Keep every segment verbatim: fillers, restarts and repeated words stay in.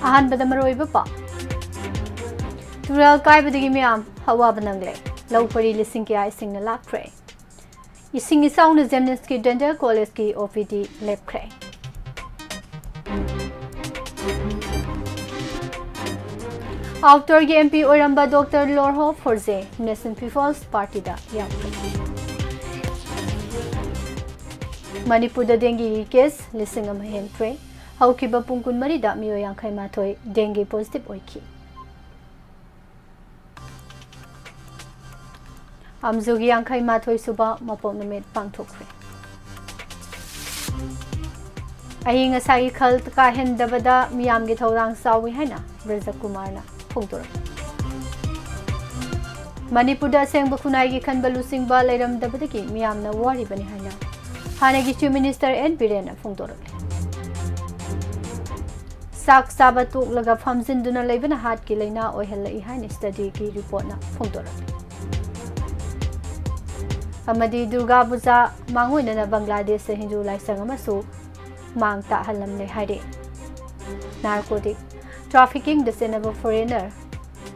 ꯑꯍꯥꯟꯕꯗ ꯃꯔꯨꯑꯣꯏꯕ ꯄꯥꯎ꯫ ꯇꯨꯔꯦꯜ ꯀꯥꯏꯕꯗꯒꯤ ꯃꯤꯌꯥꯝ ꯑꯋꯥꯕ ꯅꯪꯂꯦ꯫ ꯂꯧ ꯄꯔꯤ ꯂꯤꯁꯤꯡ ꯀꯌꯥ ꯏꯁꯤꯡꯅ ꯂꯥꯛꯈ꯭ꯔꯦ꯫ ꯏꯁꯤꯡ ꯏꯆꯥꯎꯅ ꯖꯦꯝꯅꯤꯁꯀꯤ ꯗꯦꯟꯇꯦꯜ ꯀꯣꯂꯦꯖꯀꯤ ꯑꯣ ꯄꯤ ꯗꯤ ꯂꯦꯞꯈ꯭ꯔꯦ꯫ ꯑꯥꯎꯇꯔꯒꯤ ꯑꯦꯝ ꯄꯤ ꯑꯣꯏꯔꯝꯕ ꯗꯣꯛꯇꯔ ꯂꯣꯔꯍꯣ ꯐꯣꯔꯖꯦ ꯅꯦꯁꯅꯦꯜ ꯄꯤꯄꯜꯁ ꯄꯥꯔꯇꯤꯗ ꯌꯥꯎꯈ꯭ꯔꯦ꯫ ꯃꯅꯤꯄꯨꯔꯗ ꯗꯦꯡꯒꯤꯒꯤ ꯀꯦꯁ ꯂꯤꯁꯤꯡ ꯑꯃ ꯍꯦꯟꯈ꯭ꯔꯦ꯫ ꯍꯧꯈꯤꯕ ꯄꯨꯡ ꯀꯨꯟꯃꯔꯤꯗ ꯃꯤꯑꯣꯏ ꯌꯥꯡꯈꯩ ꯃꯥꯊꯣꯏ ꯗꯦꯡꯒꯤ ꯄꯣꯖꯤꯇꯤꯚ ꯑꯣꯏꯈꯤ꯫ ꯑꯝꯖꯨꯒꯤ ꯌꯥꯡꯈꯩ ꯃꯥꯊꯣꯏ ꯁꯨꯕ ꯃꯄꯣꯛ ꯅꯨꯃꯤꯠ ꯄꯥꯡꯊꯣꯛꯈ꯭ꯔꯦ꯫ ꯑꯏꯪ ꯑꯁꯥꯒꯤ ꯈꯜ ꯀꯥꯍꯦꯟꯗꯕꯗ ꯃꯤꯌꯥꯝꯒꯤ ꯊꯧꯗꯥꯡ ꯆꯥꯎꯏ ꯍꯥꯏꯅ ꯕ꯭ꯔꯖꯀꯨꯃꯥꯔꯅ ꯐꯣꯡꯗꯣꯔꯛꯏ꯫ ꯃꯅꯤꯄꯨꯔꯗ ꯑꯁꯦꯡꯕ ꯈꯨꯟꯅꯥꯏꯒꯤ ꯈꯟꯕ ꯂꯨꯆꯤꯡꯕ ꯂꯩꯔꯝꯗꯕꯗꯒꯤ ꯃꯤꯌꯥꯝꯅ ꯋꯥꯔꯤꯕꯅꯤ ꯍꯥꯏꯅ ꯍꯥꯟꯅꯒꯤ ꯆꯤꯐ ꯃꯤꯅꯤꯁꯇꯔ ꯑꯦꯟ ꯕꯤꯔꯦꯟꯅ ꯐꯣꯡꯗꯣꯔꯛꯂꯤ꯫ ꯆꯥꯛ ꯆꯥꯕ ꯇꯣꯛꯂꯒ ꯐꯝꯖꯤꯟꯗꯨꯅ ꯂꯩꯕꯅ ꯍꯥꯔꯠꯀꯤ ꯂꯥꯏꯅꯥ ꯑꯣꯏꯍꯜꯂꯛꯏ ꯍꯥꯏꯅ ꯁ꯭ꯇꯗꯤꯒꯤ ꯔꯤꯄꯣꯔꯠꯅ ꯐꯣꯡꯗꯣꯔꯛꯂꯤ꯫ ꯑꯃꯗꯤ ꯗꯨꯔꯒꯥ ꯄꯨꯖꯥ ꯃꯥꯡꯑꯣꯏꯅꯅ ꯕꯪꯒ꯭ꯂꯥꯗꯦꯁꯇ ꯍꯤꯟꯗꯨ ꯂꯥꯏꯁꯪ ꯑꯃꯁꯨ ꯃꯥꯡ ꯇꯥꯛꯍꯜꯂꯝꯂꯦ ꯍꯥꯏꯔꯤ꯫ ꯅꯥꯔꯀꯣꯇꯤꯛ ꯇ꯭ꯔꯥꯐꯤꯀꯤꯡꯗ ꯆꯦꯟꯅꯕ ꯐꯣꯔꯦꯅꯔ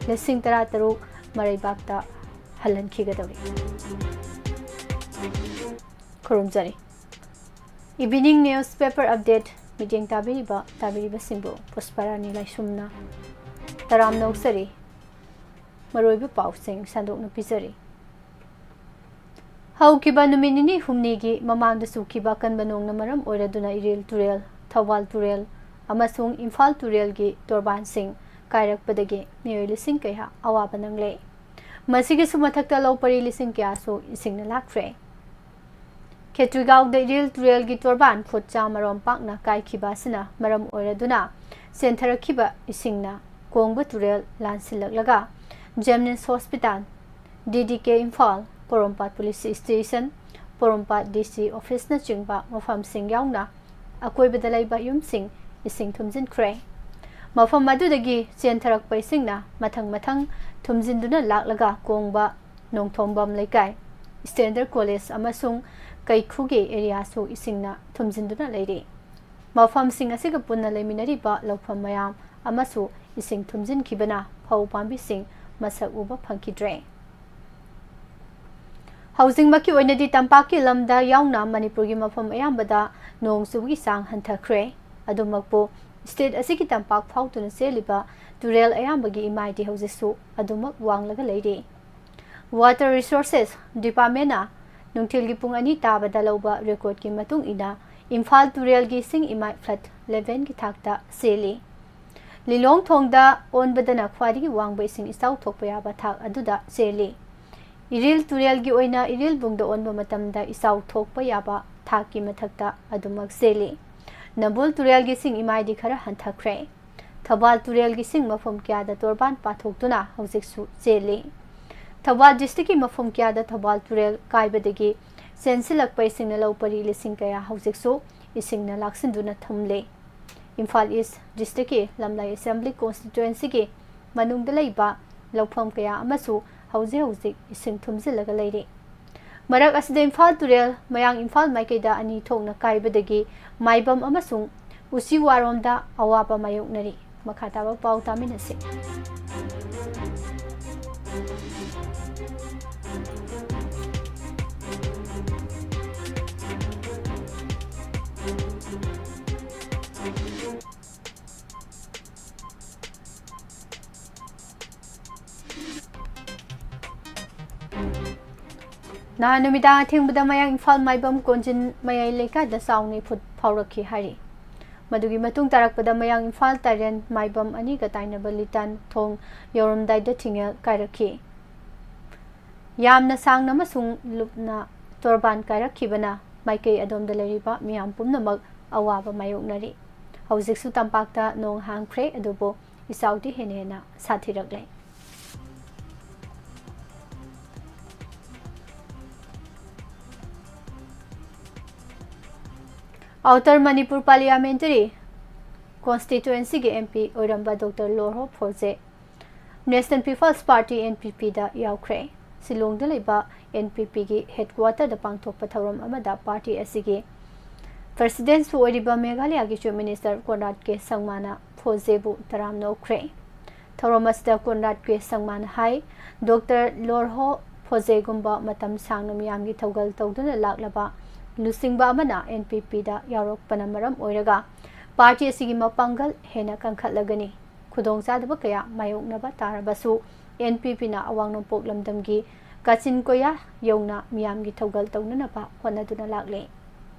ꯂꯤꯁꯤꯡ ꯇꯔꯥꯇꯔꯨꯛ ꯃꯔꯩꯕꯥꯛꯇ ꯍꯜꯍꯟꯈꯤꯒꯗꯧꯔꯤ꯫ ꯈꯨꯔꯨꯝꯖꯔꯤ꯫ ꯏꯚꯤꯅꯤꯡ ꯅ꯭ꯌꯨꯁ ꯄꯦꯄꯔ ꯑꯞꯗꯦꯠ ꯃꯤꯠꯌꯦꯡ ꯇꯥꯕꯤꯔꯤꯕ ꯇꯥꯕꯤꯔꯤꯕꯁꯤꯡꯕꯨ ꯄꯨꯁꯄꯔꯥꯅꯤ ꯂꯥꯏꯁ꯭ꯔꯝꯅ ꯇꯔꯥꯝꯅ ꯑꯣꯛꯆꯔꯤ꯫ ꯃꯔꯨꯑꯣꯏꯕ ꯄꯥꯎꯁꯤꯡ ꯁꯟꯗꯣꯛꯅ ꯄꯤꯖꯔꯤ꯫ ꯍꯧꯈꯤꯕ ꯅꯨꯃꯤꯠ ꯅꯤꯅꯤ ꯍꯨꯝꯅꯤꯒꯤ ꯃꯃꯥꯡꯗ ꯆꯨꯈꯤꯕ ꯑꯀꯟꯕ ꯅꯣꯡꯅ ꯃꯔꯝ ꯑꯣꯏꯔꯗꯨꯅ ꯏꯔꯤꯜ ꯇꯨꯔꯦꯜ, ꯊꯧꯕꯥꯜ ꯇꯨꯔꯦꯜ ꯑꯃꯁꯨꯡ ꯏꯝꯐꯥꯜ ꯇꯨꯔꯦꯜꯒꯤ ꯇꯣꯔꯕꯥꯟꯁꯤꯡ ꯀꯥꯏꯔꯛꯄꯗꯒꯤ ꯃꯤꯑꯣꯏ ꯂꯤꯁꯤꯡ ꯀꯌꯥ ꯑꯋꯥꯕ ꯅꯪꯂꯦ꯫ ꯃꯁꯤꯒꯤꯁꯨ ꯃꯊꯛꯇ ꯂꯧ ꯄꯔꯤ ꯂꯤꯁꯤꯡ ꯀꯌꯥꯁꯨ ꯏꯁꯤꯡꯅ ꯂꯥꯛꯈ꯭ꯔꯦ꯫ ꯈꯦꯇ꯭ꯔꯤꯒꯥꯎꯗ ꯏꯔꯤꯜ ꯇꯨꯔꯦꯜꯒꯤ ꯇꯣꯔꯕꯥꯟ ꯐꯨꯠ ꯆꯥꯝꯃꯔꯣꯝ ꯄꯥꯛꯅ ꯀꯥꯏꯈꯤꯕ ꯑꯁꯤꯅ ꯃꯔꯝ ꯑꯣꯏꯔꯗꯨꯅ ꯆꯦꯟꯊꯔꯛꯈꯤꯕ ꯏꯁꯤꯡꯅ ꯀꯣꯡꯕ ꯇꯨꯔꯦꯜ ꯂꯥꯟꯁꯤꯜꯂꯛꯂꯒ ꯖꯦꯝꯅꯤꯁ ꯍꯣꯁꯄꯤꯇꯥꯜ, ꯗꯤ ꯗꯤ ꯀꯦ ꯏꯝꯐꯥꯜ, ꯄꯣꯔꯣꯝꯄꯥꯠ ꯄꯨꯂꯤꯁ ꯁ꯭ꯇꯦꯁꯟ, ꯄꯣꯔꯣꯝꯄꯥꯠ ꯗꯤ ꯁꯤ ꯑꯣꯐꯤꯁꯅꯆꯤꯡꯕ ꯃꯐꯝꯁꯤꯡ ꯌꯥꯎꯅ ꯑꯀꯣꯏꯕꯗ ꯂꯩꯕ ꯌꯨꯝꯁꯤꯡ ꯏꯁꯤꯡ ꯊꯨꯝꯖꯤꯟꯈ꯭ꯔꯦ꯫ ꯃꯐꯝ ꯑꯗꯨꯗꯒꯤ ꯆꯦꯟꯊꯔꯛꯄ ꯏꯁꯤꯡꯅ ꯃꯊꯪ ꯃꯊꯪ ꯊꯨꯝꯖꯤꯟꯗꯨꯅ ꯂꯥꯛꯂꯒ ꯀꯣꯡꯕ, ꯅꯣꯡꯊꯣꯝꯕꯝ ꯂꯩꯀꯥꯏ, ꯁ꯭ꯇꯦꯟꯗꯔꯗ ꯀꯣꯂꯦꯖ ꯑꯃꯁꯨꯡ ꯀꯩꯈꯨꯒꯤ ꯑꯦꯔꯤꯌꯥꯁꯨ ꯏꯁꯤꯡꯅ ꯊꯨꯝꯖꯤꯟꯗꯨꯅ ꯂꯩꯔꯤ꯫ ꯃꯐꯝꯁꯤꯡ ꯑꯁꯤꯒ ꯄꯨꯟꯅ ꯂꯩꯃꯤꯟꯅꯔꯤꯕ ꯂꯧꯐꯝ ꯃꯌꯥꯝ ꯑꯃꯁꯨ ꯏꯁꯤꯡ ꯊꯨꯝꯖꯤꯟꯈꯤꯕꯅ ꯐꯧ ꯄꯥꯝꯕꯤꯁꯤꯡ ꯃꯁꯛ ꯎꯕ ꯐꯪꯈꯤꯗ꯭ꯔꯦ꯫ ꯍꯧꯖꯤꯛꯃꯛꯀꯤ ꯑꯣꯏꯅꯗꯤ ꯇꯝꯄꯥꯛꯀꯤ ꯂꯝꯗ ꯌꯥꯎꯅ ꯃꯅꯤꯄꯨꯔꯒꯤ ꯃꯐꯝ ꯑꯌꯥꯝꯕꯗ ꯅꯣꯡ ꯆꯨꯕꯒꯤ ꯆꯥꯡ ꯍꯟꯊꯈ꯭ꯔꯦ꯫ ꯑꯗꯨꯃꯛꯄꯨ, state ꯑꯁꯤꯒꯤ ꯇꯝꯄꯥꯛ ꯐꯥꯎꯗꯨꯅ ꯆꯦꯜꯂꯤꯕ ꯇꯨꯔꯦꯜ ꯑꯌꯥꯝꯕꯒꯤ ꯏꯃꯥꯏꯗꯤ ꯍꯧꯖꯤꯛꯁꯨ ꯑꯗꯨꯃꯛ ꯋꯥꯡꯂꯒ ꯂꯩꯔꯤ꯫ Water Resources Departmentꯅ ꯅꯨꯡꯊꯤꯜꯒꯤ ꯄꯨꯡ ꯑꯅꯤ ꯇꯥꯕꯗ ꯂꯧꯕ recordꯀꯤ ꯃꯇꯨꯡ ꯏꯟꯅ, ꯏꯝꯐꯥꯜ ꯇꯨꯔꯦꯜꯒꯤ ꯏꯁꯤꯡ ꯏꯃꯥꯏ flood levelꯒꯤ ꯊꯥꯛꯇ ꯆꯦꯜꯂꯤ꯫ ꯂꯤꯂꯣꯡ ꯊꯣꯡꯗ ꯑꯣꯟꯕꯗꯅ ꯈ꯭ꯋꯥꯏꯗꯒꯤ ꯋꯥꯡꯕ ꯏꯁꯤꯡ ꯏꯆꯥꯎ ꯊꯣꯛꯄ ꯌꯥꯕ ꯊꯥꯛ ꯑꯗꯨꯗ ꯆꯦꯜꯂꯤ꯫ ꯏꯔꯤꯜ ꯇꯨꯔꯦꯜꯒꯤ ꯑꯣꯏꯅ ꯏꯔꯤꯜꯕꯨꯡꯗ ꯑꯣꯟꯕ ꯃꯇꯝꯗ ꯏꯆꯥꯎ ꯊꯣꯛꯄ ꯌꯥꯕ ꯊꯥꯛꯀꯤ ꯃꯊꯛꯇ ꯑꯗꯨꯃꯛ ꯆꯦꯜꯂꯤ꯫ ꯅꯝꯕꯨꯜ ꯇꯨꯔꯦꯜꯒꯤ ꯏꯁꯤꯡ ꯏꯃꯥꯏꯗꯤ ꯈꯔ ꯍꯟꯊꯈ꯭ꯔꯦ꯫ ꯊꯧꯕꯥꯜ ꯇꯨꯔꯦꯜꯒꯤ ꯏꯁꯤꯡ ꯃꯐꯝ ꯀꯌꯥꯗ ꯇꯣꯔꯕꯥꯟ ꯄꯥꯊꯣꯛꯇꯨꯅ ꯍꯧꯖꯤꯛꯁꯨ ꯆꯦꯜꯂꯤ꯫ ꯊꯧꯕꯥꯜ districtꯀꯤ ꯃꯐꯝ ꯀꯌꯥꯗ ꯊꯧꯕꯥꯜ ꯇꯨꯔꯦꯜ ꯀꯥꯏꯕꯗꯒꯤ ꯆꯦꯟꯁꯤꯜꯂꯛꯄ ꯏꯁꯤꯡꯅ ꯂꯧ ꯄꯔꯤ ꯂꯤꯁꯤꯡ ꯀꯌꯥ ꯍꯧꯖꯤꯛꯁꯨ ꯏꯁꯤꯡꯅ ꯂꯥꯛꯁꯤꯟꯗꯨꯅ ꯊꯨꯝꯂꯤ꯫ ꯏꯝꯐꯥꯜ East districtꯀꯤ ꯂꯝꯂꯥꯏ assembly constituencyꯒꯤ ꯃꯅꯨꯡꯗ ꯂꯩꯕ ꯂꯧꯐꯝ ꯀꯌꯥ ꯑꯃꯁꯨ ꯍꯧꯖꯤꯛ ꯍꯧꯖꯤꯛ ꯏꯁꯤꯡ ꯊꯨꯝꯖꯤꯜꯂꯒ ꯂꯩꯔꯤ꯫ ꯃꯔꯛ ꯑꯁꯤꯗ ꯏꯝꯐꯥꯜ ꯇꯨꯔꯦꯜ ꯃꯌꯥꯡ ꯏꯝꯐꯥꯜ ꯃꯥꯏꯀꯩꯗ ꯑꯅꯤ ꯊꯣꯛꯅ ꯀꯥꯏꯕꯗꯒꯤ ꯃꯥꯏꯕꯝ ꯑꯃꯁꯨꯡ ꯎꯆꯤꯋꯥꯔꯣꯝꯗ ꯑꯋꯥꯕ ꯃꯥꯌꯣꯛꯅꯔꯤ꯫ ꯃꯈꯥ ꯇꯥꯕ ꯄꯥꯎ ꯇꯥꯃꯤꯟꯅꯁꯤ꯫ ꯅꯍꯥꯟ ꯅꯨꯃꯤꯗꯥꯡ ꯑꯊꯦꯡꯕꯗ ꯃꯌꯥꯡ ꯏꯝꯐꯥꯜ ꯃꯥꯏꯕꯝ ꯀꯣꯟꯖꯤꯟ ꯃꯌꯥꯏ ꯂꯩꯀꯥꯏꯗ ꯆꯥꯎꯅ ꯏꯐꯨꯠ ꯐꯥꯎꯔꯛꯈꯤ ꯍꯥꯏꯔꯤ꯫ ꯃꯗꯨꯒꯤ ꯃꯇꯨꯡ ꯇꯥꯔꯛꯄꯗ ꯃꯌꯥꯡ ꯏꯝꯐꯥꯜ ꯇꯥꯏꯔꯦꯟ ꯃꯥꯏꯕꯝ ꯑꯅꯤꯒ ꯇꯥꯏꯅꯕ ꯂꯤꯇꯥꯟ ꯊꯣꯡ ꯌꯧꯔꯝꯗꯥꯏꯗ ꯊꯤꯡꯉꯦꯜ ꯀꯥꯏꯔꯛꯈꯤ꯫ ꯌꯥꯝꯅ ꯁꯥꯡꯅ ꯑꯃꯁꯨꯡ ꯂꯨꯞꯅ ꯇꯣꯔꯕꯥꯟ ꯀꯥꯏꯔꯛꯈꯤꯕꯅ ꯃꯥꯏꯀꯩ ꯑꯗꯣꯝꯗ ꯂꯩꯔꯤꯕ ꯃꯤꯌꯥꯝ ꯄꯨꯝꯅꯃꯛ ꯑꯋꯥꯕ ꯃꯥꯌꯣꯛꯅꯔꯤ꯫ ꯍꯧꯖꯤꯛꯁꯨ ꯇꯝꯄꯥꯛꯇ ꯅꯣꯡ ꯍꯥꯡꯈ꯭ꯔꯦ, ꯑꯗꯨꯕꯨ ꯏꯆꯥꯎꯗꯤ ꯍꯦꯟꯅ ꯍꯦꯟꯅ ꯁꯥꯊꯤꯔꯛꯂꯦ꯫ Outer Manipur Parliamentary Constituencyꯒꯤ MP ꯑꯣꯏꯔꯝꯕ Doctor ꯂꯣꯔꯍꯣ ꯐꯣꯔꯖꯦ National People's Party, NPPꯗ ꯌꯥꯎꯈ꯭ꯔꯦ꯫ ꯁꯤꯂꯣꯡꯗ ꯂꯩꯕ NPPꯒꯤ headquarterꯗ ꯄꯥꯡꯊꯣꯛꯄ ꯊꯧꯔꯝ ꯑꯃꯗ party ꯑꯁꯤꯒꯤ presidentꯁꯨ ꯑꯣꯏꯔꯤꯕ ꯃꯦꯘꯥꯂꯌꯥꯒꯤ Chief Minister ꯀꯣꯟꯔꯥꯗ ꯀꯦ ꯁꯪꯃꯥꯅ ꯐꯣꯖꯦꯕꯨ ꯇꯔꯥꯝꯅ ꯑꯣꯛꯈ꯭ꯔꯦ꯫ ꯊꯧꯔꯝ ꯑꯁꯤꯗ ꯀꯣꯟꯔꯥꯗ ꯀꯦ ꯁꯪꯃꯥꯅ ꯍꯥꯏ, ꯗꯣꯛꯇꯔ ꯂꯣꯔꯍꯣ ꯐꯣꯖꯦꯒꯨꯝꯕ ꯃꯇꯝ ꯁꯥꯡꯅ ꯃꯤꯌꯥꯝꯒꯤ ꯊꯧꯒꯜ ꯇꯧꯗꯨꯅ ꯂꯥꯛꯂꯕ ꯂꯨꯆꯤꯡꯕ ꯑꯃꯅ ꯑꯦꯟ ꯄꯤ ꯄꯤꯗ ꯌꯥꯎꯔꯛꯄꯅ ꯃꯔꯝ ꯑꯣꯏꯔꯒ ꯄꯥꯔꯇꯤ ꯑꯁꯤꯒꯤ ꯃꯄꯥꯡꯒꯜ ꯍꯦꯟꯅ ꯀꯟꯈꯠꯂꯒꯅꯤ꯫ ꯈꯨꯗꯣꯡꯆꯥꯗꯕ ꯀꯌꯥ ꯃꯥꯌꯣꯛꯅꯕ ꯇꯥꯔꯕꯁꯨ ꯑꯦꯟ ꯄꯤ ꯄꯤꯅ ꯑꯋꯥꯡ ꯅꯣꯡꯄꯣꯛ ꯂꯝꯗꯝꯒꯤ ꯀꯥꯆꯤꯟ ꯀꯣꯌꯥ ꯌꯧꯅ ꯃꯤꯌꯥꯝꯒꯤ ꯊꯧꯒꯜ ꯇꯧꯅꯅꯕ ꯍꯣꯠꯅꯗꯨꯅ ꯂꯥꯛꯂꯦ꯫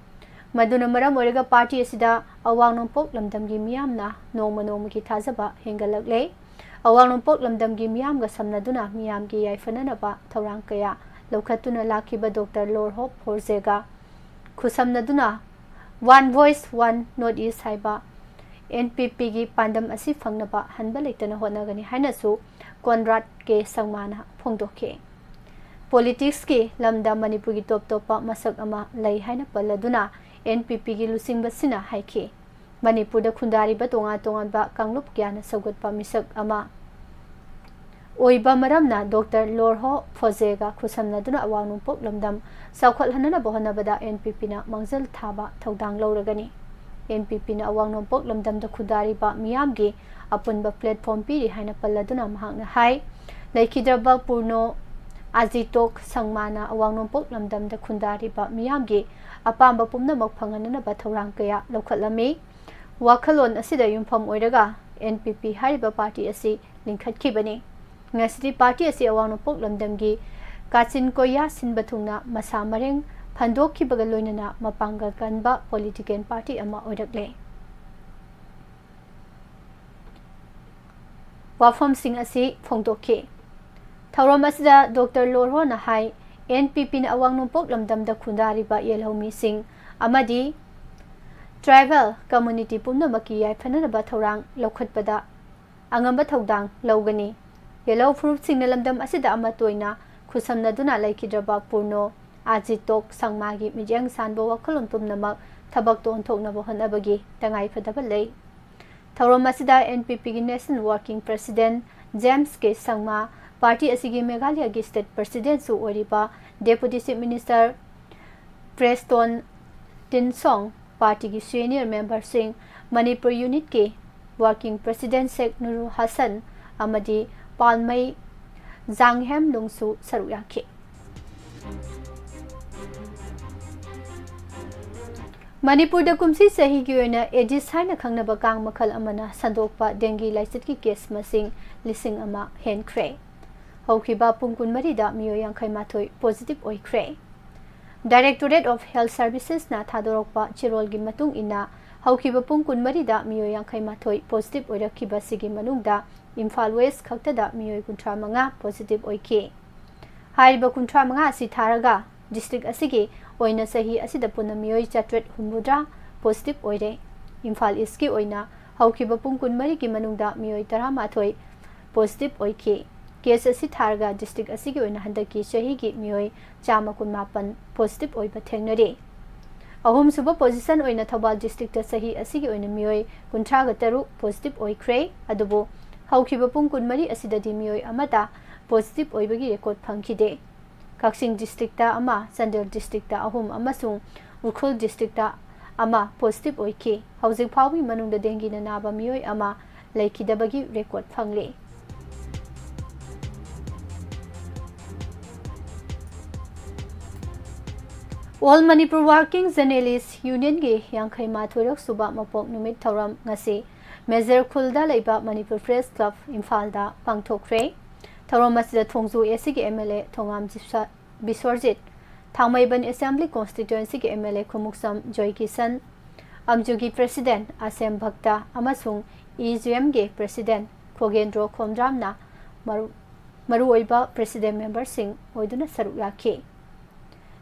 ꯃꯗꯨꯅ ꯃꯔꯝ ꯑꯣꯏꯔꯒ ꯄꯥꯔꯇꯤ ꯑꯁꯤꯗ ꯑꯋꯥꯡ ꯅꯣꯡꯄꯣꯛ ꯂꯝꯗꯝꯒꯤ ꯃꯤꯌꯥꯝꯅ ꯅꯣꯡꯃ ꯅꯣꯡꯃꯒꯤ ꯊꯥꯖꯕ ꯍꯦꯟꯒꯠꯂꯛꯂꯦ꯫ ꯑꯋꯥꯡ ꯅꯣꯡꯄꯣꯛ ꯂꯝꯗꯝꯒꯤ ꯃꯤꯌꯥꯝꯒ ꯁꯝꯅꯗꯨꯅ ꯃꯤꯌꯥꯝꯒꯤ ꯌꯥꯏꯐꯅꯅꯕ ꯊꯧꯔꯥꯡ ꯀꯌꯥ ꯂꯧꯈꯠꯇꯨꯅ ꯂꯥꯛꯈꯤꯕ ꯗꯣꯛꯇꯔ ꯂꯣꯔꯍꯣꯞ ꯐꯣꯔꯖꯦꯒ ꯈꯨꯠꯁꯝꯅꯗꯨꯅ One Voice One North East ꯍꯥꯏꯕ ꯑꯦꯟ ꯄꯤ ꯄꯤꯒꯤ ꯄꯥꯟꯗꯝ ꯑꯁꯤ ꯐꯪꯅꯕ ꯍꯟꯕ ꯂꯩꯇꯅ ꯍꯣꯠꯅꯒꯅꯤ ꯍꯥꯏꯅꯁꯨ ꯀꯣꯟꯔꯥꯗ ꯀꯦ ꯁꯪꯃꯥꯅ ꯐꯣꯡꯗꯣꯛꯈꯤ꯫ ꯄꯣꯂꯤꯇꯤꯛꯁꯀꯤ ꯂꯝꯗ ꯃꯅꯤꯄꯨꯔꯒꯤ ꯇꯣꯞ ꯇꯣꯞꯄ ꯃꯁꯛ ꯑꯃ ꯂꯩ ꯍꯥꯏꯅ ꯄꯜꯂꯗꯨꯅ ꯑꯦꯟ ꯄꯤ ꯄꯤꯒꯤ ꯂꯨꯆꯤꯡꯕꯁꯤꯅ ꯍꯥꯏꯈꯤ, ꯃꯅꯤꯄꯨꯔꯗ ꯈꯨꯟꯗꯥꯔꯤꯕ ꯇꯣꯉꯥꯟ ꯇꯣꯉꯥꯟꯕ ꯀꯥꯡꯂꯨꯞ ꯀꯌꯥꯅ ꯁꯧꯒꯠꯄ ꯃꯤꯁꯛ ꯑꯃ ꯑꯣꯏꯕ ꯃꯔꯝꯅ ꯗꯣꯛꯇꯔ ꯂꯣꯔꯍꯣ ꯐꯣꯖꯦꯒ ꯈꯨꯠꯁꯝꯅꯗꯨꯅ ꯑꯋꯥꯡ ꯅꯣꯡꯄꯣꯛ ꯂꯝꯗꯝ ꯆꯥꯎꯈꯠꯍꯟꯅꯕ ꯍꯣꯠꯅꯕꯗ ꯑꯦꯟ ꯄꯤ ꯄꯤꯅ ꯃꯥꯡꯖꯤꯜ ꯊꯥꯕ ꯊꯧꯗꯥꯡ ꯂꯧꯔꯒꯅꯤ꯫ ꯑꯦꯟ ꯄꯤ ꯄꯤꯅ ꯑꯋꯥꯡ ꯅꯣꯡꯄꯣꯛ ꯂꯝꯗꯝꯗ ꯈꯨꯟꯗꯥꯔꯤꯕ ꯃꯤꯌꯥꯝꯒꯤ ꯑꯄꯨꯟꯕ ꯄ꯭ꯂꯦꯠꯐꯣꯝ ꯄꯤꯔꯤ ꯍꯥꯏꯅ ꯄꯜꯂꯗꯨꯅ ꯃꯍꯥꯛꯅ ꯍꯥꯏ, ꯂꯩꯈꯤꯗ꯭ꯔꯕ ꯄꯨꯔꯅꯣ ꯑꯖꯤꯇꯣꯛ ꯁꯪꯃꯥꯅ ꯑꯋꯥꯡ ꯅꯣꯡꯄꯣꯛ ꯂꯝꯗꯝꯗ ꯈꯨꯟꯗꯥꯔꯤꯕ ꯃꯤꯌꯥꯝꯒꯤ ꯑꯄꯥꯝꯕ ꯄꯨꯝꯅꯃꯛ ꯐꯪꯍꯟꯅꯅꯕ ꯊꯧꯔꯥꯡ ꯀꯌꯥ ꯂꯧꯈꯠꯂꯝꯃꯤ꯫ ꯋꯥꯈꯜꯂꯣꯟ ꯑꯁꯤꯗ ꯌꯨꯝꯐꯝ ꯑꯣꯏꯔꯒ ꯑꯦꯟ ꯄꯤ ꯄꯤ ꯍꯥꯏꯔꯤꯕ ꯄꯥꯔꯇꯤ ꯑꯁꯤ ꯂꯤꯡꯈꯠꯈꯤꯕꯅꯤ꯫ ꯉꯁꯤꯗꯤ ꯄꯥꯔꯇꯤ ꯑꯁꯤ ꯑꯋꯥꯡ ꯅꯣꯡꯄꯣꯛ ꯂꯝꯗꯝꯒꯤ ꯀꯥꯆꯤꯟ ꯀꯣꯌꯥ ꯁꯤꯟꯕ ꯊꯨꯡꯅ ꯃꯁꯥ ꯃꯔꯦꯡ ꯐꯟꯗꯣꯛꯈꯤꯕꯒ ꯂꯣꯏꯅꯅ ꯃꯄꯥꯡꯒꯜ ꯀꯟꯕ ꯄꯣꯂꯤꯇꯤꯀꯦꯜ ꯄꯥꯔꯇꯤ ꯑꯃ ꯑꯣꯏꯔꯛꯂꯦ꯫ ꯋꯥꯐꯝꯁꯤꯡ ꯑꯁꯤ ꯐꯣꯡꯗꯣꯛꯈꯤ꯫ ꯊꯧꯔꯝ ꯑꯁꯤꯗ ꯗꯣꯛꯇꯔ ꯂꯣꯔꯍꯣꯅ ꯍꯥꯏ, ꯑꯦꯟ ꯄꯤ ꯄꯤꯅ ꯑꯋꯥꯡ ꯅꯣꯡꯄꯣꯛ ꯂꯝꯗꯝꯗ ꯈꯨꯟꯗꯥꯔꯤꯕ ꯌꯦꯜꯍꯧꯃꯤꯁꯤꯡ ꯑꯃꯗꯤ ꯇ꯭ꯔꯥꯏꯕꯦꯜ ꯀꯝꯃꯨꯅꯤꯇꯤ ꯄꯨꯝꯅꯃꯛꯀꯤ ꯌꯥꯏꯐꯅꯅꯕ ꯊꯧꯔꯥꯡ ꯂꯧꯈꯠꯄꯗ ꯑꯉꯝꯕ ꯊꯧꯗꯥꯡ ꯂꯧꯒꯅꯤ꯫ ꯌꯦꯜꯍꯧ ꯐꯨꯔꯨꯞꯁꯤꯡꯅ ꯂꯝꯗꯝ ꯑꯁꯤꯗ ꯑꯃꯠꯇ ꯑꯣꯏꯅ ꯈꯨꯠꯁꯝꯅꯗꯨꯅ ꯂꯩꯈꯤꯗ꯭ꯔꯕ ꯄꯨꯔꯅꯣ ꯑꯖꯤꯇꯣꯛ ꯁꯪꯃꯥꯒꯤ ꯃꯤꯠꯌꯦꯡ ꯁꯥꯟꯕ ꯋꯥꯈꯜꯂꯣꯟ ꯄꯨꯝꯅꯃꯛ ꯊꯕꯛꯇ ꯑꯣꯟꯊꯣꯛꯅꯕ ꯍꯣꯠꯅꯕꯒꯤ ꯇꯉꯥꯏꯐꯗꯕ ꯂꯩ꯫ ꯊꯧꯔꯝ ꯑꯁꯤꯗ ꯑꯦꯟ ꯄꯤ ꯄꯤꯒꯤ ꯅꯦꯁꯅꯦꯜ ꯋꯥꯔꯀꯤꯡ ꯄ꯭ꯔꯁꯤꯗꯦꯟꯠ ꯖꯦꯝꯁ ꯀꯦ ꯁꯪꯃꯥ, ꯄꯥꯔꯇꯤ ꯑꯁꯤꯒꯤ ꯃꯦꯘꯥꯂꯌꯒꯤ ꯁ꯭ꯇꯦꯠ ꯄ꯭ꯔꯁꯤꯗꯦꯟꯠꯁꯨ ꯑꯣꯏꯔꯤꯕ ꯗꯦꯄꯨꯇꯤ ꯆꯤꯐ ꯃꯤꯅꯤꯁꯇꯔ ꯄ꯭ꯔꯦꯁꯇꯣꯟ ꯇꯤꯟꯁꯣꯡ, ꯄꯥꯔꯇꯤꯒꯤ ꯁꯤꯅꯤꯌꯔ ꯃꯦꯝꯕꯔꯁꯤꯡ, ꯃꯅꯤꯄꯨꯔ ꯌꯨꯅꯤꯠꯀꯤ Working President Sheikh Nurul Hassan ꯑꯃꯗꯤ ꯄꯥꯜꯃꯩ ꯖꯥꯡꯍꯦꯝ ꯂꯨꯡꯁꯨ ꯁꯔꯨꯛ ꯌꯥꯈꯤ꯫ ꯃꯅꯤꯄꯨꯔꯗ ꯀꯨꯝꯁꯤ ꯆꯍꯤꯒꯤ ꯑꯣꯏꯅ ꯑꯦꯗꯤꯁ ꯍꯥꯏꯅ ꯈꯪꯅꯕ ꯀꯥꯡ ꯃꯈꯜ ꯑꯃꯅ ꯁꯟꯗꯣꯛꯄ ꯗꯦꯡꯒꯤ ꯂꯥꯏꯆꯠꯀꯤ ꯀꯦꯁ ꯃꯁꯤꯡ ꯂꯤꯁꯤꯡ ꯑꯃ ꯍꯦꯟꯈ꯭ꯔꯦ꯫ ꯍꯧꯈꯤꯕ ꯄꯨꯡ ꯀꯨꯟꯃꯔꯤꯗ ꯃꯤꯑꯣꯏ ꯌꯥꯡꯈꯩ ꯃꯥꯊꯣꯏ positive ꯑꯣꯏꯈ꯭ꯔꯦ꯫ Directorate of Health Servicesꯅ ꯊꯥꯗꯣꯔꯛꯄ ꯆꯦꯔꯣꯜꯒꯤ ꯃꯇꯨꯡ ꯏꯟꯅ, ꯍꯧꯈꯤꯕ ꯄꯨꯡ ꯀꯨꯟꯃꯔꯤꯗ ꯃꯤꯑꯣꯏ ꯌꯥꯡꯈꯩ ꯃꯥꯊꯣꯏ positive ꯑꯣꯏꯔꯛꯈꯤꯕꯁꯤꯒꯤ ꯃꯅꯨꯡꯗ ꯏꯝꯐꯥꯜ West ꯈꯛꯇꯗ ꯃꯤꯑꯣꯏ ꯀꯨꯟꯊ꯭ꯔꯥ ꯃꯉꯥ positive ꯑꯣꯏꯈꯤ꯫ ꯍꯥꯏꯔꯤꯕ ꯀꯨꯟꯊ꯭ꯔꯥ ꯃꯉꯥ ꯑꯁꯤ ꯊꯥꯔꯒ district ꯑꯁꯤꯒꯤ ꯑꯣꯏꯅ ꯆꯍꯤ ꯑꯁꯤꯗ ꯄꯨꯟꯅ ꯃꯤꯑꯣꯏ ꯆꯥꯇ꯭ꯔꯦꯠ ꯍꯨꯝꯐꯨꯇꯔꯥ positive ꯑꯣꯏꯔꯦ꯫ ꯏꯝꯐꯥꯜ Eastꯀꯤ ꯑꯣꯏꯅ ꯍꯧꯈꯤꯕ ꯄꯨꯡ ꯀꯨꯟꯃꯔꯤꯒꯤ ꯃꯅꯨꯡꯗ ꯃꯤꯑꯣꯏ ꯇꯔꯥꯃꯥꯊꯣꯏ positive ꯑꯣꯏꯈꯤ꯫ Case ꯑꯁꯤ ꯊꯥꯔꯒ district ꯑꯁꯤꯒꯤ ꯑꯣꯏꯅ ꯍꯟꯗꯛꯀꯤ ꯆꯍꯤꯒꯤ ꯃꯤꯑꯣꯏ ꯆꯥꯝꯃ ꯀꯨꯟꯃꯥꯄꯟ positive ꯑꯣꯏꯕ ꯊꯦꯡꯅꯔꯤ꯫ ꯑꯍꯨꯝꯁꯨꯕ position ꯑꯣꯏꯅ ꯊꯧꯕꯥꯜ districtꯇ ꯆꯍꯤ ꯑꯁꯤꯒꯤ ꯑꯣꯏꯅ ꯃꯤꯑꯣꯏ ꯀꯨꯟꯊ꯭ꯔꯥꯒ ꯇꯔꯨꯛ positive ꯑꯣꯏꯈ꯭ꯔꯦ꯫ ꯑꯗꯨꯕꯨ ꯍꯧꯈꯤꯕ ꯄꯨꯡ ꯀꯨꯟꯃꯔꯤ ꯑꯁꯤꯗꯗꯤ ꯃꯤꯑꯣꯏ ꯑꯃꯠꯇ positive ꯑꯣꯏꯕꯒꯤ record ꯐꯪꯈꯤꯗꯦ꯫ ꯀꯛꯆꯤꯡ districtꯇ ꯑꯃ, ꯆꯥꯟꯗꯦꯜ districtꯇ ꯑꯍꯨꯝ ꯑꯃꯁꯨꯡ ꯎꯈ꯭ꯔꯨꯜ districtꯇ ꯑꯃ positive ꯑꯣꯏꯈꯤ꯫ ꯍꯧꯖꯤꯛ ꯐꯥꯎꯕꯒꯤ ꯃꯅꯨꯡꯗ ꯗꯦꯡꯒꯤꯅ ꯅꯥꯕ ꯃꯤꯑꯣꯏ ꯑꯃ ꯂꯩꯈꯤꯗꯕꯒꯤ record ꯐꯪꯂꯤ꯫ All Manipur Working Journalist Unionꯒꯤ ꯌꯥꯡꯈꯩ ꯃꯥꯊꯣꯏꯔꯛ ꯁꯨꯕ ꯃꯄꯣꯛ ꯅꯨꯃꯤꯠ ꯊꯧꯔꯝ ꯉꯁꯤ ꯃꯦꯖꯔ ꯈꯨꯜꯗ ꯂꯩꯕ ꯃꯅꯤꯄꯨꯔ Press Club ꯏꯝꯐꯥꯜꯗ ꯄꯥꯡꯊꯣꯛꯈ꯭ꯔꯦ꯫ ꯊꯧꯔꯝ ꯑꯁꯤꯗ ꯊꯣꯡꯖꯨ ACꯒꯤ MLA ꯊꯣꯉꯥꯝ ꯖꯤꯁ-, ꯕꯤꯁ꯭ꯋꯔꯖꯤꯠ, ꯊꯥꯡꯃꯩꯕꯟ Assembly Constituencyꯒꯤ MLA ꯈꯨꯃꯨꯛꯁꯝ ꯖꯣꯏꯀꯤꯁꯟ, ꯑꯝꯖꯨꯒꯤ President ꯑꯁꯦꯝ ꯚꯛꯇ ꯑꯃꯁꯨꯡ EJUMꯒꯤ President ꯈꯣꯒꯦꯟꯗ꯭ꯔꯣ ꯈꯣꯝꯗ꯭ꯔꯥꯝꯅ ꯃꯔꯨ-, ꯃꯔꯨꯑꯣꯏꯕ President memberꯁꯤꯡ ꯑꯣꯏꯗꯨꯅ ꯁꯔꯨꯛ ꯌꯥꯈꯤ꯫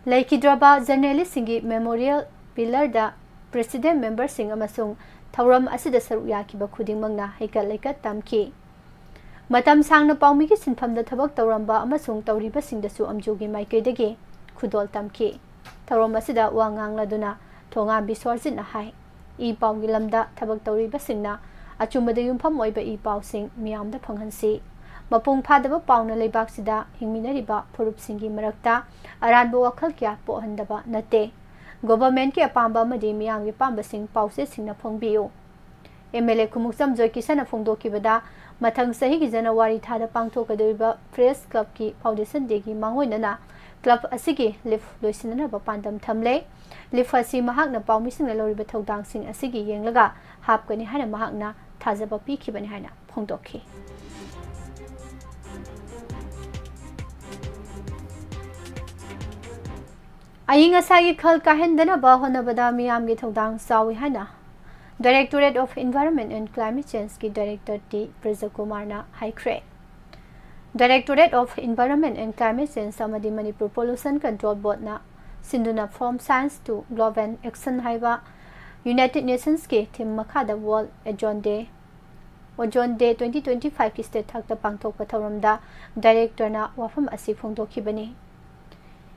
ꯂꯩꯈꯤꯗ꯭ꯔꯕ journalistꯁꯤꯡꯒꯤ memorial pillarꯗ President memberꯁꯤꯡ ꯑꯃꯁꯨꯡ ꯊꯧꯔꯝ ꯑꯁꯤꯗ ꯁꯔꯨꯛ ꯌꯥꯈꯤꯕ ꯈꯨꯗꯤꯡꯃꯛꯅ ꯍꯩꯀꯠ ꯂꯩꯀꯠ ꯇꯝꯈꯤ꯫ ꯃꯇꯝ ꯁꯥꯡꯅ ꯄꯥꯎꯃꯤꯒꯤ ꯁꯤꯟꯐꯝꯗ ꯊꯕꯛ ꯇꯧꯔꯝꯕ ꯑꯃꯁꯨꯡ ꯇꯧꯔꯤꯕꯁꯤꯡꯗꯁꯨ ꯑꯝꯖꯨꯒꯤ ꯃꯥꯏꯀꯩꯗꯒꯤ ꯈꯨꯗꯣꯜ ꯇꯝꯈꯤ꯫ ꯊꯧꯔꯝ ꯑꯁꯤꯗ ꯋꯥ ꯉꯥꯡꯂꯗꯨꯅ ꯊꯣꯉꯥꯝ ꯕꯤꯁ꯭ꯋꯔꯖꯤꯠꯅ ꯍꯥꯏ, ꯏ ꯄꯥꯎꯒꯤ ꯂꯝꯗ ꯊꯕꯛ ꯇꯧꯔꯤꯕꯁꯤꯡꯅ ꯑꯆꯨꯝꯕꯗ ꯌꯨꯝꯐꯝ ꯑꯣꯏꯕ ꯏ ꯄꯥꯎꯁꯤꯡ ꯃꯤꯌꯥꯝꯗ ꯐꯪꯍꯟꯁꯤ꯫ ꯃꯄꯨꯡ ꯐꯥꯗꯕ ꯄꯥꯎꯅ ꯂꯩꯕꯥꯛꯁꯤꯗ ꯍꯤꯡꯃꯤꯟꯅꯔꯤꯕ ꯐꯨꯔꯨꯞꯁꯤꯡꯒꯤ ꯃꯔꯛꯇ ꯑꯔꯥꯟꯕ ꯋꯥꯈꯜ ꯀꯌꯥ ꯄꯣꯛꯍꯟꯗꯕ ꯅꯠꯇꯦ꯫ Governmentꯀꯤ ꯑꯄꯥꯝꯕ ꯑꯃꯗꯤ ꯃꯤꯌꯥꯝꯒꯤ ꯑꯄꯥꯝꯕꯁꯤꯡ ꯄꯥꯎꯆꯦꯁꯤꯡꯅ ꯐꯣꯡꯕꯤꯌꯨ꯫ ꯑꯦꯝ ꯑꯦꯜ ꯑꯦ ꯈꯨꯃꯨꯛꯆꯝ ꯖꯣꯏꯀꯤꯁꯟꯅ ꯐꯣꯡꯗꯣꯛꯈꯤꯕꯗ, ꯃꯊꯪ ꯆꯍꯤꯒꯤ ꯖꯅꯋꯥꯔꯤ ꯊꯥꯗ ꯄꯥꯡꯊꯣꯛꯀꯗꯧꯔꯤꯕ ꯄ꯭ꯔꯦꯁ ꯀ꯭ꯂꯕꯀꯤ ꯐꯥꯎꯟꯗꯦꯁꯟ ꯗꯦꯒꯤ ꯃꯥꯡꯑꯣꯏꯅꯅ ꯀ꯭ꯂꯕ ꯑꯁꯤꯒꯤ ꯂꯤꯐ ꯂꯣꯏꯁꯤꯟꯅꯅꯕ ꯄꯥꯟꯗꯝ ꯊꯝꯂꯦ꯫ ꯂꯤꯐ ꯑꯁꯤ ꯃꯍꯥꯛꯅ ꯄꯥꯎꯃꯤꯁꯤꯡꯅ ꯂꯧꯔꯤꯕ ꯊꯧꯗꯥꯡꯁꯤꯡ ꯑꯁꯤꯒꯤ ꯌꯦꯡꯂꯒ ꯍꯥꯞꯀꯅꯤ ꯍꯥꯏꯅ ꯃꯍꯥꯛꯅ ꯊꯥꯖꯕ ꯄꯤꯈꯤꯕꯅꯤ ꯍꯥꯏꯅ ꯐꯣꯡꯗꯣꯛꯈꯤ꯫ ꯑꯏꯪ ꯑꯁꯥꯒꯤ ꯈꯜ ꯀꯥꯏꯍꯟꯗꯅꯕ ꯍꯣꯠꯅꯕꯗ ꯃꯤꯌꯥꯝꯒꯤ ꯊꯧꯗꯥꯡ ꯆꯥꯎꯏ ꯍꯥꯏꯅ Directorate of Environment and Climate Changeꯀꯤ Director ꯇꯤ ꯄ꯭ꯔꯖꯀꯨꯃꯥꯔꯅ ꯍꯥꯏꯈ꯭ꯔꯦ꯫ Directorate of Environment and Climate Change ꯑꯃꯗꯤ ꯃꯅꯤꯄꯨꯔ Pollution Control Boardꯅ ꯁꯤꯟꯗꯨꯅ From Science to Global Action ꯍꯥꯏꯕ United Nationsꯀꯤ theme ꯃꯈꯥꯗ World Ozone Day, Ozone Day twenty twenty fiveꯀꯤ state ꯊꯥꯛꯇ ꯄꯥꯡꯊꯣꯛꯄ ꯊꯧꯔꯝꯗ directorꯅ ꯋꯥꯐꯝ ꯑꯁꯤ ꯐꯣꯡꯗꯣꯛꯈꯤꯕꯅꯤ꯫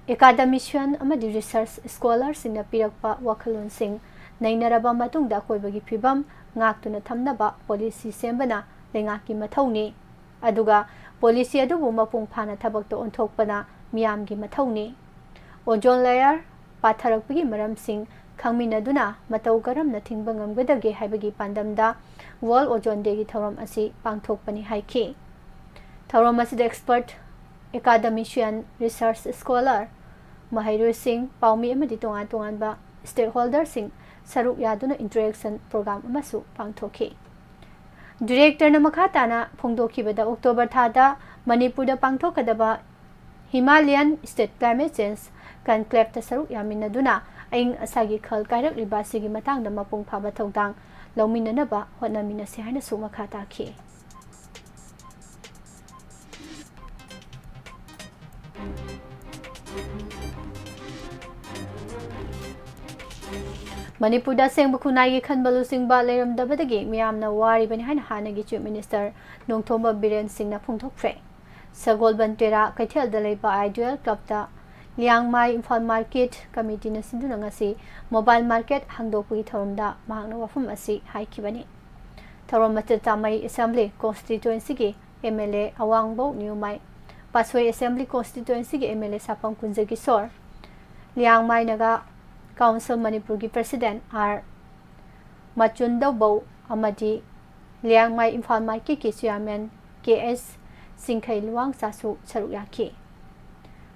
Academician ꯑꯃꯗꯤ research scholarꯁꯤꯡꯅ ꯄꯤꯔꯛꯄ ꯋꯥꯈꯜꯂꯣꯟꯁꯤꯡ ꯅꯩꯅꯔꯕ ꯃꯇꯨꯡꯗ ꯑꯀꯣꯏꯕꯒꯤ ꯐꯤꯕꯝ ꯉꯥꯛꯇꯨꯅ ꯊꯝꯅꯕ policy ꯁꯦꯝꯕꯅ ꯂꯩꯉꯥꯛꯀꯤ ꯃꯊꯧꯅꯤ꯫ ꯑꯗꯨꯒ policy ꯑꯗꯨꯕꯨ ꯃꯄꯨꯡ ꯐꯥꯅ ꯊꯕꯛꯇ ꯑꯣꯟꯊꯣꯛꯄꯅ ꯃꯤꯌꯥꯝꯒꯤ ꯃꯊꯧꯅꯤ꯫ Ozone layer ꯄꯥꯊꯔꯛꯄꯒꯤ ꯃꯔꯝꯁꯤꯡ ꯈꯪꯃꯤꯟꯅꯗꯨꯅ ꯃꯇꯧ ꯀꯔꯝꯅ ꯊꯤꯡꯕ ꯉꯝꯒꯗꯒꯦ ꯍꯥꯏꯕꯒꯤ ꯄꯥꯟꯗꯝꯗ World Ozone Dayꯒꯤ ꯊꯧꯔꯝ ꯑꯁꯤ ꯄꯥꯡꯊꯣꯛꯄꯅꯤ ꯍꯥꯏꯈꯤ꯫ ꯊꯧꯔꯝ ꯑꯁꯤꯗ expert, academician, research scholar, ꯃꯍꯩꯔꯣꯏꯁꯤꯡ, ꯄꯥꯎꯃꯤ ꯑꯃꯗꯤ ꯇꯣꯉꯥꯟ ꯇꯣꯉꯥꯟꯕ stakeholderꯁꯤꯡ ꯁꯔꯨꯛ ꯌꯥꯗꯨꯅ interaction program ꯑꯃꯁꯨ ꯄꯥꯡꯊꯣꯛꯈꯤ꯫ Directorꯅ ꯃꯈꯥ ꯇꯥꯅ ꯐꯣꯡꯗꯣꯛꯈꯤꯕꯗ, October ꯊꯥꯗ ꯃꯅꯤꯄꯨꯔꯗ ꯄꯥꯡꯊꯣꯛꯀꯗꯕ Himalayan State Climate Change Conclaveꯇ ꯁꯔꯨꯛ ꯌꯥꯃꯤꯟꯅꯗꯨꯅ ꯑꯏꯪ ꯑꯁꯥꯒꯤ ꯈꯜ ꯀꯥꯏꯔꯛꯂꯤꯕ ꯑꯁꯤꯒꯤ ꯃꯇꯥꯡꯗ ꯃꯄꯨꯡ ꯐꯥꯕ ꯊꯧꯗꯥꯡ ꯂꯧꯃꯤꯟꯅꯅꯕ ꯍꯣꯠꯅꯃꯤꯟꯅꯁꯤ ꯍꯥꯏꯅꯁꯨ ꯃꯈꯥ ꯇꯥꯈꯤ꯫ ꯃꯅꯤꯄꯨꯔꯗ ꯑꯁꯦꯡꯕ ꯈꯨꯟꯅꯥꯏꯒꯤ ꯈꯟꯕ ꯂꯨꯆꯤꯡꯕ ꯂꯩꯔꯝꯗꯕꯗꯒꯤ ꯃꯤꯌꯥꯝꯅ ꯋꯥꯔꯤꯕꯅꯤ ꯍꯥꯏꯅ ꯍꯥꯟꯅꯒꯤ Chief Minister ꯅꯣꯡꯊꯣꯝꯕꯝ ꯕꯤꯔꯦꯟ ꯁꯤꯡꯅ ꯐꯣꯡꯗꯣꯛꯈ꯭ꯔꯦ꯫ ꯁꯒꯣꯜꯕꯟ ꯇꯦꯔꯥ ꯀꯩꯊꯦꯜꯗ ꯂꯩꯕ Ideal Clubꯇ ꯂꯤꯌꯥꯡꯃꯥꯏ ꯏꯝꯐꯥꯜ Market Committeeꯅ ꯁꯤꯟꯗꯨꯅ ꯉꯁꯤ mobile market ꯍꯥꯡꯗꯣꯛꯄꯒꯤ ꯊꯧꯔꯝꯗ ꯃꯍꯥꯛꯅ ꯋꯥꯐꯝ ꯑꯁꯤ ꯍꯥꯏꯈꯤꯕꯅꯤ꯫ ꯊꯧꯔꯝ ꯑꯁꯤꯗ ꯇꯥꯃꯩ Assembly Constituencyꯒꯤ M L A ꯑꯋꯥꯡꯕꯧ ꯅꯤꯌꯨꯃꯥꯏ, Patsoi Assembly Constituencyꯒꯤ M L A ꯁꯥꯐꯝ ꯀꯨꯟꯖ Kishore, Liangmai Naga Council ꯃꯅꯤꯄꯨꯔꯒꯤ President R ꯃꯆꯨꯟꯗꯧꯕꯧ, ꯑꯃꯗꯤ ꯂꯤꯌꯥꯡꯃꯥꯏ ꯏꯝꯐꯥꯜ ꯃꯥꯔꯀꯦꯠꯀꯤ ꯆꯤꯌꯥꯔꯃꯦꯟ ꯀꯦ ꯑꯦꯁ ꯆꯤꯡꯈꯩ ꯂꯨꯋꯥꯡꯆꯥꯁꯨ ꯁꯔꯨꯛ ꯌꯥꯈꯤ꯫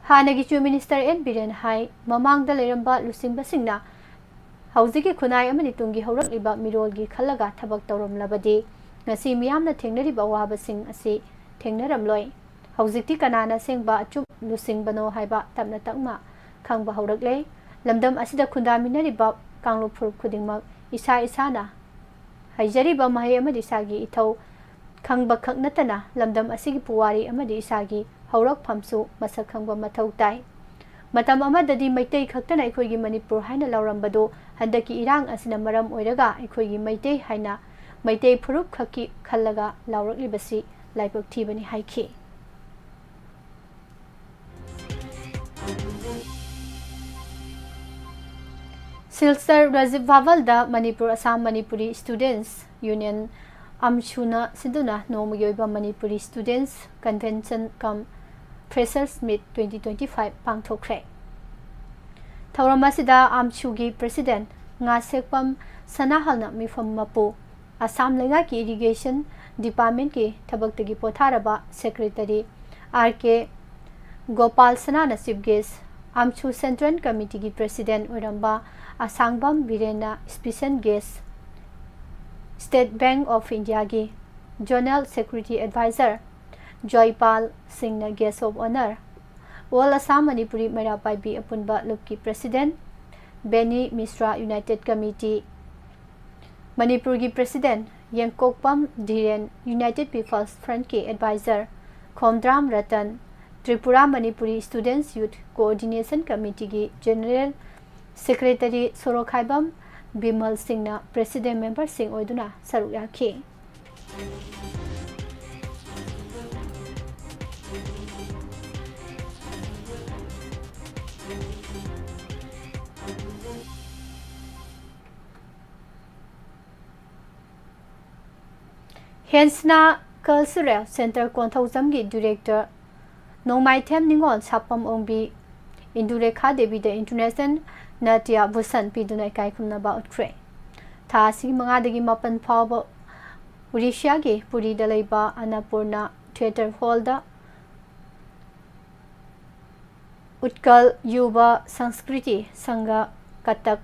ꯍꯥꯟꯅꯒꯤ ꯆꯤꯐ ꯃꯤꯅꯤꯁꯇꯔ ꯑꯦꯟ ꯕꯤꯔꯦꯟ ꯍꯥꯏ ꯃꯃꯥꯡꯗ ꯂꯩꯔꯝꯕ ꯂꯨꯆꯤꯡꯕꯁꯤꯡꯅ ꯍꯧꯖꯤꯛꯀꯤ ꯈꯨꯟꯅꯥꯏ ꯑꯃꯗꯤ ꯇꯨꯡꯒꯤ ꯍꯧꯔꯛꯂꯤꯕ ꯃꯤꯔꯣꯜꯒꯤ ꯈꯜꯂꯒ ꯊꯕꯛ ꯇꯧꯔꯝꯂꯕꯗꯤ ꯉꯁꯤ ꯃꯤꯌꯥꯝꯅ ꯊꯦꯡꯅꯔꯤꯕ ꯑꯋꯥꯕꯁꯤꯡ ꯑꯁꯤ ꯊꯦꯡꯅꯔꯝꯂꯣꯏ꯫ ꯍꯧꯖꯤꯛꯇꯤ ꯀꯅꯥꯅ ꯑꯁꯦꯡꯕ ꯑꯆꯨꯝ ꯂꯨꯆꯤꯡꯕꯅꯣ ꯍꯥꯏꯕ ꯇꯞꯅ ꯇꯞꯅ ꯈꯪꯕ ꯍꯧꯔꯛꯂꯦ꯫ ꯂꯝꯗꯝ ꯑꯁꯤꯗ ꯈꯨꯟꯗꯥꯃꯤꯟꯅꯔꯤꯕ ꯀꯥꯡꯂꯨꯞ ꯐꯨꯔꯨꯞ ꯈꯨꯗꯤꯡꯃꯛ ꯏꯁꯥ ꯏꯁꯥꯅ ꯍꯩꯖꯔꯤꯕ ꯃꯍꯩ ꯑꯃꯗꯤ ꯏꯁꯥꯒꯤ ꯏꯊꯧ ꯈꯪꯕ ꯈꯛ ꯅꯠꯇꯅ ꯂꯝꯗꯝ ꯑꯁꯤꯒꯤ ꯄꯨꯋꯥꯔꯤ ꯑꯃꯗꯤ ꯏꯁꯥꯒꯤ ꯍꯧꯔꯛꯐꯝꯁꯨ ꯃꯁꯛ ꯈꯪꯕ ꯃꯊꯧ ꯇꯥꯏ꯫ ꯃꯇꯝ ꯑꯃꯗꯗꯤ ꯃꯩꯇꯩ ꯈꯛꯇꯅ ꯑꯩꯈꯣꯏꯒꯤ ꯃꯅꯤꯄꯨꯔ ꯍꯥꯏꯅ ꯂꯥꯎꯔꯝꯕꯗꯨ ꯍꯟꯗꯛꯀꯤ ꯏꯔꯥꯡ ꯑꯁꯤꯅ ꯃꯔꯝ ꯑꯣꯏꯔꯒ ꯑꯩꯈꯣꯏꯒꯤ ꯃꯩꯇꯩ ꯍꯥꯏꯅ ꯃꯩꯇꯩ ꯐꯨꯔꯨꯞ ꯈꯛꯀꯤ ꯈꯜꯂꯒ ꯂꯥꯎꯔꯛꯂꯤꯕꯁꯤ ꯂꯥꯏꯕꯛ ꯊꯤꯕꯅꯤ ꯍꯥꯏꯈꯤ꯫ ꯁꯤꯜꯆꯔ ꯔꯥꯖꯤꯕ ꯚꯥꯕꯜꯗ ꯃꯅꯤꯄꯨꯔ ꯑꯁꯥꯝ ꯃꯅꯤꯄꯨꯔꯤ ꯁ꯭ꯇꯨꯗꯦꯟꯠꯁ ꯌꯨꯅꯤꯌꯟ ꯑꯝꯁꯨꯅ ꯁꯤꯟꯗꯨꯅ ꯅꯣꯡꯃꯒꯤ ꯑꯣꯏꯕ ꯃꯅꯤꯄꯨꯔꯤ ꯁ꯭ꯇꯨꯗꯦꯟꯠꯁ ꯀꯟꯚꯦꯟꯁꯟ ꯀꯝ ꯐ꯭ꯔꯦꯁꯔꯁ ꯃꯤꯠ twenty twenty five ꯄꯥꯡꯊꯣꯛꯈ꯭ꯔꯦ꯫ ꯊꯧꯔꯝ ꯑꯁꯤꯗ ꯑꯝꯁꯨꯒꯤ ꯄ꯭ꯔꯦꯁꯤꯗꯦꯟꯠ ꯉꯥꯁꯦꯛꯄꯝ ꯁꯅꯥꯍꯜꯅ ꯃꯤꯐꯝ ꯃꯄꯨ, ꯑꯁꯥꯝ ꯂꯩꯉꯥꯛꯀꯤ ꯏꯔꯤꯒꯦꯁꯟ ꯗꯤꯄꯥꯔꯠꯃꯦꯟꯠꯀꯤ ꯊꯕꯛꯇꯒꯤ ꯄꯣꯊꯥꯔꯕ ꯁꯦꯀ꯭ꯔꯦꯇꯔꯤ ꯑꯥꯔ ꯀꯦ ꯒꯣꯄꯥꯜ ꯁꯅꯥꯅ ꯆꯤꯐ ꯒꯦꯁ꯭ꯠ, ꯑꯝꯁꯨ ꯁꯦꯟꯇ꯭ꯔꯦꯜ ꯀꯃꯤꯇꯤꯒꯤ ꯄ꯭ꯔꯦꯁꯤꯗꯦꯟꯠ ꯑꯣꯏꯔꯝꯕ ꯑꯁꯥꯡꯕꯝ ꯕꯤꯔꯦꯟꯅ special guest, state bank of ꯏꯟꯗꯤꯌꯥꯒꯤ ꯖꯣꯅꯦꯜ ꯁꯦꯀ꯭ꯌꯨꯔꯤꯇꯤ ꯑꯦꯗꯚꯥꯏꯖꯔ ꯖꯣꯏꯄꯥꯜ ꯁꯤꯡꯅ guest of honour, all Assam Manipuri Meira Paibi ꯑꯄꯨꯟꯕ ꯂꯨꯞꯀꯤ president Beni Mishra united committee, ꯃꯅꯤꯄꯨꯔꯒꯤ president Yengkokpam Dhiren united peoples ꯐ꯭ꯔꯟꯠꯀꯤ advisor Khomdram Ratan, Tripura Manipuri students youth coordination ꯀꯃꯤꯇꯤꯒꯤ ꯖꯦꯅꯔꯦꯜ ꯁꯦꯀ꯭ꯔꯦꯇꯔꯤ ꯁꯣꯔꯣꯈꯥꯏꯕꯝ ꯕꯤꯃꯜ ꯁꯤꯡꯅ ꯄ꯭ꯔꯦꯁꯤꯗꯦꯟꯠ ꯃꯦꯝꯕꯔꯁꯤꯡ ꯑꯣꯏꯗꯨꯅ ꯁꯔꯨꯛ ꯌꯥꯈꯤ꯫ ꯍꯦꯟꯁꯅꯥ ꯀꯜꯆꯔꯦꯜ ꯁꯦꯟꯇꯔ ꯀꯣꯟꯊꯧꯖꯝꯒꯤ ꯗꯤꯔꯦꯛꯇꯔ ꯅꯣꯡꯃꯥꯏꯊꯦꯝ ꯅꯤꯉꯣꯜ ꯁꯥꯄꯝ ꯑꯣꯡꯕꯤ ꯏꯟꯗꯨꯔꯦꯈꯥ ꯗꯦꯕꯤꯗ ꯏꯟꯇꯔꯅꯦꯁꯅꯦꯜ ꯅꯥꯇ꯭ꯌ ꯚꯨꯁꯟ ꯄꯤꯗꯨꯅ ꯏꯀꯥꯏ ꯈꯨꯝꯅꯕ ꯎꯠꯈ꯭ꯔꯦ꯫ ꯊꯥ ꯑꯁꯤꯒꯤ ꯃꯉꯥꯗꯒꯤ ꯃꯥꯄꯟ ꯐꯥꯎꯕ ꯎꯔꯤꯁ꯭ꯌꯥꯒꯤ ꯄꯨꯔꯤꯗ ꯂꯩꯕ ꯑꯟꯅꯄꯨꯔꯅ ꯊꯤꯌꯦꯇꯔ ꯍꯣꯜꯗ ꯎꯠꯀꯜ ꯌꯨꯕ ꯁꯪꯁꯀ꯭ꯔꯤꯇꯤ ꯁꯪꯒ ꯀꯇꯛ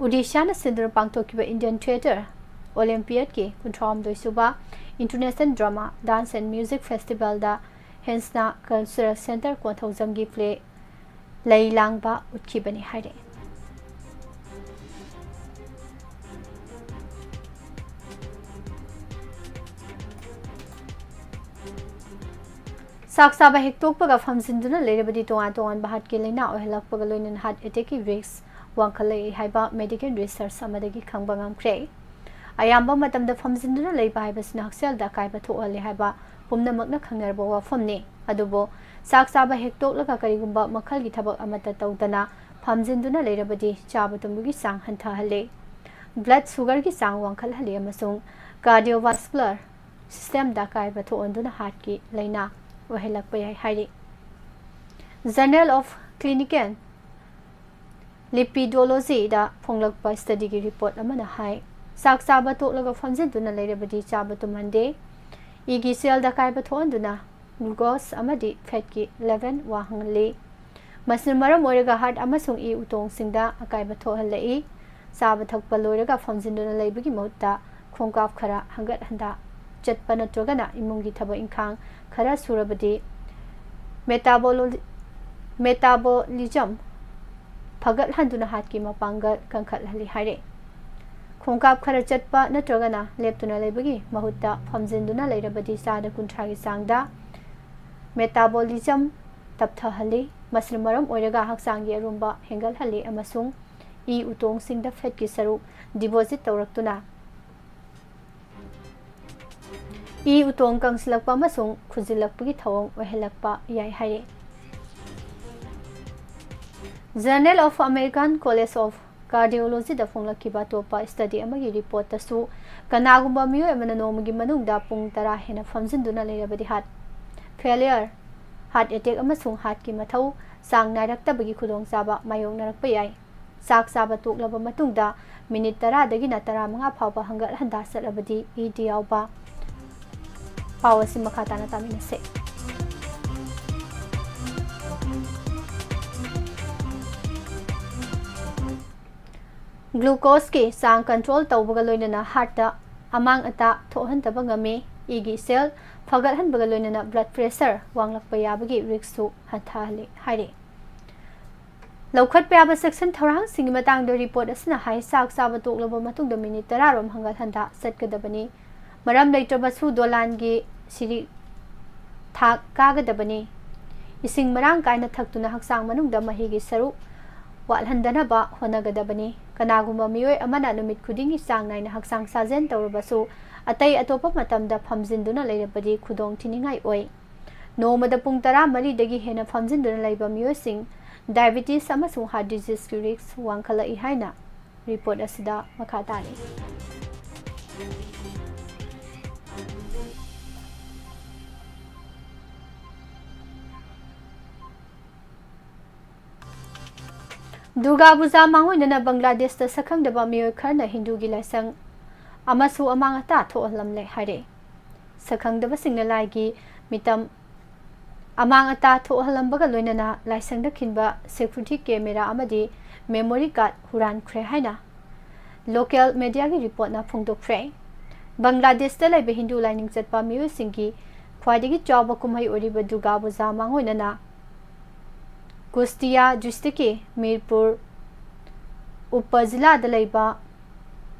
ꯎꯗꯤꯁꯥꯅ ꯁꯤꯟꯗꯨꯅ ꯄꯥꯡꯊꯣꯛꯈꯤꯕ ꯏꯟꯗꯤꯌꯟ ꯊꯤꯌꯦꯇꯔ ꯑꯣꯂꯦꯝꯄꯤꯌꯥꯠꯀꯤ ꯀꯨꯟꯊ꯭ꯔꯥꯍꯨꯝꯗꯣꯏ ꯁꯨꯕ international drama dance and music ꯐꯦꯁꯇꯤꯚꯦꯜꯗ ꯍꯦꯟꯁꯅꯥ ꯀꯜꯆꯔꯦꯜ ꯁꯦꯟꯇꯔ ꯀꯣꯟꯊꯧꯖꯝꯒꯤ ꯄ꯭ꯂꯦ ꯂꯩ ꯂꯥꯡꯕ ꯎꯠꯈꯤꯕꯅꯤ ꯍꯥꯏꯔꯛꯏ꯫ ꯆꯥꯛ ꯆꯥꯕ ꯍꯦꯛꯇꯣꯛꯄꯒ ꯐꯝꯖꯤꯟꯗꯨꯅ ꯂꯩꯔꯕꯗꯤ ꯇꯣꯉꯥꯟ ꯇꯣꯉꯥꯟꯕ ꯍꯥꯔꯠꯀꯤ ꯂꯥꯏꯅꯥ ꯑꯣꯏꯍꯜꯂꯛꯄꯒ ꯂꯣꯏꯅꯅ ꯍꯥꯔꯠ ꯑꯦꯇꯦꯛꯀꯤ ꯔꯤꯁꯛ ꯋꯥꯡꯈꯠꯂꯛꯏ ꯍꯥꯏꯕ ꯃꯦꯗꯤꯀꯦꯜ ꯔꯤꯁꯔꯆ ꯑꯃꯗꯒꯤ ꯈꯪꯕ ꯉꯝꯈ꯭ꯔꯦ꯫ ꯑꯌꯥꯝꯕ ꯃꯇꯝꯗ ꯐꯝꯖꯤꯟꯗꯨꯅ ꯂꯩꯕ ꯍꯥꯏꯕꯁꯤꯅ ꯍꯛꯁꯦꯜꯗ ꯑꯀꯥꯏꯕ ꯊꯣꯛꯍꯜꯂꯤ ꯍꯥꯏꯕ ꯄꯨꯝꯅꯃꯛꯅ ꯈꯪꯅꯔꯕ ꯋꯥꯐꯝꯅꯤ꯫ ꯑꯗꯨꯕꯨ ꯆꯥꯛ ꯆꯥꯕ ꯍꯦꯛꯇꯣꯛꯂꯒ ꯀꯔꯤꯒꯨꯝꯕ ꯃꯈꯜꯒꯤ ꯊꯕꯛ ꯑꯃꯠꯇ ꯇꯧꯗꯅ ꯐꯝꯖꯤꯟꯗꯨꯅ ꯂꯩꯔꯕꯗꯤ ꯆꯥꯕ ꯇꯨꯝꯕꯒꯤ ꯆꯥꯡ ꯍꯟꯊꯍꯜꯂꯤ, ꯕ꯭ꯂꯗ ꯁꯨꯒꯔꯒꯤ ꯆꯥꯡ ꯋꯥꯡꯈꯠꯍꯜꯂꯤ ꯑꯃꯁꯨꯡ ꯀꯥꯔꯗꯤꯑꯣꯚꯥꯁꯀꯨꯂꯔ ꯁꯤꯁꯇꯦꯝꯗ ꯑꯀꯥꯏꯕ ꯊꯣꯛꯍꯟꯗꯨꯅ ꯍꯥꯔꯠꯀꯤ ꯂꯥꯏꯅꯥ ꯑꯣꯏꯍꯜꯂꯛꯄ ꯌꯥꯏ ꯍꯥꯏꯔꯤ꯫ ꯖꯔꯅꯦꯜ ꯑꯣꯐ ꯀ꯭ꯂꯤꯅꯤꯀꯦꯜ ꯂꯤꯄꯤꯗꯣꯂꯣꯖꯤꯗ ꯐꯣꯡꯂꯛꯄ ꯁ꯭ꯇꯗꯤꯒꯤ ꯔꯤꯄꯣꯔꯠ ꯑꯃꯅ ꯍꯥꯏ, ꯆꯥꯛ ꯆꯥꯕ ꯇꯣꯛꯂꯒ ꯐꯝꯖꯤꯟꯗꯨꯅ ꯂꯩꯔꯕꯗꯤ ꯆꯥꯕ ꯇꯨꯝꯍꯟꯗꯦ, ꯏꯒꯤ ꯁꯦꯜꯗ ꯑꯀꯥꯏꯕ ꯊꯣꯛꯍꯟꯗꯨꯅ ꯒ꯭ꯂꯨꯀꯣꯁ ꯑꯃꯗꯤ ꯐꯦꯠꯀꯤ ꯂꯦꯚꯦꯜ ꯋꯥꯡꯍꯜꯂꯤ꯫ ꯃꯁꯤꯅ ꯃꯔꯝ ꯑꯣꯏꯔꯒ ꯍꯥꯔꯠ ꯑꯃꯁꯨꯡ ꯏ ꯎꯇꯣꯡꯁꯤꯡꯗ ꯑꯀꯥꯏꯕ ꯊꯣꯛꯍꯜꯂꯛꯏ꯫ ꯆꯥꯕ ꯊꯛꯄ ꯂꯣꯏꯔꯒ ꯐꯝꯖꯤꯟꯗꯨꯅ ꯂꯩꯕꯒꯤ ꯃꯍꯨꯠꯇ ꯈꯣꯡꯀꯥꯞ ꯈꯔ ꯍꯪꯒꯠ ꯍꯟꯗ ꯆꯠꯄ ꯅꯠꯇ꯭ꯔꯒꯅ ꯏꯃꯨꯡꯒꯤ ꯊꯕꯛ ꯏꯪꯈꯥꯡ ꯈꯔ ꯁꯨꯔꯕꯗꯤ metabolo-, metabolism ꯐꯒꯠꯍꯟꯗꯨꯅ ꯍꯥꯔꯠꯀꯤ ꯃꯄꯥꯡꯒꯜ ꯀꯟꯈꯠꯍꯜꯂꯤ ꯍꯥꯏꯔꯦ꯫ ꯈꯣꯡꯀꯥꯞ ꯈꯔ ꯆꯠꯄ ꯅꯠꯇ꯭ꯔꯒꯅ ꯂꯦꯞꯇꯨꯅ ꯂꯩꯕꯒꯤ ꯃꯍꯨꯠꯇ ꯐꯝꯖꯤꯟꯗꯨꯅ ꯂꯩꯔꯕꯗꯤ ꯆꯥꯗ ꯀꯨꯟꯊ꯭ꯔꯥꯒꯤ ꯆꯥꯡꯗ metabolism ꯇꯞꯊꯍꯜꯂꯤ꯫ ꯃꯁꯤꯅ ꯃꯔꯝ ꯑꯣꯏꯔꯒ ꯍꯛꯆꯥꯡꯒꯤ ꯑꯔꯨꯝꯕ ꯍꯦꯟꯒꯠꯍꯜꯂꯤ ꯑꯃꯁꯨꯡ ꯏ ꯎꯇꯣꯡꯁꯤꯡꯗ ꯐꯦꯠꯀꯤ ꯁꯔꯨꯛ deposit ꯇꯧꯔꯛꯇꯨꯅ ꯏ ꯎꯇꯣꯡ ꯀꯪꯁꯤꯜꯂꯛꯄ ꯑꯃꯁꯨꯡ ꯈꯨꯖꯤꯜꯂꯛꯄꯒꯤ ꯊꯧꯑꯣꯡ ꯑꯣꯏꯍꯜꯂꯛꯄ ꯌꯥꯏ ꯍꯥꯏꯔꯤ꯫ Journal of American College of Cardiologyꯗ ꯐꯣꯡꯂꯛꯈꯤꯕ ꯑꯇꯣꯞꯄ ꯁ꯭ꯇꯗꯤ ꯑꯃꯒꯤ ꯔꯤꯄꯣꯔꯠꯇꯁꯨ ꯀꯅꯥꯒꯨꯝꯕ ꯃꯤꯑꯣꯏ ꯑꯃꯅ ꯅꯣꯡꯃꯒꯤ ꯃꯅꯨꯡꯗ ꯄꯨꯡ ꯇꯔꯥ ꯍꯦꯟꯅ ꯐꯝꯖꯤꯟꯗꯨꯅ ꯂꯩꯔꯕꯗꯤ ꯍꯥꯔꯠ ꯐꯦꯂꯤꯌꯔ, ꯍꯥꯔꯠ ꯑꯦꯇꯦꯛ ꯑꯃꯁꯨꯡ ꯍꯥꯔꯠꯀꯤ ꯃꯊꯧ ꯆꯥꯡ ꯅꯥꯏꯔꯛꯇꯕꯒꯤ ꯈꯨꯗꯣꯡꯆꯥꯕ ꯃꯥꯌꯣꯛꯅꯔꯛꯄ ꯌꯥꯏ꯫ ꯆꯥꯛ ꯆꯥꯕ ꯇꯣꯛꯂꯕ ꯃꯇꯨꯡꯗ ꯃꯤꯅꯤꯠ ꯇꯔꯥꯗꯒꯤꯅ ꯇꯔꯥꯃꯉꯥ ꯐꯥꯎꯕ ꯍꯪꯒꯠ ꯍꯟꯗꯥ ꯆꯠꯂꯕꯗꯤ ꯏꯗꯤ ꯌꯥꯎꯕ꯫ ꯄꯥꯎ ꯑꯁꯤ ꯃꯈꯥ ꯇꯥꯅ ꯇꯥꯃꯤꯟꯅꯁꯦ꯫ Glucoseꯀꯤ ꯆꯥꯡ control ꯇꯧꯕꯒ ꯂꯣꯏꯅꯅ heartꯇ ꯑꯃꯥꯡ ꯑꯇꯥ ꯊꯣꯛꯍꯟꯗꯕ ꯉꯝꯃꯤ꯫ ꯏꯒꯤ ꯏꯆꯦꯜ ꯐꯒꯠꯍꯟꯕꯒ ꯂꯣꯏꯅꯅ blood pressure ꯋꯥꯡꯂꯛꯄ ꯌꯥꯕꯒꯤ riskꯁꯨ ꯍꯟꯊꯍꯜꯂꯤ ꯍꯥꯏꯔꯤ꯫ ꯂꯧꯈꯠꯄ ꯌꯥꯕ ꯆꯦꯛꯁꯤꯟ ꯊꯧꯔꯥꯡꯁꯤꯡꯒꯤ ꯃꯇꯥꯡꯗ report ꯑꯁꯤꯅ ꯍꯥꯏ, ꯆꯥꯛ ꯆꯥꯕ ꯇꯣꯛꯂꯕ ꯃꯇꯨꯡꯗ ꯃꯤꯅꯤꯠ ꯇꯔꯥ ꯔꯣꯝ ꯍꯪꯒꯠ ꯍꯟꯗꯥ ꯆꯠꯀꯗꯕꯅꯤ꯫ ꯃꯔꯝ ꯂꯩꯇ꯭ꯔꯕꯁꯨ ꯗꯣꯂꯥꯟꯒꯤ ꯁꯤꯔꯤ ꯊꯥꯛ ꯀꯥꯒꯗꯕꯅꯤ꯫ ꯏꯁꯤꯡ ꯃꯔꯥꯡ ꯀꯥꯏꯅ ꯊꯛꯇꯨꯅ ꯍꯛꯆꯥꯡ ꯃꯅꯨꯡꯗ ꯃꯍꯤꯒꯤ ꯁꯔꯨꯛ ꯋꯥꯠꯍꯟꯗꯅꯕ ꯍꯣꯠꯅꯒꯗꯕꯅꯤ꯫ ꯀꯅꯥꯒꯨꯝꯕ ꯃꯤꯑꯣꯏ ꯑꯃꯅ ꯅꯨꯃꯤꯠ ꯈꯨꯗꯤꯡꯒꯤ ꯆꯥꯡ ꯅꯥꯏꯅ ꯍꯛꯆꯥꯡ ꯁꯥꯖꯦꯜ ꯇꯧꯔꯕꯁꯨ, ꯑꯇꯩ ꯑꯇꯣꯞꯄ ꯃꯇꯝꯗ ꯐꯝꯖꯤꯟꯗꯨꯅ ꯂꯩꯔꯕꯗꯤ ꯈꯨꯗꯣꯡ ꯊꯤꯅꯤꯡꯉꯥꯏ ꯑꯣꯏ꯫ ꯅꯣꯡꯃꯗ ꯄꯨꯡ ꯇꯔꯥꯃꯔꯤꯗꯒꯤ ꯍꯦꯟꯅ ꯐꯝꯖꯤꯟꯗꯨꯅ ꯂꯩꯕ ꯃꯤꯑꯣꯏꯁꯤꯡ diabetes ꯑꯃꯁꯨꯡ heart diseaseꯀꯤ risk ꯋꯥꯡꯈꯠꯂꯛꯏ ꯍꯥꯏꯅ report ꯑꯁꯤꯗ ꯃꯈꯥ ꯇꯥꯔꯤ꯫ ꯗꯨꯔꯒꯥ ꯄꯨꯖꯥ ꯃꯥꯡꯑꯣꯏꯅꯅ ꯕꯪꯒ꯭ꯂꯥꯗꯦꯁꯇ ꯁꯛꯈꯪꯗꯕ ꯃꯤꯑꯣꯏ ꯈꯔꯅ ꯍꯤꯟꯗꯨꯒꯤ ꯂꯥꯏꯁꯪ ꯑꯃꯁꯨ ꯑꯃꯥꯡ ꯑꯇꯥ ꯊꯣꯛꯍꯜꯂꯝꯂꯦ ꯍꯥꯏꯔꯦ꯫ ꯁꯛꯈꯪꯗꯕꯁꯤꯡꯅ ꯂꯥꯏꯒꯤ ꯃꯤꯇꯝ ꯑꯃꯥꯡ ꯑꯇꯥ ꯊꯣꯛꯍꯜꯂꯝꯕꯒ ꯂꯣꯏꯅꯅ ꯂꯥꯏꯁꯪꯗ ꯈꯤꯟꯕ security camera ꯑꯃꯗꯤ memory card ꯍꯨꯔꯥꯟꯈ꯭ꯔꯦ ꯍꯥꯏꯅ local mediaꯒꯤ reportꯅ ꯐꯣꯡꯗꯣꯛꯈ꯭ꯔꯦ꯫ ꯕꯪꯒ꯭ꯂꯥꯗꯦꯁꯇ ꯂꯩꯕ ꯍꯤꯟꯗꯨ ꯂꯥꯏꯅꯤꯡ ꯆꯠꯄ ꯃꯤꯑꯣꯏꯁꯤꯡꯒꯤ ꯈ꯭ꯋꯥꯏꯗꯒꯤ ꯆꯥꯎꯕ ꯀꯨꯝꯍꯩ ꯑꯣꯏꯔꯤꯕ ꯗꯨꯔꯒꯥ ꯄꯨꯖꯥ ꯃꯥꯡꯑꯣꯏꯅꯅ ꯀꯨꯁꯇꯤꯌꯥ districtꯀꯤ ꯃꯤꯔꯄꯨꯔ ꯎꯄ ꯖꯤꯂꯥꯗ ꯂꯩꯕ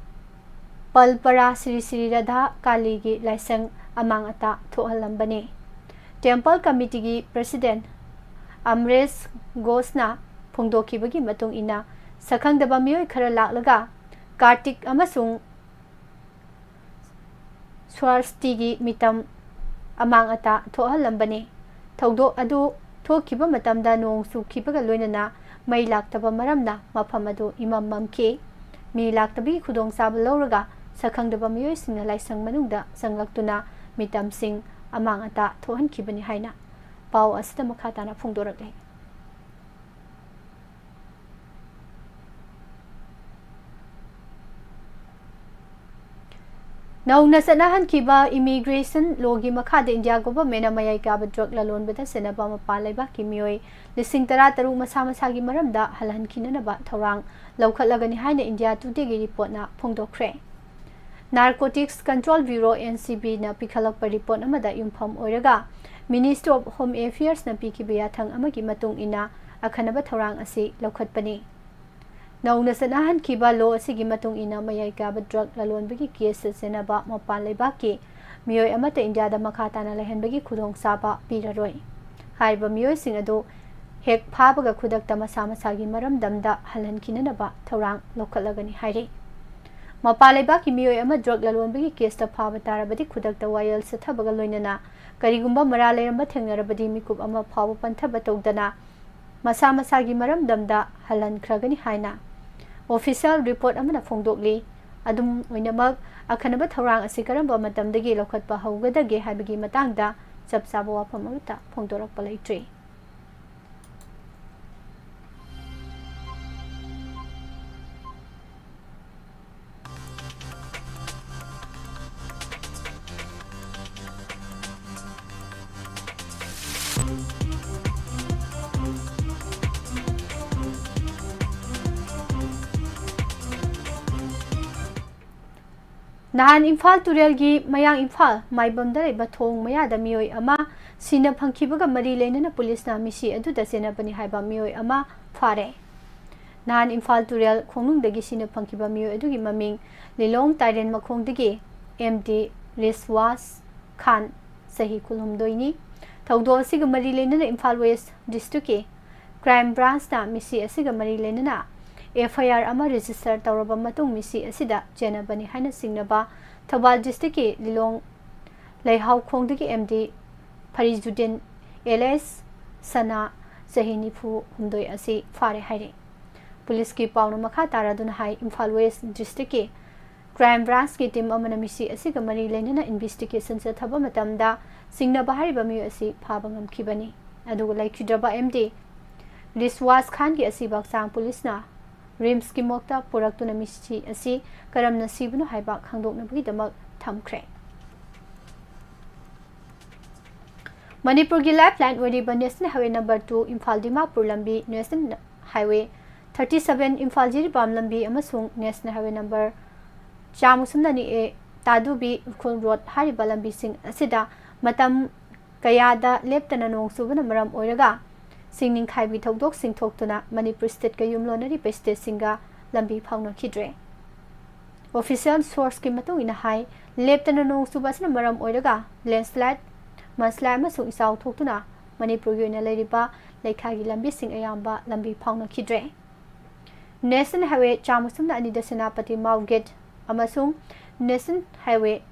ꯄꯜꯄꯔꯥ ꯁ꯭ꯔꯤ ꯁ꯭ꯔꯤ ꯔꯥꯙꯥ ꯀꯥꯂꯤꯒꯤ ꯂꯥꯏꯁꯪ ꯑꯃꯥꯡ ꯑꯇꯥ ꯊꯣꯛꯍꯜꯂꯝꯕꯅꯤ꯫ Temple committeeꯒꯤ president ꯑꯃꯔꯦꯁ ꯘꯣꯁꯅ ꯐꯣꯡꯗꯣꯛꯈꯤꯕꯒꯤ ꯃꯇꯨꯡ ꯏꯟꯅ, ꯁꯛꯈꯪꯗꯕ ꯃꯤꯑꯣꯏ ꯈꯔ ꯂꯥꯛꯂꯒ ꯀꯥꯔꯇꯤꯛ ꯑꯃꯁꯨꯡ ꯁ꯭ꯋꯥꯁꯇꯤꯒꯤ ꯃꯤꯇꯝ ꯑꯃꯥꯡ ꯑꯇꯥ ꯊꯣꯛꯍꯜꯂꯝꯕꯅꯤ꯫ ꯊꯧꯗꯣꯛ ꯑꯗꯨ ꯊꯣꯛꯈꯤꯕ ꯃꯇꯝꯗ ꯅꯣꯡ ꯆꯨꯈꯤꯕꯒ ꯂꯣꯏꯅꯅ ꯃꯩ ꯂꯥꯛꯇꯕ ꯃꯔꯝꯅ ꯃꯐꯝ ꯑꯗꯨ ꯏꯃꯝ ꯃꯝꯈꯤ꯫ ꯃꯤ ꯂꯥꯛꯇꯕꯒꯤ ꯈꯨꯗꯣꯡꯆꯥꯕ ꯂꯧꯔꯒ ꯁꯛꯈꯪꯗꯕ ꯃꯤꯑꯣꯏꯁꯤꯡꯅ ꯂꯥꯏꯁꯪ ꯃꯅꯨꯡꯗ ꯆꯪꯂꯛꯇꯨꯅ ꯃꯤꯇꯝꯁꯤꯡ ꯑꯃꯥꯡ ꯑꯇꯥ ꯊꯣꯛꯍꯟꯈꯤꯕꯅꯤ ꯍꯥꯏꯅ ꯄꯥꯎ ꯑꯁꯤꯗ ꯃꯈꯥ ꯇꯥꯅ ꯐꯣꯡꯗꯣꯔꯛꯂꯤ꯫ ꯅꯧꯅ ꯆꯠꯅꯍꯟꯈꯤꯕ ꯏꯃꯤꯒ꯭ꯔꯦꯁꯟ ꯂꯣꯒꯤ ꯃꯈꯥꯗ ꯏꯟꯗꯤꯌꯥ ꯒꯣꯚꯔꯟꯃꯦꯟꯅ ꯃꯌꯥꯏ ꯀꯥꯕ ꯗ꯭ꯔꯒ ꯂꯂꯣꯟꯕꯗ ꯁꯦꯟꯅꯕ ꯃꯄꯥꯟ ꯂꯩꯕꯥꯛꯀꯤ ꯃꯤꯑꯣꯏ ꯂꯤꯁꯤꯡ ꯇꯔꯥ ꯇꯔꯨꯛ ꯃꯁꯥ ꯃꯁꯥꯒꯤ ꯃꯔꯝꯗ ꯍꯜꯍꯟꯈꯤꯅꯅꯕ ꯊꯧꯔꯥꯡ ꯂꯧꯈꯠꯂꯒꯅꯤ ꯍꯥꯏꯅ ꯏꯟꯗꯤꯌꯥ ꯇꯨꯗꯦꯒꯤ ꯔꯤꯄꯣꯔꯠꯅ ꯐꯣꯡꯗꯣꯛꯈ꯭ꯔꯦ꯫ Narcotics control bureau, N C ꯕꯤꯅ ꯄꯤꯈꯠꯂꯛꯄ ꯔꯤꯄꯣꯔꯠ ꯑꯃꯗ ꯌꯨꯝꯐꯝ ꯑꯣꯏꯔꯒ Ministry of Home Affairsꯅ ꯄꯤꯈꯤꯕ ꯌꯥꯊꯪ ꯑꯃꯒꯤ ꯃꯇꯨꯡ ꯏꯟꯅ ꯑꯈꯟꯅꯕ ꯊꯧꯔꯥꯡ ꯑꯁꯤ ꯂꯧꯈꯠꯄꯅꯤ꯫ ꯅꯧꯅ ꯆꯠꯅꯍꯟꯈꯤꯕ ꯂꯣ ꯑꯁꯤꯒꯤ ꯃꯇꯨꯡ ꯏꯟꯅ ꯃꯌꯥꯏ ꯀꯥꯕ ꯗ꯭ꯔꯒ ꯂꯂꯣꯟꯕꯒꯤ ꯀꯦꯁꯇ ꯆꯦꯟꯅꯕ ꯃꯄꯥꯟ ꯂꯩꯕꯥꯛꯀꯤ ꯃꯤꯑꯣꯏ ꯑꯃꯠꯇ ꯏꯟꯗꯤꯌꯥꯗ ꯃꯈꯥ ꯇꯥꯅ ꯂꯩꯍꯟꯕꯒꯤ ꯈꯨꯗꯣꯡꯆꯥꯕ ꯄꯤꯔꯔꯣꯏ꯫ ꯍꯥꯏꯔꯤꯕ ꯃꯤꯑꯣꯏꯁꯤꯡ ꯑꯗꯨ ꯍꯦꯛ ꯐꯥꯕꯒ ꯈꯨꯗꯛꯇ ꯃꯁꯥ ꯃꯁꯥꯒꯤ ꯃꯔꯝꯗꯝꯗ ꯍꯜꯍꯟꯈꯤꯅꯅꯕ ꯊꯧꯔꯥꯡ ꯂꯧꯈꯠꯂꯒꯅꯤ ꯍꯥꯏꯔꯤ꯫ ꯃꯄꯥꯟ ꯂꯩꯕꯥꯛꯀꯤ ꯃꯤꯑꯣꯏ ꯑꯃ ꯗ꯭ꯔꯒ ꯂꯂꯣꯟꯕꯒꯤ ꯀꯦꯁꯇ ꯐꯥꯕ ꯇꯥꯔꯕꯗꯤ ꯈꯨꯗꯛꯇ ꯋꯥꯌꯦꯜ ꯆꯠꯊꯕꯒ ꯂꯣꯏꯅꯅ ꯀꯔꯤꯒꯨꯝꯕ ꯃꯔꯥꯜ ꯂꯩꯔꯝꯕ ꯊꯦꯡꯅꯔꯕꯗꯤ ꯃꯤꯀꯨꯞ ꯑꯃ ꯐꯥꯎꯕ ꯄꯟꯊꯕ ꯇꯧꯗꯅ ꯃꯁꯥ ꯃꯁꯥꯒꯤ ꯃꯔꯝꯗꯝꯗ ꯍꯜꯍꯟꯈ꯭ꯔꯒꯅꯤ ꯍꯥꯏꯅ ꯑꯣꯐꯤꯁꯤꯌꯦꯜ ꯔꯤꯄꯣꯔꯠ ꯑꯃꯅ ꯐꯣꯡꯗꯣꯛꯂꯤ꯫ ꯑꯗꯨꯝ ꯑꯣꯏꯅꯃꯛ, ꯑꯈꯟꯅꯕ ꯊꯧꯔꯥꯡ ꯑꯁꯤ ꯀꯔꯝꯕ ꯃꯇꯝꯗꯒꯤ ꯂꯧꯈꯠꯄ ꯍꯧꯒꯗꯒꯦ ꯍꯥꯏꯕꯒꯤ ꯃꯇꯥꯡꯗ ꯆꯞ ꯆꯥꯕ ꯋꯥꯐꯝ ꯑꯃꯠꯇ ꯐꯣꯡꯗꯣꯔꯛꯄ ꯂꯩꯇ꯭ꯔꯤ꯫ ꯅꯍꯥꯟ ꯏꯝꯐꯥꯜ ꯇꯨꯔꯦꯜꯒꯤ ꯃꯌꯥꯡ ꯏꯝꯐꯥꯜ ꯃꯥꯏꯕꯝꯗ ꯂꯩꯕ ꯊꯣꯡ ꯃꯌꯥꯗ ꯃꯤꯑꯣꯏ ꯑꯃ ꯁꯤꯅ ꯐꯪꯈꯤꯕꯒ ꯃꯔꯤ ꯂꯩꯅꯅ ꯄꯨꯂꯤꯁꯅ ꯃꯤꯁꯤ ꯑꯗꯨꯗ ꯆꯦꯟꯅꯕꯅꯤ ꯍꯥꯏꯕ ꯃꯤꯑꯣꯏ ꯑꯃ ꯐꯥꯔꯦ꯫ ꯅꯍꯥꯟ ꯏꯝꯐꯥꯜ ꯇꯨꯔꯦꯜ ꯈꯣꯡꯅꯨꯡꯗꯒꯤ ꯁꯤꯅ ꯐꯪꯈꯤꯕ ꯃꯤꯑꯣꯏ ꯑꯗꯨꯒꯤ ꯃꯃꯤꯡ ꯂꯤꯂꯣꯡ ꯇꯥꯏꯔꯦꯟ ꯃꯈꯣꯡꯗꯒꯤ ꯑꯦꯝ ꯗꯤ ꯔꯤꯁꯋꯥꯁ ꯈꯥꯟ, ꯆꯍꯤ ꯀꯨꯟꯍꯨꯝꯗꯣꯏꯅꯤ꯫ ꯊꯧꯗꯣꯛ ꯑꯁꯤꯒ ꯃꯔꯤ ꯂꯩꯅꯅ ꯏꯝꯐꯥꯜ ꯋꯦꯁ ꯗꯤꯁꯇ꯭ꯔꯤꯛꯀꯤ ꯀ꯭ꯔꯥꯏꯝ ꯕ꯭ꯔꯥꯟꯁꯅ ꯃꯤꯁꯤ ꯑꯁꯤꯒ ꯃꯔꯤ ꯂꯩꯅꯅ ꯑꯦꯐ ꯑꯥꯏ ꯑꯥꯔ ꯑꯃ ꯔꯦꯖꯤꯁꯇꯔ ꯇꯧꯔꯕ ꯃꯇꯨꯡ ꯃꯤꯁꯤ ꯑꯁꯤꯗ ꯆꯦꯟꯅꯕꯅꯤ ꯍꯥꯏꯅ ꯆꯤꯡꯅꯕ ꯊꯧꯕꯥꯜ ꯗꯤꯁꯇ꯭ꯔꯤꯛꯀꯤ ꯂꯤꯂꯣꯡ ꯂꯩꯍꯥꯎꯈꯣꯡꯗꯒꯤ ꯑꯦꯝ ꯗꯤ ꯐꯔꯤꯖꯨꯗꯤꯟ ꯑꯦꯂꯦꯁ ꯁꯅꯥ, ꯆꯍꯤ ꯅꯤꯐꯨ ꯍꯨꯝꯗꯣꯏ ꯑꯁꯤ ꯐꯥꯔꯦ ꯍꯥꯏꯔꯤ꯫ ꯄꯨꯂꯤꯁꯀꯤ ꯄꯥꯎꯅ ꯃꯈꯥ ꯇꯥꯔꯗꯨꯅ ꯍꯥꯏ, ꯏꯝꯐꯥꯜ ꯋꯦꯁ ꯗꯤꯁꯇ꯭ꯔꯤꯛꯀꯤ ꯀ꯭ꯔꯥꯏꯝ ꯕ꯭ꯔꯥꯟꯁꯀꯤ ꯇꯤꯝ ꯑꯃꯅ ꯃꯤꯁꯤ ꯑꯁꯤꯒ ꯃꯔꯤ ꯂꯩꯅꯅ ꯏꯟꯚꯦꯁꯇꯤꯒꯦꯁꯟ ꯆꯠꯊꯕ ꯃꯇꯝꯗ ꯆꯤꯡꯅꯕ ꯍꯥꯏꯔꯤꯕ ꯃꯤꯑꯣꯏ ꯑꯁꯤ ꯐꯥꯕ ꯉꯝꯈꯤꯕꯅꯤ꯫ ꯑꯗꯨꯒ ꯂꯩꯈꯤꯗ꯭ꯔꯕ ꯑꯦꯝ ꯗꯤ ꯔꯤꯁꯋꯥꯁ ꯈꯥꯟꯒꯤ ꯑꯁꯤꯕ ꯍꯛꯆꯥꯡ ꯄꯨꯂꯤꯁꯅ ꯔꯤꯝꯁꯀꯤ ꯃꯣꯔꯒꯇ ꯄꯨꯔꯛꯇꯨꯅ ꯃꯤꯁꯤ ꯑꯁꯤ ꯀꯔꯝꯅ ꯁꯤꯕꯅꯣ ꯍꯥꯏꯕ ꯈꯪꯗꯣꯛꯅꯕꯒꯤꯗꯃꯛ ꯊꯝꯈ꯭ꯔꯦ꯫ ꯃꯅꯤꯄꯨꯔꯒꯤ lifeline ꯑꯣꯏꯔꯤꯕ National Highway number two Imphal Dimapur ꯂꯝꯕꯤ, National Highway thirty seven Imphal Jiribam ꯂꯝꯕꯤ ꯑꯃꯁꯨꯡ National Highway number ꯆꯥꯝꯃ ꯁꯨꯞꯅ ꯑꯅꯤ A ꯇꯥꯗꯨꯕꯤ ꯎꯈ꯭ꯔꯨꯜ road ꯍꯥꯏꯔꯤꯕ ꯂꯝꯕꯤꯁꯤꯡ ꯑꯁꯤꯗ ꯃꯇꯝ ꯀꯌꯥꯗ ꯂꯦꯞꯇꯅ ꯅꯣꯡ ꯆꯨꯕꯅ ꯃꯔꯝ ꯑꯣꯏꯔꯒ ꯁꯤꯡ ꯅꯤꯡꯈꯥꯏꯕꯒꯤ ꯊꯧꯗꯣꯛꯁꯤꯡ ꯊꯣꯛꯇꯨꯅ ꯃꯅꯤꯄꯨꯔ stateꯀ ꯌꯨꯝꯂꯣꯟꯅꯔꯤꯕ stateꯁꯤꯡꯒ ꯂꯝꯕꯤ ꯐꯥꯎꯅꯈꯤꯗ꯭ꯔꯦ꯫ Official sourceꯀꯤ ꯃꯇꯨꯡ ꯏꯟꯅ ꯍꯥꯏ, ꯂꯦꯞꯇꯅ ꯅꯣꯡ ꯆꯨꯕ ꯑꯁꯤꯅ ꯃꯔꯝ ꯑꯣꯏꯔꯒ landslide, mudslide ꯑꯃꯁꯨꯡ ꯏꯆꯥꯎ ꯊꯣꯛꯇꯨꯅ ꯃꯅꯤꯄꯨꯔꯒꯤ ꯑꯣꯏꯅ ꯂꯩꯔꯤꯕ ꯂꯩꯈꯥꯒꯤ ꯂꯝꯕꯤꯁꯤꯡ ꯑꯌꯥꯝꯕ ꯂꯝꯕꯤ ꯐꯥꯎꯅꯈꯤꯗ꯭ꯔꯦ꯫ National Highway ꯆꯥꯝꯃ ꯁꯨꯞꯅ ꯑꯅꯤꯗ ꯁꯦꯅꯥꯄꯇꯤ ꯃꯥꯎ gate ꯑꯃꯁꯨꯡ National Highway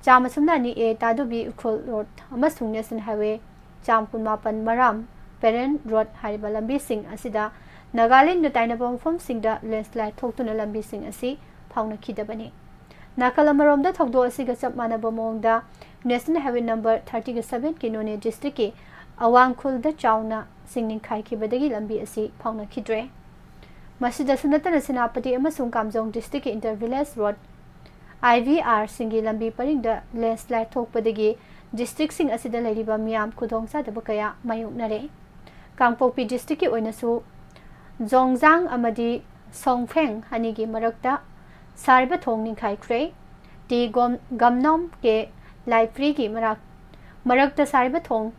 ꯆꯥꯝꯃ ꯁꯨꯞꯅ ꯑꯅꯤ A ꯇꯥꯗꯨꯕꯤ ꯎꯈ꯭ꯔꯨꯜ road ꯑꯃꯁꯨꯡ National Highway ꯆꯥꯝꯃ ꯀꯨꯟꯃꯥꯄꯟ ꯃꯔꯥꯝ ꯄꯦꯔꯦꯟ road ꯍꯥꯏꯔꯤꯕ ꯂꯝꯕꯤꯁꯤꯡ ꯑꯁꯤꯗ ꯅꯥꯒꯥꯂꯦꯟꯒ ꯇꯥꯏꯅꯕ ꯃꯐꯝꯁꯤꯡꯗ landslide ꯊꯣꯛꯇꯨꯅ ꯂꯝꯕꯤꯁꯤꯡ ꯑꯁꯤ ꯐꯥꯎꯅꯈꯤꯗꯕꯅꯤ꯫ ꯅꯥꯀꯜ ꯑꯃꯔꯣꯝꯗ ꯊꯧꯗꯣꯛ ꯑꯁꯤꯒ ꯆꯞ ꯃꯥꯟꯅꯕ ꯃꯑꯣꯡꯗ National Highway number thirty sevenꯀꯤ ꯅꯣꯅꯦ districtꯀꯤ ꯑꯋꯥꯡꯈꯨꯜꯗ ꯆꯥꯎꯅ ꯁꯤꯡ ꯅꯤꯡꯈꯥꯏꯈꯤꯕꯗꯒꯤ ꯂꯝꯕꯤ ꯑꯁꯤ ꯐꯥꯎꯅꯈꯤꯗ꯭ꯔꯦ꯫ ꯃꯁꯤꯗꯁꯨ ꯅꯠꯇꯅ ꯁꯦꯅꯥꯄꯇꯤ ꯑꯃꯁꯨꯡ ꯀꯥꯝꯖꯣꯡ districtꯀꯤ inter village road, IVRꯁꯤꯡꯒꯤ ꯂꯝꯕꯤ ꯄꯔꯤꯡꯗ landslide ꯊꯣꯛꯄꯗꯒꯤ districtꯁꯤꯡ ꯑꯁꯤꯗ ꯂꯩꯔꯤꯕ ꯃꯤꯌꯥꯝ ꯈꯨꯗꯣꯡꯆꯥꯗꯕ ꯀꯌꯥ ꯃꯥꯌꯣꯛꯅꯔꯦ꯫ ꯀꯥꯡꯄꯣꯛꯄꯤ districtꯀꯤ ꯑꯣꯏꯅꯁꯨ ꯖꯣꯡꯖꯥꯡ ꯑꯃꯗꯤ ꯁꯣꯡꯐꯦꯡ ꯑꯅꯤꯒꯤ ꯃꯔꯛꯇ ꯁꯥꯔꯤꯕ ꯊꯣꯡ ꯅꯤꯡꯈꯥꯏꯈ꯭ꯔꯦ꯫ ꯇꯤ ꯒꯣꯝ-, ꯒꯝꯅꯣꯝ ꯀꯦ ꯂꯥꯏꯄ꯭ꯔꯤꯒꯤ ꯃꯔꯛ-, ꯃꯔꯛꯇ ꯁꯥꯔꯤꯕ ꯊꯣꯡ,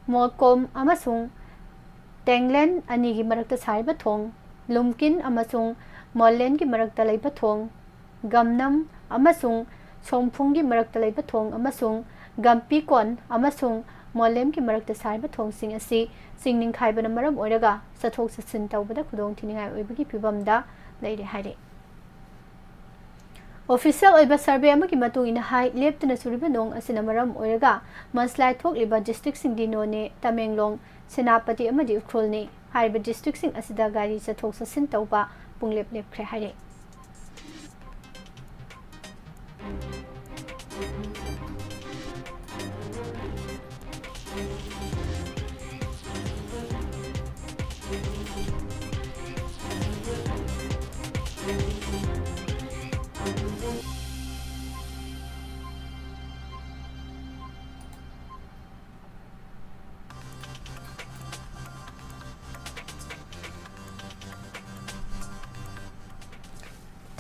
ꯃꯣꯜꯀꯣꯝ ꯑꯃꯁꯨꯡ ꯇꯦꯡꯂꯦꯟ ꯑꯅꯤꯒꯤ ꯃꯔꯛꯇ ꯁꯥꯔꯤꯕ ꯊꯣꯡ, ꯂꯨꯝꯀꯤꯟ ꯑꯃꯁꯨꯡ ꯃꯣꯂꯦꯟꯒꯤ ꯃꯔꯛꯇ ꯂꯩꯕ ꯊꯣꯡ, ꯒꯝꯅꯝ ꯑꯃꯁꯨꯡ ꯁꯣꯝꯐꯨꯡꯒꯤ ꯃꯔꯛꯇ ꯂꯩꯕ ꯊꯣꯡ ꯑꯃꯁꯨꯡ ꯒꯝꯄꯤꯀꯣꯟ ꯑꯃꯁꯨꯡ ꯃꯣꯂꯦꯝꯒꯤ ꯃꯔꯛꯇ ꯁꯥꯔꯤꯕ ꯊꯣꯡꯁꯤꯡ ꯑꯁꯤ ꯆꯤꯡ ꯅꯤꯡꯈꯥꯏꯕꯅ ꯃꯔꯝ ꯑꯣꯏꯔꯒ ꯆꯠꯊꯣꯛ ꯆꯠꯁꯤꯟ ꯇꯧꯕꯗ ꯈꯨꯗꯣꯡꯊꯤꯅꯤꯡꯉꯥꯏ ꯑꯣꯏꯕꯒꯤ ꯐꯤꯕꯝꯗ ꯂꯩꯔꯦ ꯍꯥꯏꯔꯤ꯫ Official ꯑꯣꯏꯕ survey ꯑꯃꯒꯤ ꯃꯇꯨꯡ ꯏꯟꯅ ꯍꯥꯏ, ꯂꯦꯞꯇꯅ ꯆꯨꯔꯤꯕ ꯅꯣꯡ ꯑꯁꯤꯅ ꯃꯔꯝ ꯑꯣꯏꯔꯒ mudslide ꯊꯣꯛꯂꯤꯕ districtꯁꯤꯡꯗꯤ ꯅꯣꯅꯦ, ꯇꯃꯦꯡꯂꯣꯡ, ꯁꯦꯅꯥꯄꯇꯤ ꯑꯃꯗꯤ ꯎꯈ꯭ꯔꯨꯜꯅꯤ꯫ ꯍꯥꯏꯔꯤꯕ districtꯁꯤꯡ ꯑꯁꯤꯗ ꯒꯥꯔꯤ ꯆꯠꯊꯣꯛ ꯆꯠꯁꯤꯟ ꯇꯧꯕ ꯄꯨꯡꯂꯦꯞ ꯂꯦꯞꯈ꯭ꯔꯦ ꯍꯥꯏꯔꯤ꯫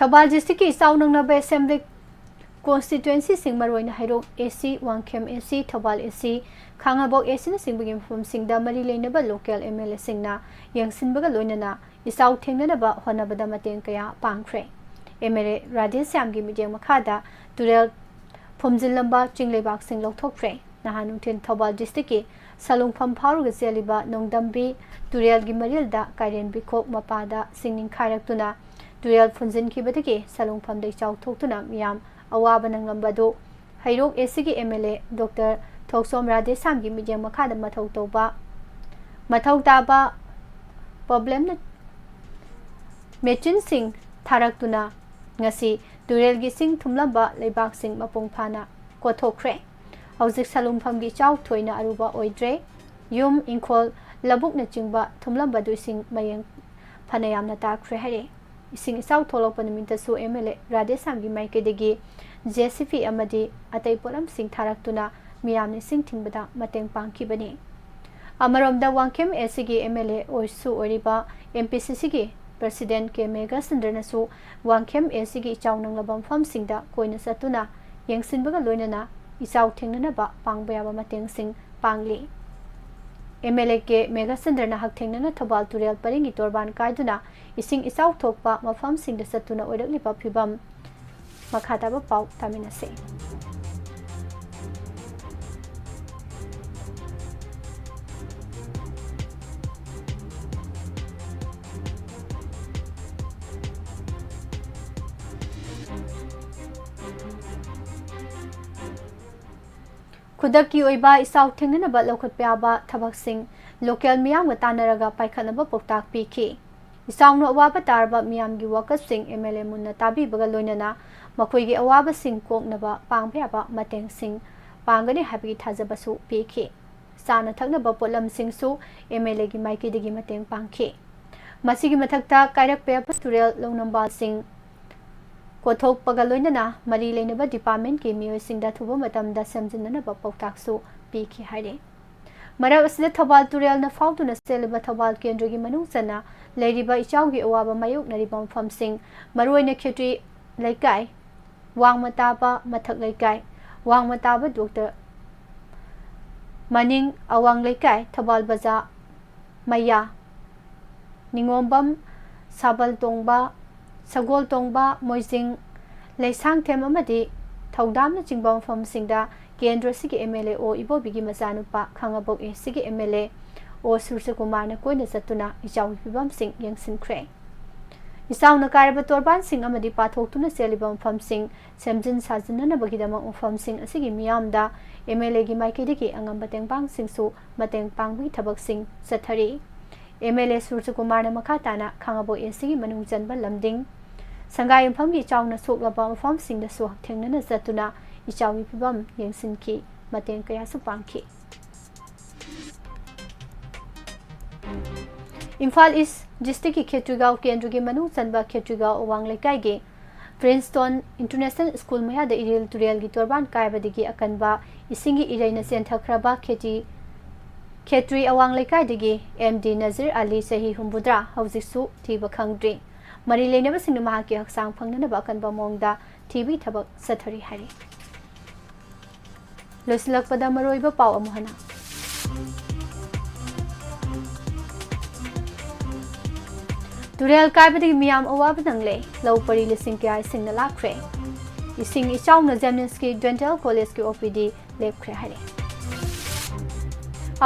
ꯊꯧꯕꯥꯜ ꯗꯤꯁꯇ꯭ꯔꯤꯛꯀꯤ ꯏꯆꯥꯎ ꯅꯪꯅꯕ ꯑꯦꯁꯦꯝꯕ꯭ꯂꯤ ꯀꯣꯟꯁꯇꯤꯇ꯭ꯋꯦꯟꯁꯤꯁꯤꯡ, ꯃꯔꯨꯑꯣꯏꯅ ꯍꯩꯔꯣꯛ ꯑꯦ ꯁꯤ, ꯋꯥꯡꯈꯦꯝ ꯑꯦ ꯁꯤ, ꯊꯧꯕꯥꯜ ꯑꯦ ꯁꯤ, ꯈꯥꯉꯕꯣꯛ ꯑꯦ ꯁꯤꯅꯆꯤꯡꯕꯒꯤ ꯃꯐꯝꯁꯤꯡꯗ ꯃꯔꯤ ꯂꯩꯅꯕ ꯂꯣꯀꯦꯜ ꯑꯦꯝ ꯑꯦꯜ ꯑꯦꯁꯤꯡꯅ ꯌꯦꯡꯁꯤꯟꯕꯒ ꯂꯣꯏꯅꯅ ꯏꯆꯥꯎ ꯊꯦꯡꯅꯅꯕ ꯍꯣꯠꯅꯕꯗ ꯃꯇꯦꯡ ꯀꯌꯥ ꯄꯥꯡꯈ꯭ꯔꯦ꯫ ꯑꯦꯝ ꯑꯦꯜ ꯑꯦ ꯔꯥꯙꯦꯁ꯭ꯌꯥꯝꯒꯤ ꯃꯤꯠꯌꯦꯡ ꯃꯈꯥꯗ ꯇꯨꯔꯦꯜ ꯐꯨꯝꯖꯤꯜꯂꯝꯕ ꯆꯤꯡ ꯂꯩꯕꯥꯛꯁꯤꯡ ꯂꯧꯊꯣꯛꯈ꯭ꯔꯦ꯫ ꯅꯍꯥꯟ ꯅꯨꯡꯊꯤꯜ ꯊꯧꯕꯥꯜ ꯗꯤꯁꯇ꯭ꯔꯤꯛꯀꯤ ꯁꯂꯨꯡꯐꯝ ꯐꯥꯎꯔꯒ ꯆꯦꯜꯂꯤꯕ ꯅꯣꯡꯗꯝꯕꯤ ꯇꯨꯔꯦꯜꯒꯤ ꯃꯔꯤꯜꯗ ꯀꯥꯏꯔꯦꯟꯕꯤ ꯈꯣꯛ ꯃꯄꯥꯗ ꯁꯤꯡ ꯅꯤꯡꯈꯥꯏꯔꯛꯇꯨꯅ ꯇꯨꯔꯦꯜ ꯐꯨꯟꯖꯤꯟꯈꯤꯕꯗꯒꯤ ꯁꯂꯨꯡꯐꯝꯗ ꯏꯆꯥꯎ ꯊꯣꯛꯇꯨꯅ ꯃꯤꯌꯥꯝ ꯑꯋꯥꯕ ꯅꯪꯂꯝꯕ ꯑꯗꯨ ꯍꯩꯔꯣꯛ ꯑꯦ ꯁꯤꯒꯤ ꯑꯦꯝ ꯑꯦꯜ ꯑꯦ ꯗꯣꯛꯇꯔ ꯊꯣꯛꯆꯣꯝ ꯔꯥꯙꯦꯁ꯭ꯌꯥꯝꯒꯤ ꯃꯤꯠꯌꯦꯡ ꯃꯈꯥꯗ ꯃꯊꯧ ꯇꯧꯕ, ꯃꯊꯧ ꯇꯥꯕ ꯄ꯭ꯔꯣꯕ꯭ꯂꯦꯝꯅ ꯃꯦꯆꯤꯟꯁꯤꯡ ꯊꯥꯔꯛꯇꯨꯅ ꯉꯁꯤ ꯇꯨꯔꯦꯜꯒꯤ ꯏꯁꯤꯡ ꯊꯨꯝꯂꯝꯕ ꯂꯩꯕꯥꯛꯁꯤꯡ ꯃꯄꯨꯡ ꯐꯥꯅ ꯀꯣꯊꯣꯛꯈ꯭ꯔꯦ꯫ ꯍꯧꯖꯤꯛ ꯁꯂꯨꯡꯐꯝꯒꯤ ꯏꯆꯥꯎ ꯊꯣꯏꯅ ꯑꯔꯨꯕ ꯑꯣꯏꯗ꯭ꯔꯦ꯫ ꯌꯨꯝ, ꯏꯪꯈꯣꯜ, ꯂꯧꯕꯨꯛꯅꯆꯤꯡꯕ ꯊꯨꯝꯂꯝꯕꯗꯨ ꯏꯁꯤꯡ ꯃꯌꯦꯡ ꯐꯅ ꯌꯥꯝꯅ ꯇꯥꯈ꯭ꯔꯦ ꯍꯥꯏꯔꯦ꯫ ꯏꯁꯤꯡ ꯏꯆꯥꯎ ꯊꯣꯛꯂꯛꯄ ꯅꯨꯃꯤꯠꯇꯁꯨ ꯑꯦꯝ ꯑꯦꯜ ꯑꯦ ꯔꯥꯙꯦꯁ꯭ꯌꯥꯝꯒꯤ ꯃꯥꯏꯀꯩꯗꯒꯤ ꯖꯦ ꯁꯤ ꯕꯤ ꯑꯃꯗꯤ ꯑꯇꯩ ꯄꯣꯠꯂꯝꯁꯤꯡ ꯊꯥꯔꯛꯇꯨꯅ ꯃꯤꯌꯥꯝꯅ ꯏꯁꯤꯡ ꯊꯤꯡꯕꯗ ꯃꯇꯦꯡ ꯄꯥꯡꯈꯤꯕꯅꯤ꯫ ꯑꯃꯔꯣꯝꯗ ꯋꯥꯡꯈꯦꯝ ꯑꯦ ꯁꯤꯒꯤ ꯑꯦꯝ ꯑꯦꯜ ꯑꯦ ꯑꯣꯏꯁꯨ ꯑꯣꯏꯔꯤꯕ ꯑꯦꯝ ꯄꯤ ꯁꯤ ꯁꯤꯒꯤ ꯄ꯭ꯔꯁꯤꯗꯦꯟ ꯀꯦ ꯃꯦꯘꯆꯟꯗ꯭ꯔꯅꯁꯨ ꯋꯥꯡꯈꯦꯝ ꯑꯦ ꯁꯤꯒꯤ ꯏꯆꯥꯎ ꯅꯪꯂꯕ ꯃꯐꯝꯁꯤꯡꯗ ꯀꯣꯏꯅ ꯆꯠꯇꯨꯅ ꯌꯦꯡꯁꯤꯟꯕꯒ ꯂꯣꯏꯅꯅ ꯏꯆꯥꯎ ꯊꯦꯡꯅꯅꯕ ꯄꯥꯡꯕ ꯌꯥꯕ ꯃꯇꯦꯡꯁꯤꯡ ꯄꯥꯡꯂꯤ꯫ ꯑꯦꯝ ꯑꯦꯜ ꯑꯦ ꯀꯦ ꯃꯦꯘꯆꯟꯗ꯭ꯔꯅ ꯍꯛꯊꯦꯡꯅꯅ ꯊꯧꯕꯥꯜ ꯇꯨꯔꯦꯜ ꯄꯔꯤꯡꯒꯤ ꯇꯣꯔꯕꯥꯟ ꯀꯥꯏꯗꯨꯅ ꯏꯁꯤꯡ ꯏꯆꯥꯎ ꯊꯣꯛꯄ ꯃꯐꯝꯁꯤꯡꯗ ꯆꯠꯇꯨꯅ ꯑꯣꯏꯔꯛꯂꯤꯕ ꯐꯤꯕꯝ꯫ ꯃꯈꯥ ꯇꯥꯕ ꯄꯥꯎ ꯇꯥꯃꯤꯟꯅꯁꯤ꯫ ꯈꯨꯗꯛꯀꯤ ꯑꯣꯏꯕ ꯏꯆꯥꯎ ꯊꯦꯡꯅꯅꯕ ꯂꯧꯈꯠꯄ ꯌꯥꯕ ꯊꯕꯛꯁꯤꯡ ꯂꯣꯀꯦꯜ ꯃꯤꯌꯥꯝꯒ ꯇꯥꯟꯅꯔꯒ ꯄꯥꯏꯈꯠꯅꯕ ꯄꯥꯎꯇꯥꯛ ꯄꯤꯈꯤ꯫ ꯏꯆꯥꯎꯅ ꯑꯋꯥꯕ ꯇꯥꯔꯕ ꯃꯤꯌꯥꯝꯒꯤ ꯋꯥꯀꯠꯁꯤꯡ ꯑꯦꯝ ꯑꯦꯜ ꯑꯦ ꯃꯨꯟꯅ ꯇꯥꯕꯤꯕꯒ ꯂꯣꯏꯅꯅ ꯃꯈꯣꯏꯒꯤ ꯑꯋꯥꯕꯁꯤꯡ ꯀꯣꯛꯅꯕ ꯄꯥꯡꯕ ꯌꯥꯕ ꯃꯇꯦꯡꯁꯤꯡ ꯄꯥꯡꯒꯅꯤ ꯍꯥꯏꯕꯒꯤ ꯊꯥꯖꯕꯁꯨ ꯄꯤꯈꯤ꯫ ꯆꯥꯅ ꯊꯛꯅꯕ ꯄꯣꯠꯂꯝꯁꯤꯡꯁꯨ ꯑꯦꯝ ꯑꯦꯜ ꯑꯦꯒꯤ ꯃꯥꯏꯀꯩꯗꯒꯤ ꯃꯇꯦꯡ ꯄꯥꯡꯈꯤ꯫ ꯃꯁꯤꯒꯤ ꯃꯊꯛꯇ ꯀꯥꯏꯔꯛꯄ ꯌꯥꯕ ꯇꯨꯔꯦꯜ ꯂꯧꯅꯝꯕꯥꯜꯁꯤꯡ ꯀꯣꯊꯣꯛꯄꯒ ꯂꯣꯏꯅꯅ ꯃꯔꯤ ꯂꯩꯅꯕ ꯗꯤꯄꯥꯔꯠꯃꯦꯟꯠꯀꯤ ꯃꯤꯑꯣꯏꯁꯤꯡꯗ ꯑꯊꯨꯕ ꯃꯇꯝꯗ ꯁꯦꯝꯖꯤꯟꯅꯅꯕ ꯄꯥꯎꯇꯥꯛꯁꯨ ꯄꯤꯈꯤ ꯍꯥꯏꯔꯤ꯫ ꯃꯔꯛ ꯑꯁꯤꯗ ꯊꯧꯕꯥꯜ ꯇꯨꯔꯦꯜꯅ ꯐꯥꯎꯗꯨꯅ ꯆꯦꯜꯂꯤꯕ ꯊꯧꯕꯥꯜ ꯀꯦꯟꯗ꯭ꯔꯒꯤ ꯃꯅꯨꯡ ꯆꯟꯅ ꯂꯩꯔꯤꯕ ꯏꯆꯥꯎꯒꯤ ꯑꯋꯥꯕ ꯃꯥꯌꯣꯛꯅꯔꯤꯕ ꯃꯐꯝꯁꯤꯡ, ꯃꯔꯨꯑꯣꯏꯅ ꯈꯦꯇ꯭ꯔꯤ ꯂꯩꯀꯥꯏ, ꯋꯥꯡꯃ ꯇꯥꯕ ꯃꯊꯛ ꯂꯩꯀꯥꯏ, ꯋꯥꯡꯃ ꯇꯥꯕ ꯗꯣꯛꯇꯔ ꯃꯅꯤꯡ ꯑꯋꯥꯡ ꯂꯩꯀꯥꯏ, ꯊꯧꯕꯥꯜ ꯕꯖꯥꯔ ꯃꯌꯥ, ꯅꯤꯉꯣꯝꯕꯝ, ꯁꯥꯕꯜ ꯇꯣꯡꯕ, ꯁꯒꯣꯜ ꯇꯣꯡꯕ, ꯃꯣꯏꯖꯤꯡ, ꯂꯩꯁꯥꯡꯊꯦꯝ ꯑꯃꯗꯤ ꯊꯧꯗꯥꯝꯅꯆꯤꯡꯕ ꯃꯐꯝꯁꯤꯡꯗ ꯀꯦꯟꯗ꯭ꯔ ꯑꯁꯤꯒꯤ ꯑꯦꯝ ꯑꯦꯜ ꯑꯦ ꯑꯣ ꯏꯕꯣꯕꯤꯒꯤ ꯃꯆꯥꯅꯨꯄꯥ ꯈꯥꯉꯕꯣꯛ ꯑꯦ ꯁꯤꯒꯤ ꯑꯦꯝ ꯑꯦꯜ ꯑꯦ ꯑꯣ ꯁꯨꯔꯖꯀꯨꯃꯥꯔꯅ ꯀꯣꯏꯅ ꯆꯠꯇꯨꯅ ꯏꯆꯥꯎꯒꯤ ꯐꯤꯕꯝꯁꯤꯡ ꯌꯦꯡꯁꯤꯟꯈ꯭ꯔꯦ꯫ ꯏꯆꯥꯎꯅ ꯀꯥꯏꯔꯕ ꯇꯣꯔꯕꯥꯟꯁꯤꯡ ꯑꯃꯗꯤ ꯄꯥꯊꯣꯛꯇꯨꯅ ꯆꯦꯜꯂꯤꯕ ꯃꯐꯝꯁꯤꯡ ꯁꯦꯝꯖꯤꯟ ꯁꯥꯖꯤꯟꯅꯅꯕꯒꯤꯗꯃꯛ ꯃꯐꯝꯁꯤꯡ ꯑꯁꯤꯒꯤ ꯃꯤꯌꯥꯝꯗ ꯑꯦꯝ ꯑꯦꯜ ꯑꯦꯒꯤ ꯃꯥꯏꯀꯩꯗꯒꯤ ꯑꯉꯝꯕ ꯇꯦꯡꯕꯥꯡꯁꯤꯡꯁꯨ ꯃꯇꯦꯡ ꯄꯥꯡꯕꯒꯤ ꯊꯕꯛꯁꯤꯡ ꯆꯠꯊꯔꯤ꯫ ꯑꯦꯝ ꯑꯦꯜ ꯑꯦ ꯁꯨꯔꯖꯀꯨꯃꯥꯔꯅ ꯃꯈꯥ ꯇꯥꯅ ꯈꯥꯉꯕꯣꯛ ꯑꯦ ꯁꯤꯒꯤ ꯃꯅꯨꯡ ꯆꯟꯕ ꯂꯝꯗꯤꯡ, ꯁꯪꯒꯥꯏ ꯌꯨꯝꯐꯝꯒꯤ ꯏꯆꯥꯎꯅ ꯁꯣꯛꯂꯕ ꯃꯐꯝꯁꯤꯡꯗꯁꯨ ꯍꯛꯊꯦꯡꯅꯅ ꯆꯠꯇꯨꯅ ꯏꯆꯥꯎꯒꯤ ꯐꯤꯕꯝ ꯌꯦꯡꯁꯤꯟꯈꯤ, ꯃꯇꯦꯡ ꯀꯌꯥꯁꯨ ꯄꯥꯡꯈꯤ꯫ ꯏꯝꯐꯥꯜ ꯏꯁ ꯗꯤꯁꯇ꯭ꯔꯤꯛꯀꯤ ꯈꯦꯇ꯭ꯔꯤꯒꯥꯎ ꯀꯦꯟꯗ꯭ꯔꯒꯤ ꯃꯅꯨꯡ ꯆꯟꯕ ꯈꯦꯇ꯭ꯔꯤꯒꯥꯎ ꯑꯋꯥꯡ ꯂꯩꯀꯥꯏꯒꯤ ꯄ꯭ꯔꯤꯟꯁꯇꯣꯟ ꯏꯟꯇꯔꯅꯦꯁꯅꯦꯜ ꯁ꯭ꯀꯨꯜ ꯃꯌꯥꯗ ꯏꯔꯤꯜ ꯇꯨꯔꯦꯜꯒꯤ ꯇꯣꯔꯕꯥꯟ ꯀꯥꯏꯕꯗꯒꯤ ꯑꯀꯟꯕ ꯏꯁꯤꯡꯒꯤ ꯏꯔꯩꯅ ꯆꯦꯟꯊꯈ꯭ꯔꯕ ꯈꯦꯇꯤ, ꯈꯦꯇ꯭ꯔꯤ ꯑꯋꯥꯡ ꯂꯩꯀꯥꯏꯗꯒꯤ ꯑꯦꯝ ꯗꯤ ꯅꯖꯤꯔ ꯑꯂꯤ, ꯆꯍꯤ ꯍꯨꯝꯐꯨꯇꯔꯥ, ꯍꯧꯖꯤꯛꯁꯨ ꯊꯤꯕ ꯈꯪꯗ꯭ꯔꯤ꯫ ꯃꯔꯤ ꯂꯩꯅꯕꯁꯤꯡꯅ ꯃꯍꯥꯛꯀꯤ ꯍꯛꯆꯥꯡ ꯐꯪꯅꯅꯕ ꯑꯀꯟꯕ ꯃꯑꯣꯡꯗ ꯊꯤꯕꯒꯤ ꯊꯕꯛ ꯆꯠꯊꯔꯤ ꯍꯥꯏꯔꯤ꯫ ꯂꯣꯏꯁꯤꯜꯂꯛꯄꯗ ꯃꯔꯨꯑꯣꯏꯕ ꯄꯥꯎ ꯑꯃꯨꯛ ꯍꯟꯅ꯫ ꯇꯨꯔꯦꯜ ꯀꯥꯏꯕꯗꯒꯤ ꯃꯤꯌꯥꯝ ꯑꯋꯥꯕ ꯅꯪꯂꯦ꯫ ꯂꯧ ꯄꯔꯤ ꯂꯤꯁꯤꯡ ꯀꯌꯥ ꯏꯁꯤꯡꯅ ꯂꯥꯛꯈ꯭ꯔꯦ꯫ ꯏꯁꯤꯡ ꯏꯆꯥꯎꯅ ꯖꯦꯅꯤꯝꯁꯀꯤ ꯗꯦꯟꯇꯦꯜ ꯀꯣꯂꯦꯖꯀꯤ ꯑꯣ ꯄꯤ ꯗꯤ ꯂꯦꯞꯈ꯭ꯔꯦ ꯍꯥꯏꯔꯦ꯫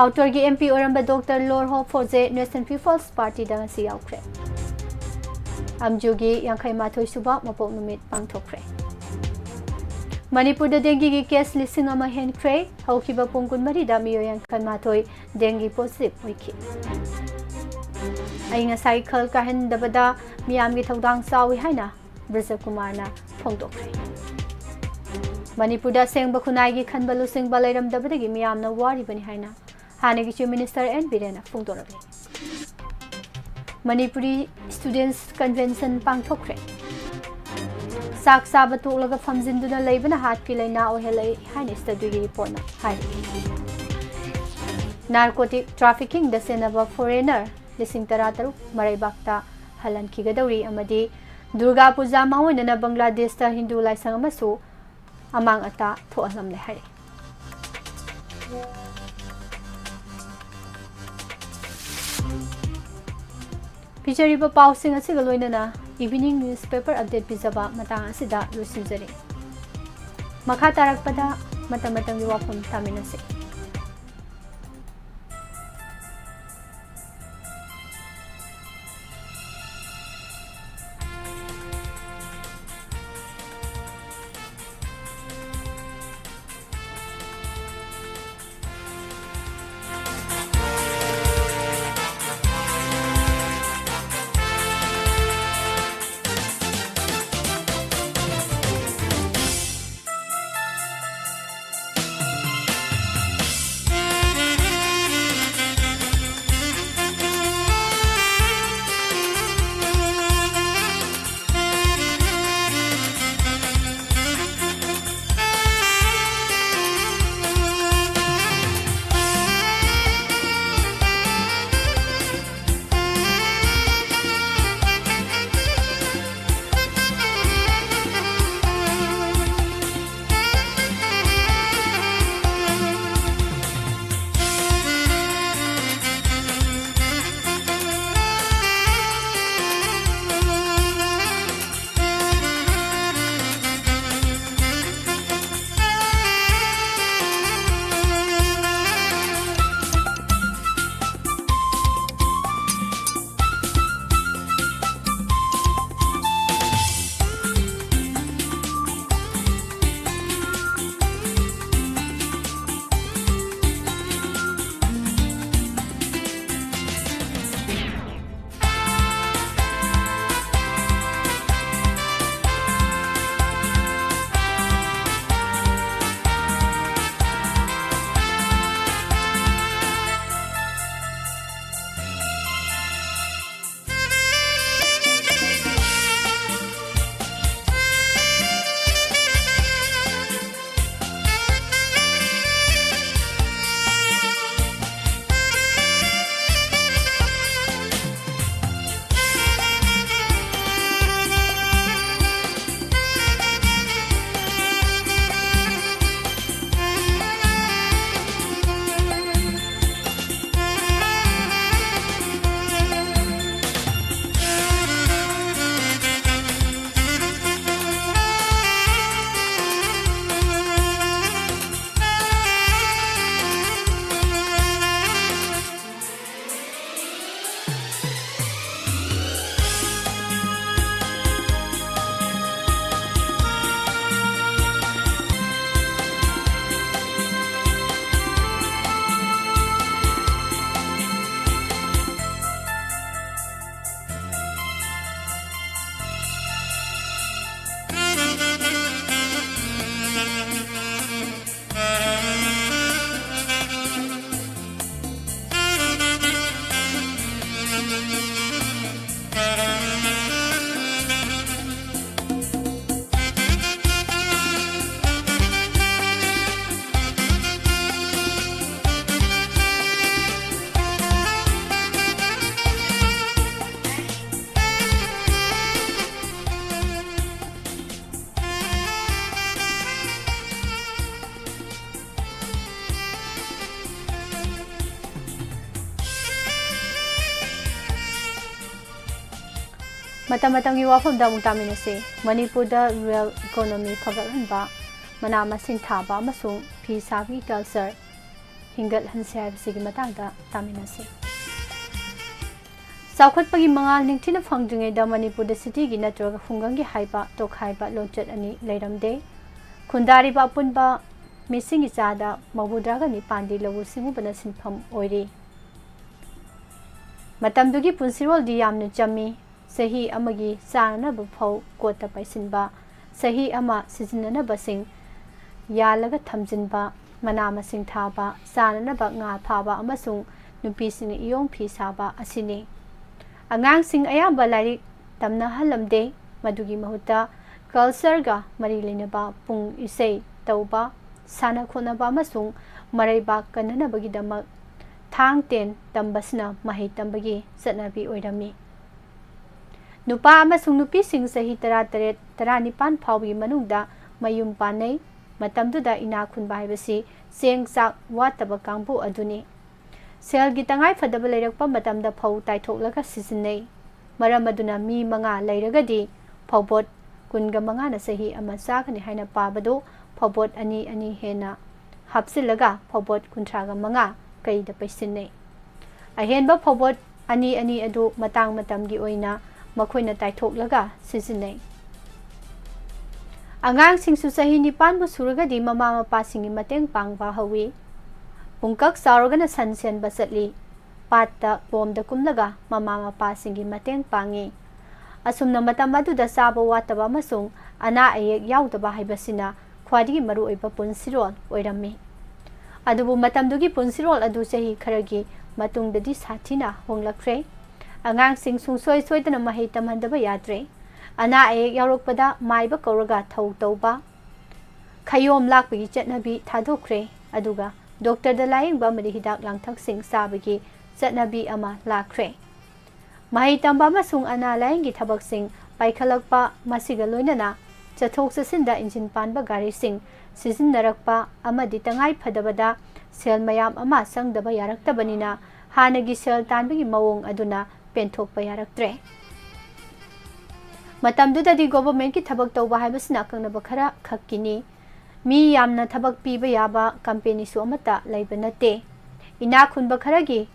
ꯑꯥꯎꯇꯔꯒꯤ ꯑꯦꯝ ꯄꯤ ꯑꯣꯏꯔꯝꯕ ꯗꯣꯛꯇꯔ ꯂꯣꯔꯍꯣ ꯐꯣꯖꯦ ꯅꯦꯁꯅꯦꯜ ꯄꯤꯄꯜꯁ ꯄꯥꯔꯇꯤꯗ ꯉꯁꯤ ꯌꯥꯎꯈ꯭ꯔꯦ꯫ ꯑꯝꯖꯨꯒꯤ ꯌꯥꯡꯈꯩ ꯃꯥꯊꯣꯏ ꯁꯨꯕ ꯃꯄꯣꯛ ꯅꯨꯃꯤꯠ ꯄꯥꯡꯊꯣꯛꯈ꯭ꯔꯦ꯫ ꯃꯅꯤꯄꯨꯔꯗ ꯗꯦꯡꯒꯤꯒꯤ ꯀꯦꯁ ꯂꯤꯁꯤꯡ ꯑꯃ ꯍꯦꯟꯈ꯭ꯔꯦ꯫ ꯍꯧꯈꯤꯕ ꯄꯨꯡ ꯀꯨꯟꯃꯔꯤꯗ ꯃꯤꯑꯣꯏ ꯌꯥꯡꯈꯩ ꯃꯥꯊꯣꯏ ꯗꯦꯡꯒꯤ ꯄꯣꯖꯤꯇꯤꯚ ꯑꯣꯏꯈꯤ꯫ ꯑꯏꯪ ꯑꯁꯥꯒꯤ ꯈꯜ ꯀꯥꯏꯍꯟꯗꯕꯗ ꯃꯤꯌꯥꯝꯒꯤ ꯊꯧꯗꯥꯡ ꯆꯥꯎꯏ ꯍꯥꯏꯅ ꯕ꯭ꯔꯖꯀꯨꯃꯥꯔꯅ ꯐꯣꯡꯗꯣꯛꯈ꯭ꯔꯦ꯫ ꯃꯅꯤꯄꯨꯔꯗ ꯑꯁꯦꯡꯕ ꯈꯨꯟꯅꯥꯏꯒꯤ ꯈꯟꯕ ꯂꯨꯆꯤꯡꯕ ꯂꯩꯔꯝꯗꯕꯗꯒꯤ ꯃꯤꯌꯥꯝꯅ ꯋꯥꯔꯤꯕꯅꯤ ꯍꯥꯏꯅ ꯍꯥꯟꯅꯒꯤ ꯆꯤꯐ ꯃꯤꯅꯤꯁꯇꯔ ꯑꯦꯟ ꯕꯤꯔꯦꯟꯅ ꯐꯣꯡꯗꯣꯔꯛꯂꯤ꯫ ꯃꯅꯤꯄꯨꯔꯤ ꯁ꯭ꯇꯨꯗꯦꯟꯠꯁ ꯀꯟꯚꯦꯟꯁꯟ ꯄꯥꯡꯊꯣꯛꯈ꯭ꯔꯦ꯫ ꯆꯥꯛ ꯆꯥꯕ ꯇꯣꯛꯂꯒ ꯐꯝꯖꯤꯟꯗꯨꯅ ꯂꯩꯕꯅ ꯍꯥꯔꯠꯀꯤ ꯂꯥꯏꯅꯥ ꯑꯣꯏꯍꯜꯂꯛꯏ ꯍꯥꯏꯅ ꯁ꯭ꯇꯗꯤꯒꯤ ꯔꯤꯄꯣꯔꯠꯅ ꯍꯥꯏꯔꯤ꯫ ꯅꯥꯔꯀꯣꯇꯤꯛ ꯇ꯭ꯔꯥꯐꯤꯀꯤꯡꯗ ꯁꯦꯟꯅꯕ ꯐꯣꯔꯦꯅꯔ ꯂꯤꯁꯤꯡ ꯇꯔꯥ ꯇꯔꯨꯛ ꯃꯔꯩꯕꯥꯛꯇ ꯍꯜꯍꯟꯈꯤꯒꯗꯧꯔꯤ ꯑꯃꯗꯤ ꯗꯨꯔꯒꯥ ꯄꯨꯖꯥ ꯃꯥꯡꯑꯣꯏꯅꯅ ꯕꯪꯒ꯭ꯂꯥꯗꯦꯁꯇ ꯍꯤꯟꯗꯨ ꯂꯥꯏꯁꯪ ꯑꯃꯁꯨ ꯑꯃꯥꯡ ꯑꯇꯥ ꯊꯣꯛꯍꯜꯂꯝꯂꯦ ꯍꯥꯏꯔꯤ꯫ ꯄꯤꯖꯔꯤꯕ ꯄꯥꯎꯁꯤꯡ ꯑꯁꯤꯒ ꯂꯣꯏꯅꯅ evening newspaper update ꯄꯤꯖꯕ ꯃꯇꯥꯡ ꯑꯁꯤꯗ ꯂꯣꯏꯁꯤꯟꯖꯔꯦ꯫ ꯃꯈꯥ ꯇꯥꯔꯛꯄꯗ ꯃꯇꯝ ꯃꯇꯝꯒꯤ ꯋꯥꯐꯝ ꯇꯥꯃꯤꯟꯅꯁꯤ꯫ ꯃꯇꯝ ꯃꯇꯝꯒꯤ ꯋꯥꯐꯝꯗ ꯑꯃꯨꯛ ꯇꯥꯃꯤꯟꯅꯁꯤ꯫ ꯃꯅꯤꯄꯨꯔꯗ ꯔꯨꯔꯦꯜ ꯏꯀꯣꯅꯣꯃꯤ ꯐꯒꯠꯍꯟꯕ, ꯃꯅꯥ ꯃꯁꯤꯡ ꯊꯥꯕ ꯑꯃꯁꯨꯡ ꯐꯤ ꯁꯥꯕꯒꯤ ꯀꯜꯆꯔ ꯍꯤꯡꯒꯠꯍꯟꯁꯤ ꯍꯥꯏꯕꯁꯤꯒꯤ ꯃꯇꯥꯡꯗ ꯇꯥꯃꯤꯟꯅꯁꯤ꯫ ꯆꯥꯎꯈꯠꯄꯒꯤ ꯃꯉꯥꯜ ꯅꯤꯡꯊꯤꯅ ꯐꯪꯗ꯭ꯔꯤꯉꯩꯗ ꯃꯅꯤꯄꯨꯔꯗ ꯁꯤꯇꯤꯒꯤ ꯅꯠꯇ꯭ꯔꯒ ꯈꯨꯡꯒꯪꯒꯤ ꯍꯥꯏꯕ ꯇꯣꯈꯥꯏꯕ ꯂꯣꯟꯆꯠ ꯑꯅꯤ ꯂꯩꯔꯝꯗꯦ꯫ ꯈꯨꯟꯗꯥꯔꯤꯕ ꯑꯄꯨꯟꯕ ꯃꯤꯁꯤꯡꯒꯤ ꯆꯥꯗ ꯃꯧꯗ꯭ꯔꯥꯒ ꯅꯤꯄꯥꯟꯗꯤ ꯂꯧꯎ ꯁꯤꯡꯎꯕꯅ ꯁꯤꯟꯐꯝ ꯑꯣꯏꯔꯤ꯫ ꯃꯇꯝꯗꯨꯒꯤ ꯄꯨꯟꯁꯤꯔꯣꯜꯗꯤ ꯌꯥꯝꯅ ꯆꯝꯃꯤ꯫ ꯆꯍꯤ ꯑꯃꯒꯤ ꯆꯥꯅꯅꯕ ꯐꯧ ꯀꯣꯠꯇ ꯄꯩꯁꯤꯟꯕ, ꯆꯍꯤ ꯑꯃ ꯁꯤꯖꯤꯟꯅꯅꯕꯁꯤꯡ ꯌꯥꯜꯂꯒ ꯊꯝꯖꯤꯟꯕ, ꯃꯅꯥ ꯃꯁꯤꯡ ꯊꯥꯕ, ꯆꯥꯅꯅꯕ ꯉꯥ ꯐꯥꯕ ꯑꯃꯁꯨꯡ ꯅꯨꯄꯤꯁꯤꯡꯅ ꯏꯌꯣꯡ ꯐꯤ ꯁꯥꯕ ꯑꯁꯤꯅꯤ꯫ ꯑꯉꯥꯡꯁꯤꯡ ꯑꯌꯥꯝꯕ ꯂꯥꯏꯔꯤꯛ ꯇꯝꯅꯍꯜꯂꯝꯗꯦ꯫ ꯃꯗꯨꯒꯤ ꯃꯍꯨꯠꯇ ꯀꯜꯆꯔꯒ ꯃꯔꯤ ꯂꯩꯅꯕ ꯄꯨꯡ ꯏꯁꯩ ꯇꯧꯕ, ꯁꯥꯟꯅ ꯈꯣꯠꯅꯕ ꯑꯃꯁꯨꯡ ꯃꯔꯩꯕꯥꯛ ꯀꯟꯅꯅꯕꯒꯤꯗꯃꯛ ꯊꯥꯡ ꯇꯦꯟ ꯇꯝꯕꯁꯤꯅ ꯃꯍꯩ ꯇꯝꯕꯒꯤ ꯆꯠꯅꯕꯤ ꯑꯣꯏꯔꯝꯃꯤ꯫ ꯅꯨꯄꯥ ꯑꯃꯁꯨꯡ ꯅꯨꯄꯤꯁꯤꯡ ꯆꯍꯤ ꯇꯔꯥꯇꯔꯦꯠ, ꯇꯔꯥꯅꯤꯄꯥꯟ ꯐꯥꯎꯕꯒꯤ ꯃꯅꯨꯡꯗ ꯃꯌꯨꯝ ꯄꯥꯟꯅꯩ꯫ ꯃꯇꯝꯗꯨꯗ ꯏꯅꯥꯛ ꯈꯨꯟꯕ ꯍꯥꯏꯕꯁꯤ ꯆꯦꯡ ꯆꯥꯛ ꯋꯥꯠꯇꯕ ꯀꯥꯡꯕꯨ ꯑꯗꯨꯅꯤ꯫ ꯁꯦꯜꯒꯤ ꯇꯉꯥꯏ ꯐꯗꯕ ꯂꯩꯔꯛꯄ ꯃꯇꯝꯗ ꯐꯧ ꯇꯥꯏꯊꯣꯛꯂꯒ ꯁꯤꯖꯤꯟꯅꯩ꯫ ꯃꯔꯝ ꯑꯗꯨꯅ ꯃꯤ ꯃꯉꯥ ꯂꯩꯔꯒꯗꯤ ꯐꯧꯕꯣꯠ ꯀꯨꯟꯒ ꯃꯉꯥꯅ ꯆꯍꯤ ꯑꯃ ꯆꯥꯒꯅꯤ ꯍꯥꯏꯅ ꯄꯥꯕꯗꯨ ꯐꯧꯕꯣꯠ ꯑꯅꯤ ꯑꯅꯤ ꯍꯦꯟꯅ ꯍꯥꯞꯆꯤꯜꯂꯒ ꯐꯧꯕꯣꯠ ꯀꯨꯟꯊ꯭ꯔꯥꯒ ꯃꯉꯥ ꯀꯩꯗ ꯄꯩꯁꯤꯟꯅꯩ꯫ ꯑꯍꯦꯟꯕ ꯐꯧꯕꯣꯠ ꯑꯅꯤ ꯑꯅꯤ ꯑꯗꯨ ꯃꯇꯥꯡ ꯃꯇꯝꯒꯤ ꯑꯣꯏꯅ ꯃꯈꯣꯏꯅ ꯇꯥꯏꯊꯣꯛꯂꯒ ꯁꯤꯖꯤꯟꯅꯩ꯫ ꯑꯉꯥꯡꯁꯤꯡꯁꯨ ꯆꯍꯤ ꯅꯤꯄꯥꯟꯕꯨ ꯁꯨꯔꯒꯗꯤ ꯃꯃꯥ ꯃꯄꯥꯁꯤꯡꯒꯤ ꯃꯇꯦꯡ ꯄꯥꯡꯕ ꯍꯧꯏ꯫ ꯄꯨꯡꯀꯛ ꯆꯥꯎꯔꯒꯅ ꯁꯟ ꯁꯦꯟꯕ ꯆꯠꯂꯤ꯫ ꯄꯥꯠꯇ ꯂꯣꯝꯗ ꯀꯨꯝꯂꯒ ꯃꯃꯥ ꯃꯄꯥꯁꯤꯡꯒꯤ ꯃꯇꯦꯡ ꯄꯥꯡꯏ꯫ ꯑꯁꯨꯝꯅ ꯃꯇꯝ ꯑꯗꯨꯗ ꯆꯥꯕ ꯋꯥꯠꯇꯕ ꯑꯃꯁꯨꯡ ꯑꯅꯥ ꯑꯌꯦꯛ ꯌꯥꯎꯗꯕ ꯍꯥꯏꯕꯁꯤꯅ ꯈ꯭ꯋꯥꯏꯗꯒꯤ ꯃꯔꯨꯑꯣꯏꯕ ꯄꯨꯟꯁꯤꯔꯣꯜ ꯑꯣꯏꯔꯝꯃꯤ꯫ ꯑꯗꯨꯕꯨ ꯃꯇꯝꯗꯨꯒꯤ ꯄꯨꯟꯁꯤꯔꯣꯜ ꯑꯗꯨ ꯆꯍꯤ ꯈꯔꯒꯤ ꯃꯇꯨꯡꯗꯗꯤ ꯁꯥꯊꯤꯅ ꯍꯣꯡꯂꯛꯈ꯭ꯔꯦ꯫ ꯑꯉꯥꯡꯁꯤꯡ ꯁꯨꯡꯁꯣꯏ ꯁꯣꯏꯗꯅ ꯃꯍꯩ ꯇꯝꯍꯟꯗꯕ ꯌꯥꯗ꯭ꯔꯦ꯫ ꯑꯅꯥ ꯑꯌꯦꯛ ꯌꯥꯎꯔꯛꯄꯗ ꯃꯥꯏꯕ ꯀꯧꯔꯒ ꯊꯧ ꯇꯧꯕ, ꯈꯌꯣꯝ ꯂꯥꯛꯄꯒꯤ ꯆꯠꯅꯕꯤ ꯊꯥꯗꯣꯛꯈ꯭ꯔꯦ꯫ ꯑꯗꯨꯒ ꯗꯣꯛꯇꯔꯗ ꯂꯥꯌꯦꯡꯕ ꯑꯃꯗꯤ ꯍꯤꯗꯥꯛ ꯂꯥꯡꯊꯛꯁꯤꯡ ꯆꯥꯕꯒꯤ ꯆꯠꯅꯕꯤ ꯑꯃ ꯂꯥꯛꯈ꯭ꯔꯦ꯫ ꯃꯍꯩ ꯇꯝꯕ ꯑꯃꯁꯨꯡ ꯑꯅꯥ ꯂꯥꯌꯦꯡꯒꯤ ꯊꯕꯛꯁꯤꯡ ꯄꯥꯏꯈꯠꯂꯛꯄ, ꯃꯁꯤꯒ ꯂꯣꯏꯅꯅ ꯆꯠꯊꯣꯛ ꯆꯠꯁꯤꯟꯗ ꯏꯟꯖꯤꯟ ꯄꯥꯟꯕ ꯒꯥꯔꯤꯁꯤꯡ ꯁꯤꯖꯤꯟꯅꯔꯛꯄ ꯑꯃꯗꯤ ꯇꯉꯥꯏ ꯐꯗꯕꯗ ꯁꯦꯜ ꯃꯌꯥꯝ ꯑꯃ ꯆꯪꯗꯕ ꯌꯥꯔꯛꯇꯕꯅꯤꯅ ꯍꯥꯟꯅꯒꯤ ꯁꯦꯜ ꯇꯥꯟꯕꯒꯤ ꯃꯑꯣꯡ ꯑꯗꯨꯅ ꯄꯦꯟꯊꯣꯛꯄ ꯌꯥꯔꯛꯇ꯭ꯔꯦ꯫ ꯃꯇꯝꯗꯨꯗꯗꯤ ꯒꯣꯚꯔꯟꯃꯦꯟꯠꯀꯤ ꯊꯕꯛ ꯇꯧꯕ ꯍꯥꯏꯕꯁꯤꯅ ꯑꯀꯛꯅꯕ ꯈꯔ ꯈꯛꯀꯤꯅꯤ꯫ ꯃꯤ ꯌꯥꯝꯅ ꯊꯕꯛ ꯄꯤꯕ ꯌꯥꯕ ꯀꯝꯄꯦꯅꯤꯁꯨ ꯑꯃꯠꯇ ꯂꯩꯕ ꯅꯠꯇꯦ꯫ ꯏꯅꯥꯛ ꯈꯨꯟꯕ ꯈꯔꯒꯤ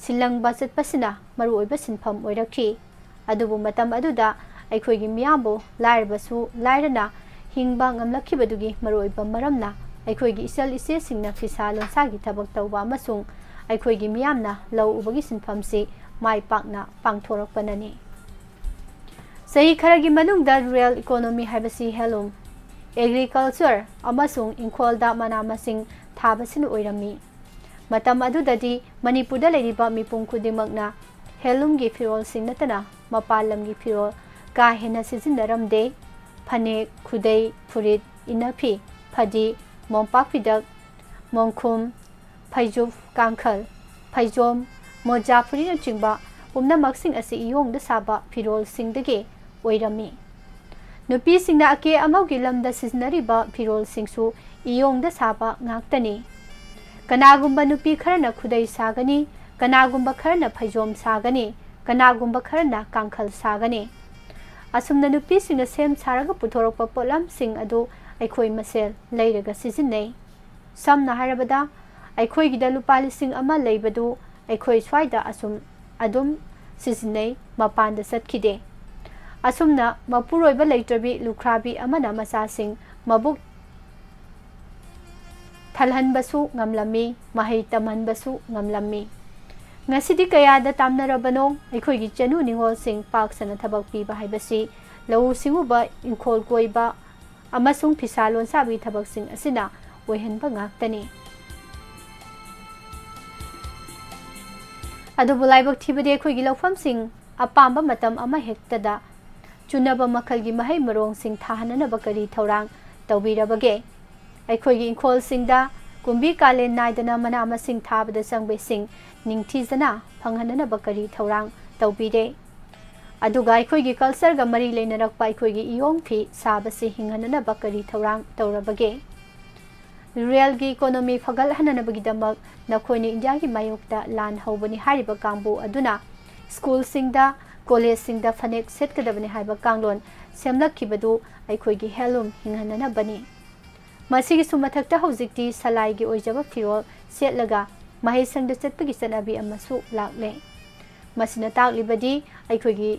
ꯁꯤꯜꯂꯪꯕ ꯆꯠꯄꯁꯤꯅ ꯃꯔꯨꯑꯣꯏꯕ ꯁꯤꯟꯐꯝ ꯑꯣꯏꯔꯛꯈꯤ꯫ ꯑꯗꯨꯕꯨ ꯃꯇꯝ ꯑꯗꯨꯗ ꯑꯩꯈꯣꯏꯒꯤ ꯃꯤꯌꯥꯝꯕꯨ ꯂꯥꯏꯔꯕꯁꯨ ꯂꯥꯏꯔꯅ ꯍꯤꯡꯕ ꯉꯝꯂꯛꯈꯤꯕꯗꯨꯒꯤ ꯃꯔꯨꯑꯣꯏꯕ ꯃꯔꯝꯅ ꯑꯩꯈꯣꯏꯒꯤ ꯏꯆꯜ ꯏꯆꯦꯁꯤꯡꯅ ꯐꯤꯁꯥ ꯂꯣꯟꯁꯥꯒꯤ ꯊꯕꯛ ꯇꯧꯕ ꯑꯃꯁꯨꯡ ꯑꯩꯈꯣꯏꯒꯤ ꯃꯤꯌꯥꯝꯅ ꯂꯧ ꯎꯕꯒꯤ ꯁꯤꯟꯐꯝꯁꯤ ꯃꯥꯏ ꯄꯥꯛꯅ ꯄꯥꯡꯊꯣꯔꯛꯄꯅꯅꯤ꯫ ꯆꯍꯤ ꯈꯔꯒꯤ ꯃꯅꯨꯡꯗ ꯔꯨꯔꯦꯜ ꯏꯀꯣꯅꯣꯃꯤ ꯍꯥꯏꯕꯁꯤ ꯍꯦꯟꯂꯨꯝ, ꯑꯦꯒ꯭ꯔꯤꯀꯜꯆꯔ ꯑꯃꯁꯨꯡ ꯏꯪꯈꯣꯜꯗ ꯃꯅꯥ ꯃꯁꯤꯡ ꯊꯥꯕꯁꯤꯅ ꯑꯣꯏꯔꯝꯃꯤ꯫ ꯃꯇꯝ ꯑꯗꯨꯗꯗꯤ ꯃꯅꯤꯄꯨꯔꯗ ꯂꯩꯔꯤꯕ ꯃꯤꯄꯨꯝ ꯈꯨꯗꯤꯡꯃꯛꯅ ꯍꯦꯟꯂꯨꯝꯒꯤ ꯐꯤꯔꯣꯜꯁꯤꯡ ꯅꯠꯇꯅ ꯃꯄꯥꯟ ꯂꯝꯒꯤ ꯐꯤꯔꯣꯜ ꯀꯥ ꯍꯦꯟꯅ ꯁꯤꯖꯤꯟꯅꯔꯝꯗꯦ꯫ ꯐꯅꯦꯛ, ꯈꯨꯗꯩ, ꯐꯨꯔꯤꯠ, ꯏꯟꯅꯐꯤ, ꯐꯗꯤ, ꯃꯣꯝꯄꯥꯛ ꯐꯤꯗꯛ, ꯃꯣꯡꯈꯨꯝ, ꯐꯩꯖꯨꯞ, ꯀꯥꯡꯈꯜ, ꯐꯩꯖꯣꯝ, ꯃꯣꯖꯥ ꯐꯨꯔꯤꯠꯅꯆꯤꯡꯕ ꯄꯨꯝꯅꯃꯛꯁꯤꯡ ꯑꯁꯤ ꯏꯌꯣꯡꯗ ꯁꯥꯕ ꯐꯤꯔꯣꯜꯁꯤꯡꯗꯒꯤ ꯑꯣꯏꯔꯝꯃꯤ꯫ ꯅꯨꯄꯤꯁꯤꯡꯅ ꯑꯀꯦ ꯑꯃꯧꯒꯤ ꯂꯝꯗ ꯁꯤꯖꯤꯟꯅꯔꯤꯕ ꯐꯤꯔꯣꯜꯁꯤꯡꯁꯨ ꯏꯌꯣꯡꯗ ꯁꯥꯕ ꯉꯥꯛꯇꯅꯤ꯫ ꯀꯅꯥꯒꯨꯝꯕ ꯅꯨꯄꯤ ꯈꯔꯅ ꯈꯨꯗꯩ ꯁꯥꯒꯅꯤ, ꯀꯅꯥꯒꯨꯝꯕ ꯈꯔꯅ ꯐꯩꯖꯣꯝ ꯁꯥꯒꯅꯤ, ꯀꯅꯥꯒꯨꯝꯕ ꯈꯔꯅ ꯀꯥꯡꯈꯜ ꯁꯥꯒꯅꯤ꯫ ꯑꯁꯨꯝꯅ ꯅꯨꯄꯤꯁꯤꯡꯅ ꯁꯦꯝ ꯁꯥꯔꯒ ꯄꯨꯊꯣꯔꯛꯄ ꯄꯣꯠꯂꯝꯁꯤꯡ ꯑꯗꯨ ꯑꯩꯈꯣꯏ ꯃꯁꯦꯜ ꯂꯩꯔꯒ ꯁꯤꯖꯤꯟꯅꯩ꯫ ꯁꯝꯅ ꯍꯥꯏꯔꯕꯗ, ꯑꯩꯈꯣꯏꯒꯤꯗ ꯂꯨꯄꯥ ꯂꯤꯁꯤꯡ ꯑꯃ ꯂꯩꯕꯗꯨ ꯑꯩꯈꯣꯏ ꯁ꯭ꯋꯥꯏꯗ ꯑꯁꯨꯝ ꯑꯗꯨꯝ ꯁꯤꯖꯤꯟꯅꯩ, ꯃꯄꯥꯟꯗ ꯆꯠꯈꯤꯗꯦ꯫ ꯑꯁꯨꯝꯅ ꯃꯄꯨꯔꯣꯏꯕ ꯂꯩꯇ꯭ꯔꯕꯤ ꯂꯨꯈ꯭ꯔꯥꯕꯤ ꯑꯃꯅ ꯃꯆꯥꯁꯤꯡ ꯃꯕꯨꯛ ꯊꯜꯍꯟꯕꯁꯨ ꯉꯝꯂꯝꯃꯤ, ꯃꯍꯩ ꯇꯝꯍꯟꯕꯁꯨ ꯉꯝꯂꯝꯃꯤ꯫ ꯉꯁꯤꯗꯤ ꯀꯌꯥꯗ ꯇꯥꯝꯅꯔꯕꯅꯣ? ꯑꯩꯈꯣꯏꯒꯤ ꯆꯅꯨ ꯅꯤꯉꯣꯜꯁꯤꯡ ꯄꯥꯛ ꯁꯟꯅ ꯊꯕꯛ ꯄꯤꯕ ꯍꯥꯏꯕꯁꯤ ꯂꯧꯎ ꯁꯤꯡꯎꯕ, ꯏꯪꯈꯣꯜ ꯀꯣꯏꯕ ꯑꯃꯁꯨꯡ ꯐꯤꯁꯥ ꯂꯣꯟꯁꯥꯕꯒꯤ ꯊꯕꯛꯁꯤꯡ ꯑꯁꯤꯅ ꯑꯣꯏꯍꯟꯕ ꯉꯥꯛꯇꯅꯤ꯫ ꯑꯗꯨꯕꯨ ꯂꯥꯏꯕꯛ ꯊꯤꯕꯗꯤ ꯑꯩꯈꯣꯏꯒꯤ ꯂꯧꯐꯝꯁꯤꯡ ꯑꯄꯥꯝꯕ ꯃꯇꯝ ꯑꯃ ꯍꯦꯛꯇꯗ ꯆꯨꯅꯕ ꯃꯈꯜꯒꯤ ꯃꯍꯩ ꯃꯔꯣꯡꯁꯤꯡ ꯊꯥꯍꯟꯅꯅꯕ ꯀꯔꯤ ꯊꯧꯔꯥꯡ ꯇꯧꯕꯤꯔꯕꯒꯦ? ꯑꯩꯈꯣꯏꯒꯤ ꯏꯪꯈꯣꯜꯁꯤꯡꯗ ꯀꯨꯝꯕꯤ ꯀꯥꯂꯦꯟ ꯅꯥꯏꯗꯅ ꯃꯅꯥ ꯃꯁꯤꯡ ꯊꯥꯕꯗ ꯆꯪꯕ ꯏꯁꯤꯡ ꯅꯤꯡꯊꯤꯖꯅ ꯐꯪꯍꯟꯅꯅꯕ ꯀꯔꯤ ꯊꯧꯔꯥꯡ ꯇꯧꯕꯤꯔꯦ? ꯑꯗꯨꯒ ꯑꯩꯈꯣꯏꯒꯤ ꯀꯜꯆꯔꯒ ꯃꯔꯤ ꯂꯩꯅꯔꯛꯄ ꯑꯩꯈꯣꯏꯒꯤ ꯏꯌꯣꯡ ꯐꯤ ꯁꯥꯕꯁꯤ ꯍꯤꯡꯍꯟꯅꯅꯕ ꯀꯔꯤ ꯊꯧꯔꯥꯡ ꯇꯧꯔꯕꯒꯦ? ꯔꯨꯔꯦꯜꯒꯤ ꯏꯀꯣꯅꯣꯃꯤ ꯐꯒꯠꯍꯟꯅꯅꯕꯒꯤꯗꯃꯛ ꯅꯈꯣꯏꯅ ꯏꯟꯗꯤꯌꯥꯒꯤ ꯃꯥꯌꯣꯛꯇ ꯂꯥꯟ ꯍꯧꯕꯅꯤ ꯍꯥꯏꯔꯤꯕ ꯀꯥꯡꯕꯨ ꯑꯗꯨꯅ ꯁ꯭ꯀꯨꯜꯁꯤꯡꯗ ꯀꯣꯂꯦꯖꯁꯤꯡꯗ ꯐꯅꯦꯛ ꯁꯦꯠꯀꯗꯕꯅꯤ ꯍꯥꯏꯕ ꯀꯥꯡꯂꯣꯟ ꯁꯦꯝꯂꯛꯈꯤꯕꯗꯨ ꯑꯩꯈꯣꯏꯒꯤ ꯍꯦꯟꯂꯨꯝ ꯍꯤꯡꯍꯟꯅꯅꯕꯅꯤ꯫ ꯃꯁꯤꯒꯤꯁꯨ ꯃꯊꯛꯇ ꯍꯧꯖꯤꯛꯇꯤ ꯁꯂꯥꯏꯒꯤ ꯑꯣꯏꯖꯕ ꯐꯤꯔꯣꯜ ꯁꯦꯠꯂꯒ ꯃꯍꯩꯁꯪꯗ ꯆꯠꯄꯒꯤ ꯆꯠꯅꯕꯤ ꯑꯃꯁꯨ ꯂꯥꯛꯂꯦ꯫ ꯃꯁꯤꯅ ꯇꯥꯛꯂꯤꯕꯗꯤ ꯑꯩꯈꯣꯏꯒꯤ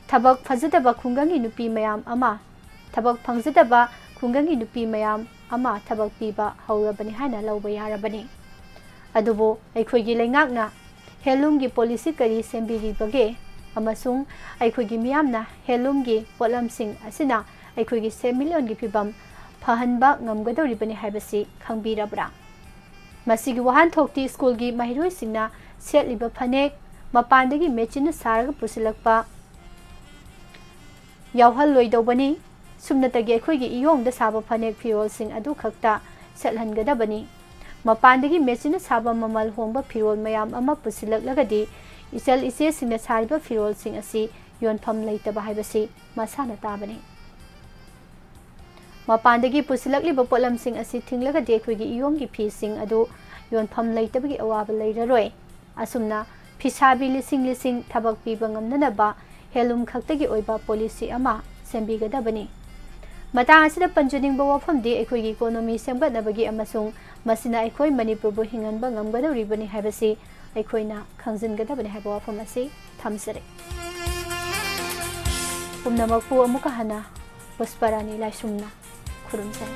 ꯊꯕꯛ ꯐꯖꯗꯕ ꯈꯨꯡꯒꯪꯒꯤ ꯅꯨꯄꯤ ꯃꯌꯥꯝ ꯑꯃ, ꯊꯕꯛ ꯐꯪꯖꯗꯕ ꯈꯨꯡꯒꯪꯒꯤ ꯅꯨꯄꯤ ꯃꯌꯥꯝ ꯑꯃ ꯊꯕꯛ ꯄꯤꯕ ꯍꯧꯔꯕꯅꯤ ꯍꯥꯏꯅ ꯂꯧꯕ ꯌꯥꯔꯕꯅꯤ꯫ ꯑꯗꯨꯕꯨ ꯑꯩꯈꯣꯏꯒꯤ ꯂꯩꯉꯥꯛꯅ ꯍꯦꯟꯂꯨꯝꯒꯤ ꯄꯣꯂꯤꯁꯤ ꯀꯔꯤ ꯁꯦꯝꯕꯤꯔꯤꯕꯒꯦ? ꯑꯃꯁꯨꯡ ꯑꯩꯈꯣꯏꯒꯤ ꯃꯤꯌꯥꯝꯅ ꯍꯦꯟꯂꯨꯝꯒꯤ ꯄꯣꯠꯂꯝꯁꯤꯡ ꯑꯁꯤꯅ ꯑꯩꯈꯣꯏꯒꯤ ꯁꯦꯟꯃꯤꯠꯂꯣꯟꯒꯤ ꯐꯤꯕꯝ ꯐꯍꯟꯕ ꯉꯝꯒꯗꯧꯔꯤꯕꯅꯤ ꯍꯥꯏꯕꯁꯤ ꯈꯪꯕꯤꯔꯕ꯭ꯔꯥ? ꯃꯁꯤꯒꯤ ꯋꯥꯍꯟꯊꯣꯛꯇꯤ ꯁ꯭ꯀꯨꯜꯒꯤ ꯃꯍꯩꯔꯣꯏꯁꯤꯡꯅ ꯁꯦꯠꯂꯤꯕ ꯐꯅꯦꯛ ꯃꯄꯥꯟꯗꯒꯤ ꯃꯦꯆꯤꯟꯅ ꯁꯥꯔꯒ ꯄꯨꯁꯤꯜꯂꯛꯄ ꯌꯥꯎꯍꯜꯂꯣꯏꯗꯧꯕꯅꯤ꯫ ꯁꯨꯞꯅꯇꯒꯤ ꯑꯩꯈꯣꯏꯒꯤ ꯏꯌꯣꯡꯗ ꯁꯥꯕ ꯐꯅꯦꯛ ꯐꯤꯔꯣꯜꯁꯤꯡ ꯑꯗꯨ ꯈꯛꯇ ꯁꯦꯠꯍꯟꯒꯗꯕꯅꯤ꯫ ꯃꯄꯥꯟꯗꯒꯤ ꯃꯦꯆꯤꯟꯅ ꯁꯥꯕ ꯃꯃꯜ ꯍꯣꯡꯕ ꯐꯤꯔꯣꯜ ꯃꯌꯥꯝ ꯑꯃ ꯄꯨꯁꯤꯜꯂꯛꯂꯒꯗꯤ ꯏꯆꯜ ꯏꯆꯦꯁꯤꯡꯅ ꯁꯥꯔꯤꯕ ꯐꯤꯔꯣꯜꯁꯤꯡ ꯑꯁꯤ ꯌꯣꯟꯐꯝ ꯂꯩꯇꯕ ꯍꯥꯏꯕꯁꯤ ꯃꯁꯥꯅ ꯇꯥꯕꯅꯤ꯫ ꯃꯄꯥꯟꯗꯒꯤ ꯄꯨꯁꯤꯜꯂꯛꯂꯤꯕ ꯄꯣꯠꯂꯝꯁꯤꯡ ꯑꯁꯤ ꯊꯤꯡꯂꯒꯗꯤ ꯑꯩꯈꯣꯏꯒꯤ ꯏꯌꯣꯡꯒꯤ ꯐꯤꯁꯤꯡ ꯑꯗꯨ ꯌꯣꯟꯐꯝ ꯂꯩꯇꯕꯒꯤ ꯑꯋꯥꯕ ꯂꯩꯔꯔꯣꯏ꯫ ꯑꯁꯨꯝꯅ ꯐꯤꯁꯥꯕꯤ ꯂꯤꯁꯤꯡ ꯂꯤꯁꯤꯡ ꯊꯕꯛ ꯄꯤꯕ ꯉꯝꯅꯅꯕ ꯍꯦꯟꯂꯨꯝ ꯈꯛꯇꯒꯤ ꯑꯣꯏꯕ ꯄꯣꯂꯤꯁꯤ ꯑꯃ ꯁꯦꯝꯕꯤꯒꯗꯕꯅꯤ꯫ ꯃꯇꯥꯡ ꯑꯁꯤꯗ ꯄꯟꯖꯅꯤꯡꯕ ꯋꯥꯐꯝꯗꯤ ꯑꯩꯈꯣꯏꯒꯤ ꯏꯀꯣꯅꯣꯃꯤ ꯁꯦꯝꯒꯠꯅꯕꯒꯤ ꯑꯃꯁꯨꯡ ꯃꯁꯤꯅ ꯑꯩꯈꯣꯏ ꯃꯅꯤꯄꯨꯔꯕꯨ ꯍꯤꯡꯍꯟꯕ ꯉꯝꯒꯗꯧꯔꯤꯕꯅꯤ ꯍꯥꯏꯕꯁꯤ ꯑꯩꯈꯣꯏꯅ ꯈꯪꯖꯤꯟꯒꯗꯕꯅꯤ ꯍꯥꯏꯕ ꯋꯥꯐꯝ ꯑꯁꯤ ꯊꯝꯖꯔꯤ꯫ ꯄꯨꯝꯅꯃꯛꯄꯨ ꯑꯃꯨꯛꯀ ꯍꯟꯅ ꯄꯨꯁꯄꯔꯥꯅꯤ ꯂꯥꯏꯁ꯭ꯔꯝꯅ ꯈꯨꯔꯨꯝꯖꯔꯤ꯫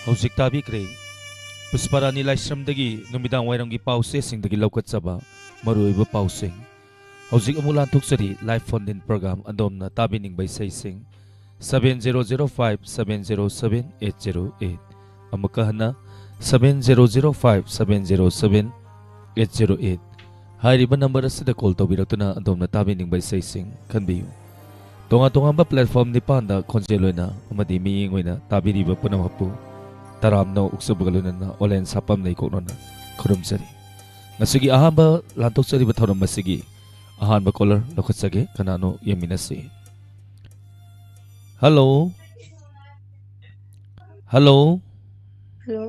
ꯍꯧꯖꯤꯛ ꯇꯥꯕꯤꯈ꯭ꯔꯦ ꯄꯨꯁꯄꯔꯥꯅꯤ ꯂꯥꯏꯁ꯭ꯔꯝꯗꯒꯤ ꯅꯨꯃꯤꯗꯥꯡ ꯋꯥꯏꯔꯝꯒꯤ ꯄꯥꯎꯆꯦꯁꯤꯡꯗꯒꯤ ꯂꯧꯈꯠꯆꯕ ꯃꯔꯨꯑꯣꯏꯕ ꯄꯥꯎꯁꯤꯡ꯫ ꯍꯧꯖꯤꯛ ꯑꯃꯨꯛ ꯂꯥꯟꯊꯣꯛꯆꯔꯤ live phone in program, ꯑꯗꯣꯝꯅ ꯇꯥꯕꯤꯅꯤꯡꯕ ꯏꯁꯩꯁꯤꯡ꯫ Seven zero zero five seven zero seven eight zero eight꯫ ꯑꯃꯨꯛꯀ ꯍꯟꯅ, seven zero zero five seven zero seven eight zero eight꯫ ꯍꯥꯏꯔꯤꯕ ꯅꯝꯕꯔ ꯑꯁꯤꯗ ꯀꯣꯜ ꯇꯧꯕꯤꯔꯛꯇꯨꯅ ꯑꯗꯣꯝꯅ ꯇꯥꯕꯤꯅꯤꯡꯕ ꯏꯁꯩꯁꯤꯡ ꯈꯟꯕꯤꯌꯨ꯫ ꯇꯣꯉꯥꯟ ꯇꯣꯉꯥꯟꯕ ꯄ꯭ꯂꯦꯠꯐꯣꯝ ꯅꯤꯄꯥꯟꯗ ꯈꯣꯟꯖꯦꯜ ꯑꯣꯏꯅ ꯑꯃꯗꯤ ꯃꯤꯠꯌꯦꯡ ꯑꯣꯏꯅ ꯇꯥꯕꯤꯔꯤꯕ ꯄꯨꯝꯅꯃꯛꯄꯨ ꯇꯔꯥꯝꯅ ꯑꯣꯛꯆꯕꯒ ꯂꯣꯏꯅꯅ ꯑꯣꯂꯦꯟ ꯁꯥꯄꯝ ꯂꯩꯀꯣꯛꯅꯅ ꯈꯨꯔꯨꯝꯖꯔꯤ꯫ ꯉꯁꯤꯒꯤ ꯑꯍꯥꯟꯕ ꯂꯥꯟꯊꯣꯛꯆꯔꯤꯕ ꯊꯧꯔꯝ ꯑꯁꯤꯒꯤ ꯑꯍꯥꯟꯕ ꯀꯣꯂꯔ ꯂꯧꯈꯠꯆꯒꯦ꯫ ꯀꯅꯥꯅꯣ ꯌꯦꯡꯃꯤꯟꯅꯁꯤ꯫ ꯍꯜꯂꯣ꯫ ꯍꯜꯂꯣ꯫ ꯍꯜꯂꯣ꯫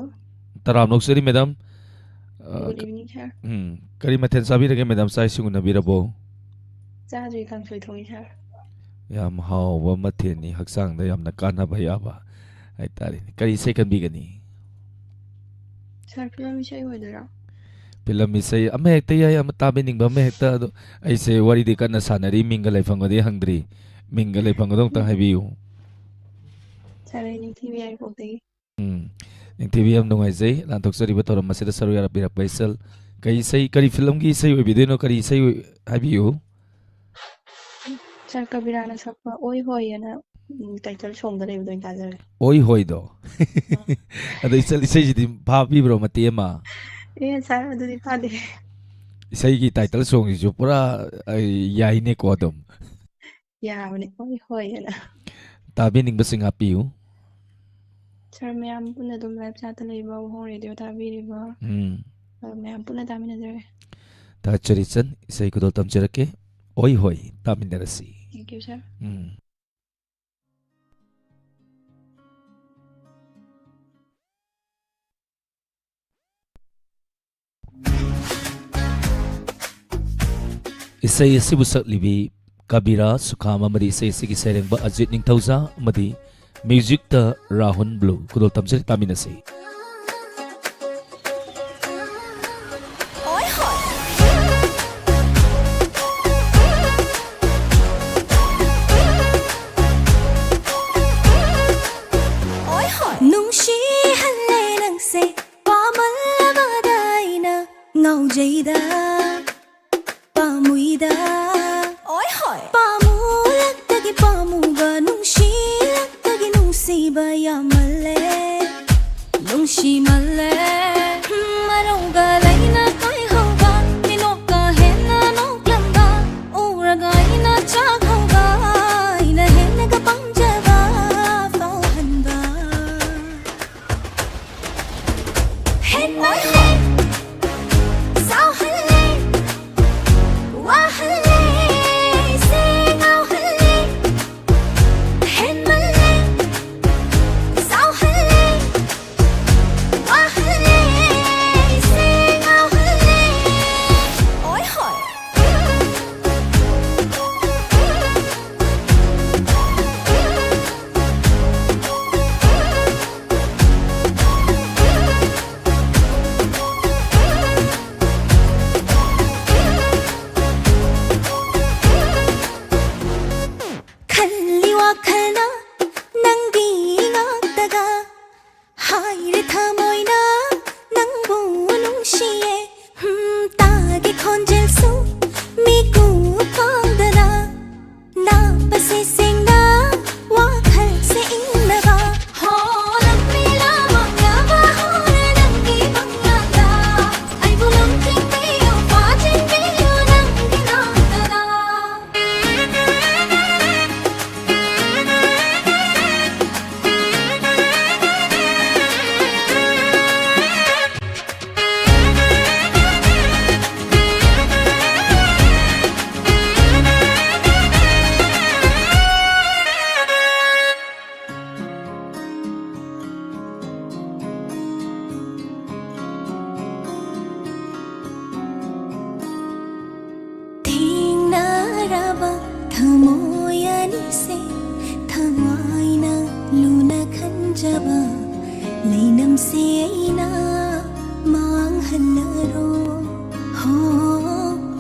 ꯇꯔꯥꯝꯅ ꯑꯣꯛꯆꯔꯤ ꯃꯦꯗꯥꯝ꯫ ꯑ, Good evening, sir. ꯎꯝ, ꯀꯔꯤ ꯃꯊꯦꯜ ꯆꯥꯕꯤꯔꯒꯦ ꯃꯦꯗꯥꯝ? ꯆꯥꯛ ꯏꯁꯤꯡ ꯎꯅꯕꯤꯔꯕꯣ? ꯆꯥꯗ꯭ꯔꯤ, ꯀꯥꯡꯁꯣꯏ ꯊꯣꯡꯉꯤ, sir꯫ ꯌꯥꯝ ꯍꯥꯎꯕ ꯃꯊꯦꯜꯅꯤ, ꯍꯛꯆꯥꯡꯗ ꯌꯥꯝꯅ ꯀꯥꯟꯅꯕ ꯌꯥꯕ ꯍꯥꯏꯇꯥꯔꯦꯅꯦ꯫ ꯀꯔꯤ ꯏꯁꯩ ꯈꯟꯕꯤꯒꯅꯤ? Sir, ꯐꯤꯂꯝ ꯏꯁꯩ ꯑꯣꯏꯗꯣꯏꯔꯣ? ꯐꯤꯂꯝ ꯏꯁꯩ ꯑꯃ ꯍꯦꯛꯇ ꯌꯥꯏ, ꯑꯃ ꯇꯥꯕꯤꯅꯤꯡꯕ ꯑꯃ ꯍꯦꯛꯇ꯫ ꯑꯗꯣ ꯑꯩꯁꯦ ꯋꯥꯔꯤꯗꯤ ꯀꯟꯅ ꯁꯥꯟꯅꯔꯤ, ꯃꯤꯡꯒ ꯂꯩꯐꯝꯒꯗꯤ ꯍꯪꯗ꯭ꯔꯤ꯫ ꯃꯤꯡꯒ ꯂꯩꯐꯝꯒꯗꯣ ꯑꯝꯇꯪ ꯍꯥꯏꯕꯤꯌꯨ꯫ Sir, ꯑꯩ ꯅꯤꯡꯊꯤꯕꯤ ꯌꯥꯏꯔꯤꯄꯣꯛꯇꯒꯤ꯫ ꯎꯝ, ꯅꯤꯡꯊꯤꯕꯤ, ꯌꯥꯝ ꯅꯨꯡꯉꯥꯏꯖꯩ ꯂꯥꯟꯊꯣꯛꯆꯔꯤꯕ ꯊꯧꯔꯝ ꯑꯁꯤꯗ ꯁꯔꯨꯛ ꯌꯥꯕꯤꯔꯛꯄ ꯏꯆꯜ꯫ ꯀꯩ ꯏꯁꯩ, ꯀꯔꯤ ꯐꯤꯂꯝꯒꯤ ꯏꯁꯩ ꯑꯣꯏꯕꯤꯗꯣꯏꯅꯣ? ꯀꯔꯤ ꯏꯁꯩ ꯑꯣꯏ-, ꯍꯥꯏꯕꯤꯌꯨ꯫ Sir, ꯀꯕꯤꯔꯥꯅ ꯁꯛꯄ ꯑꯣꯏ ꯍꯣꯏ ꯑꯅ, ꯎꯝ, title songꯗ ꯂꯩꯕꯗꯣ ꯑꯣꯏꯅ ꯇꯥꯖꯔꯒꯦ꯫ ꯑꯣꯏ ꯍꯣꯏꯗꯣ? ꯑꯥ꯫ ꯑꯗꯣ ꯏꯆꯜ, ꯏꯁꯩꯁꯤꯗꯤ ꯐꯥꯕꯤꯕ꯭ꯔꯣ ꯃꯇꯦꯛ ꯑꯃ? ꯑꯦ, sir, ꯑꯗꯨꯗꯤ ꯐꯥꯗꯦ꯫ ꯏꯁꯩꯒꯤ title songꯁꯤꯁꯨ ꯄꯨꯔꯥ, ꯑꯩ, ꯌꯥꯏꯅꯦꯀꯣ ꯑꯗꯨꯝ꯫ ꯌꯥꯕꯅꯦ꯫ ꯍꯣꯏ, ꯍꯣꯏ, ꯍꯥꯏꯅ꯫ ꯇꯥꯕꯤꯅꯤꯡꯕꯁꯤꯡ ꯍꯥꯞꯄꯤꯌꯨ꯫ Sir, ꯃꯌꯥꯝ ꯄꯨꯟꯅ ꯑꯗꯨꯝ live chatꯇ ꯂꯩꯕ, ꯋꯥꯍꯣꯡ Radio ꯇꯥꯕꯤꯔꯤꯕ, ꯎꯝ꯫ ꯑ, ꯃꯌꯥꯝ ꯄꯨꯟꯅ ꯇꯥꯃꯤꯟꯅꯖꯔꯒꯦ꯫ ꯊꯥꯒꯠꯆꯔꯤ ꯏꯆꯟ, ꯏꯁꯩ ꯈꯨꯗꯣꯜ ꯇꯝꯖꯔꯛꯀꯦ꯫ ꯑꯣꯏ ꯍꯣꯏ, ꯇꯥꯃꯤꯟꯅꯔꯁꯤ꯫ Thank you, sir. ꯎꯝ꯫ ꯏꯁꯩ ꯑꯁꯤꯕꯨ ꯁꯛꯂꯤꯕꯤ ꯀꯕꯤꯔꯥ ꯁꯨꯈꯥꯝ ꯑꯃꯗꯤ ꯏꯁꯩ ꯑꯁꯤꯒꯤ ꯁꯩꯔꯦꯡꯕ ꯑꯖꯤꯠ ꯅꯤꯡꯊꯧꯖꯥ ꯑꯃꯗꯤ musicꯇ ꯔꯥꯍꯨꯜ ꯕ꯭ꯂꯨ꯫ ꯈꯨꯗꯣꯜ ꯇꯝꯖꯔꯤ, ꯇꯥꯃꯤꯟꯅꯁꯤ꯫ ꯅꯨꯡꯁꯤꯍꯜꯂꯦ ꯅꯪꯁꯦ ꯄꯥꯃꯜꯂꯕꯗ ꯑꯩꯅ ꯉꯥꯎꯖꯩꯗ ꯄꯥꯝꯃꯨꯏꯗ꯫ ꯄꯥꯃꯨꯂꯛꯇꯒꯤ ꯄꯥꯝꯃꯨꯕ, ꯅꯨꯡꯁꯤꯂꯛꯇꯒꯤ ꯅꯨꯡꯁꯤꯕ ꯌꯥꯝꯃꯜꯂꯦ, ꯅꯨꯡꯁꯤꯃꯜꯂꯦ꯫ ꯃꯔꯧꯒ ꯂꯩꯅ ꯀꯥꯏꯍꯧꯕ, ꯃꯤꯅꯣꯛꯀ ꯁꯦ ꯑꯩꯅ ꯃꯥꯡꯍꯜꯂꯔꯣ꯫ ꯍꯣ,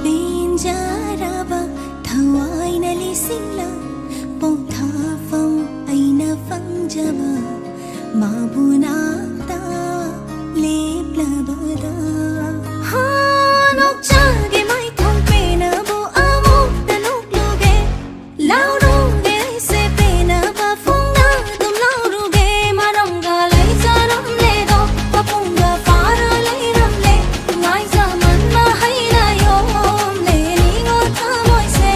ꯄꯦꯟꯖꯔꯕ ꯊꯋꯥꯏꯅ ꯂꯤꯁꯤꯡꯂ ꯄꯣꯊꯥꯐꯝ ꯑꯩꯅ ꯐꯪꯖꯕ ꯃꯥꯕꯨ ꯅꯥꯛꯇ ꯂꯦꯞꯂꯕꯗ꯫ ꯍꯥ, ꯅꯣꯛꯆꯒꯦ ꯃꯥꯏꯊꯣꯡ ꯄꯦꯟꯅꯕꯨ ꯑꯃꯨꯛꯇ ꯅꯣꯛꯂꯨꯒꯦ꯫ ꯂꯥꯎꯔꯨꯒꯦ ꯑꯩꯁꯦ ꯄꯦꯟꯅꯕ ꯐꯣꯡꯅ ꯑꯗꯨꯝ ꯂꯥꯎꯔꯨꯒꯦ꯫ ꯃꯔꯝꯒ ꯂꯩꯖꯔꯝꯂꯦꯗꯣ ꯃꯄꯨꯡꯒ ꯐꯥꯔ ꯂꯩꯔꯝꯂꯦ꯫ ꯅꯨꯡꯉꯥꯏꯖꯃꯟꯕ ꯍꯩꯅ ꯌꯣꯝꯂꯦ ꯅꯤꯉꯣꯜ ꯊꯃꯣꯏꯁꯦ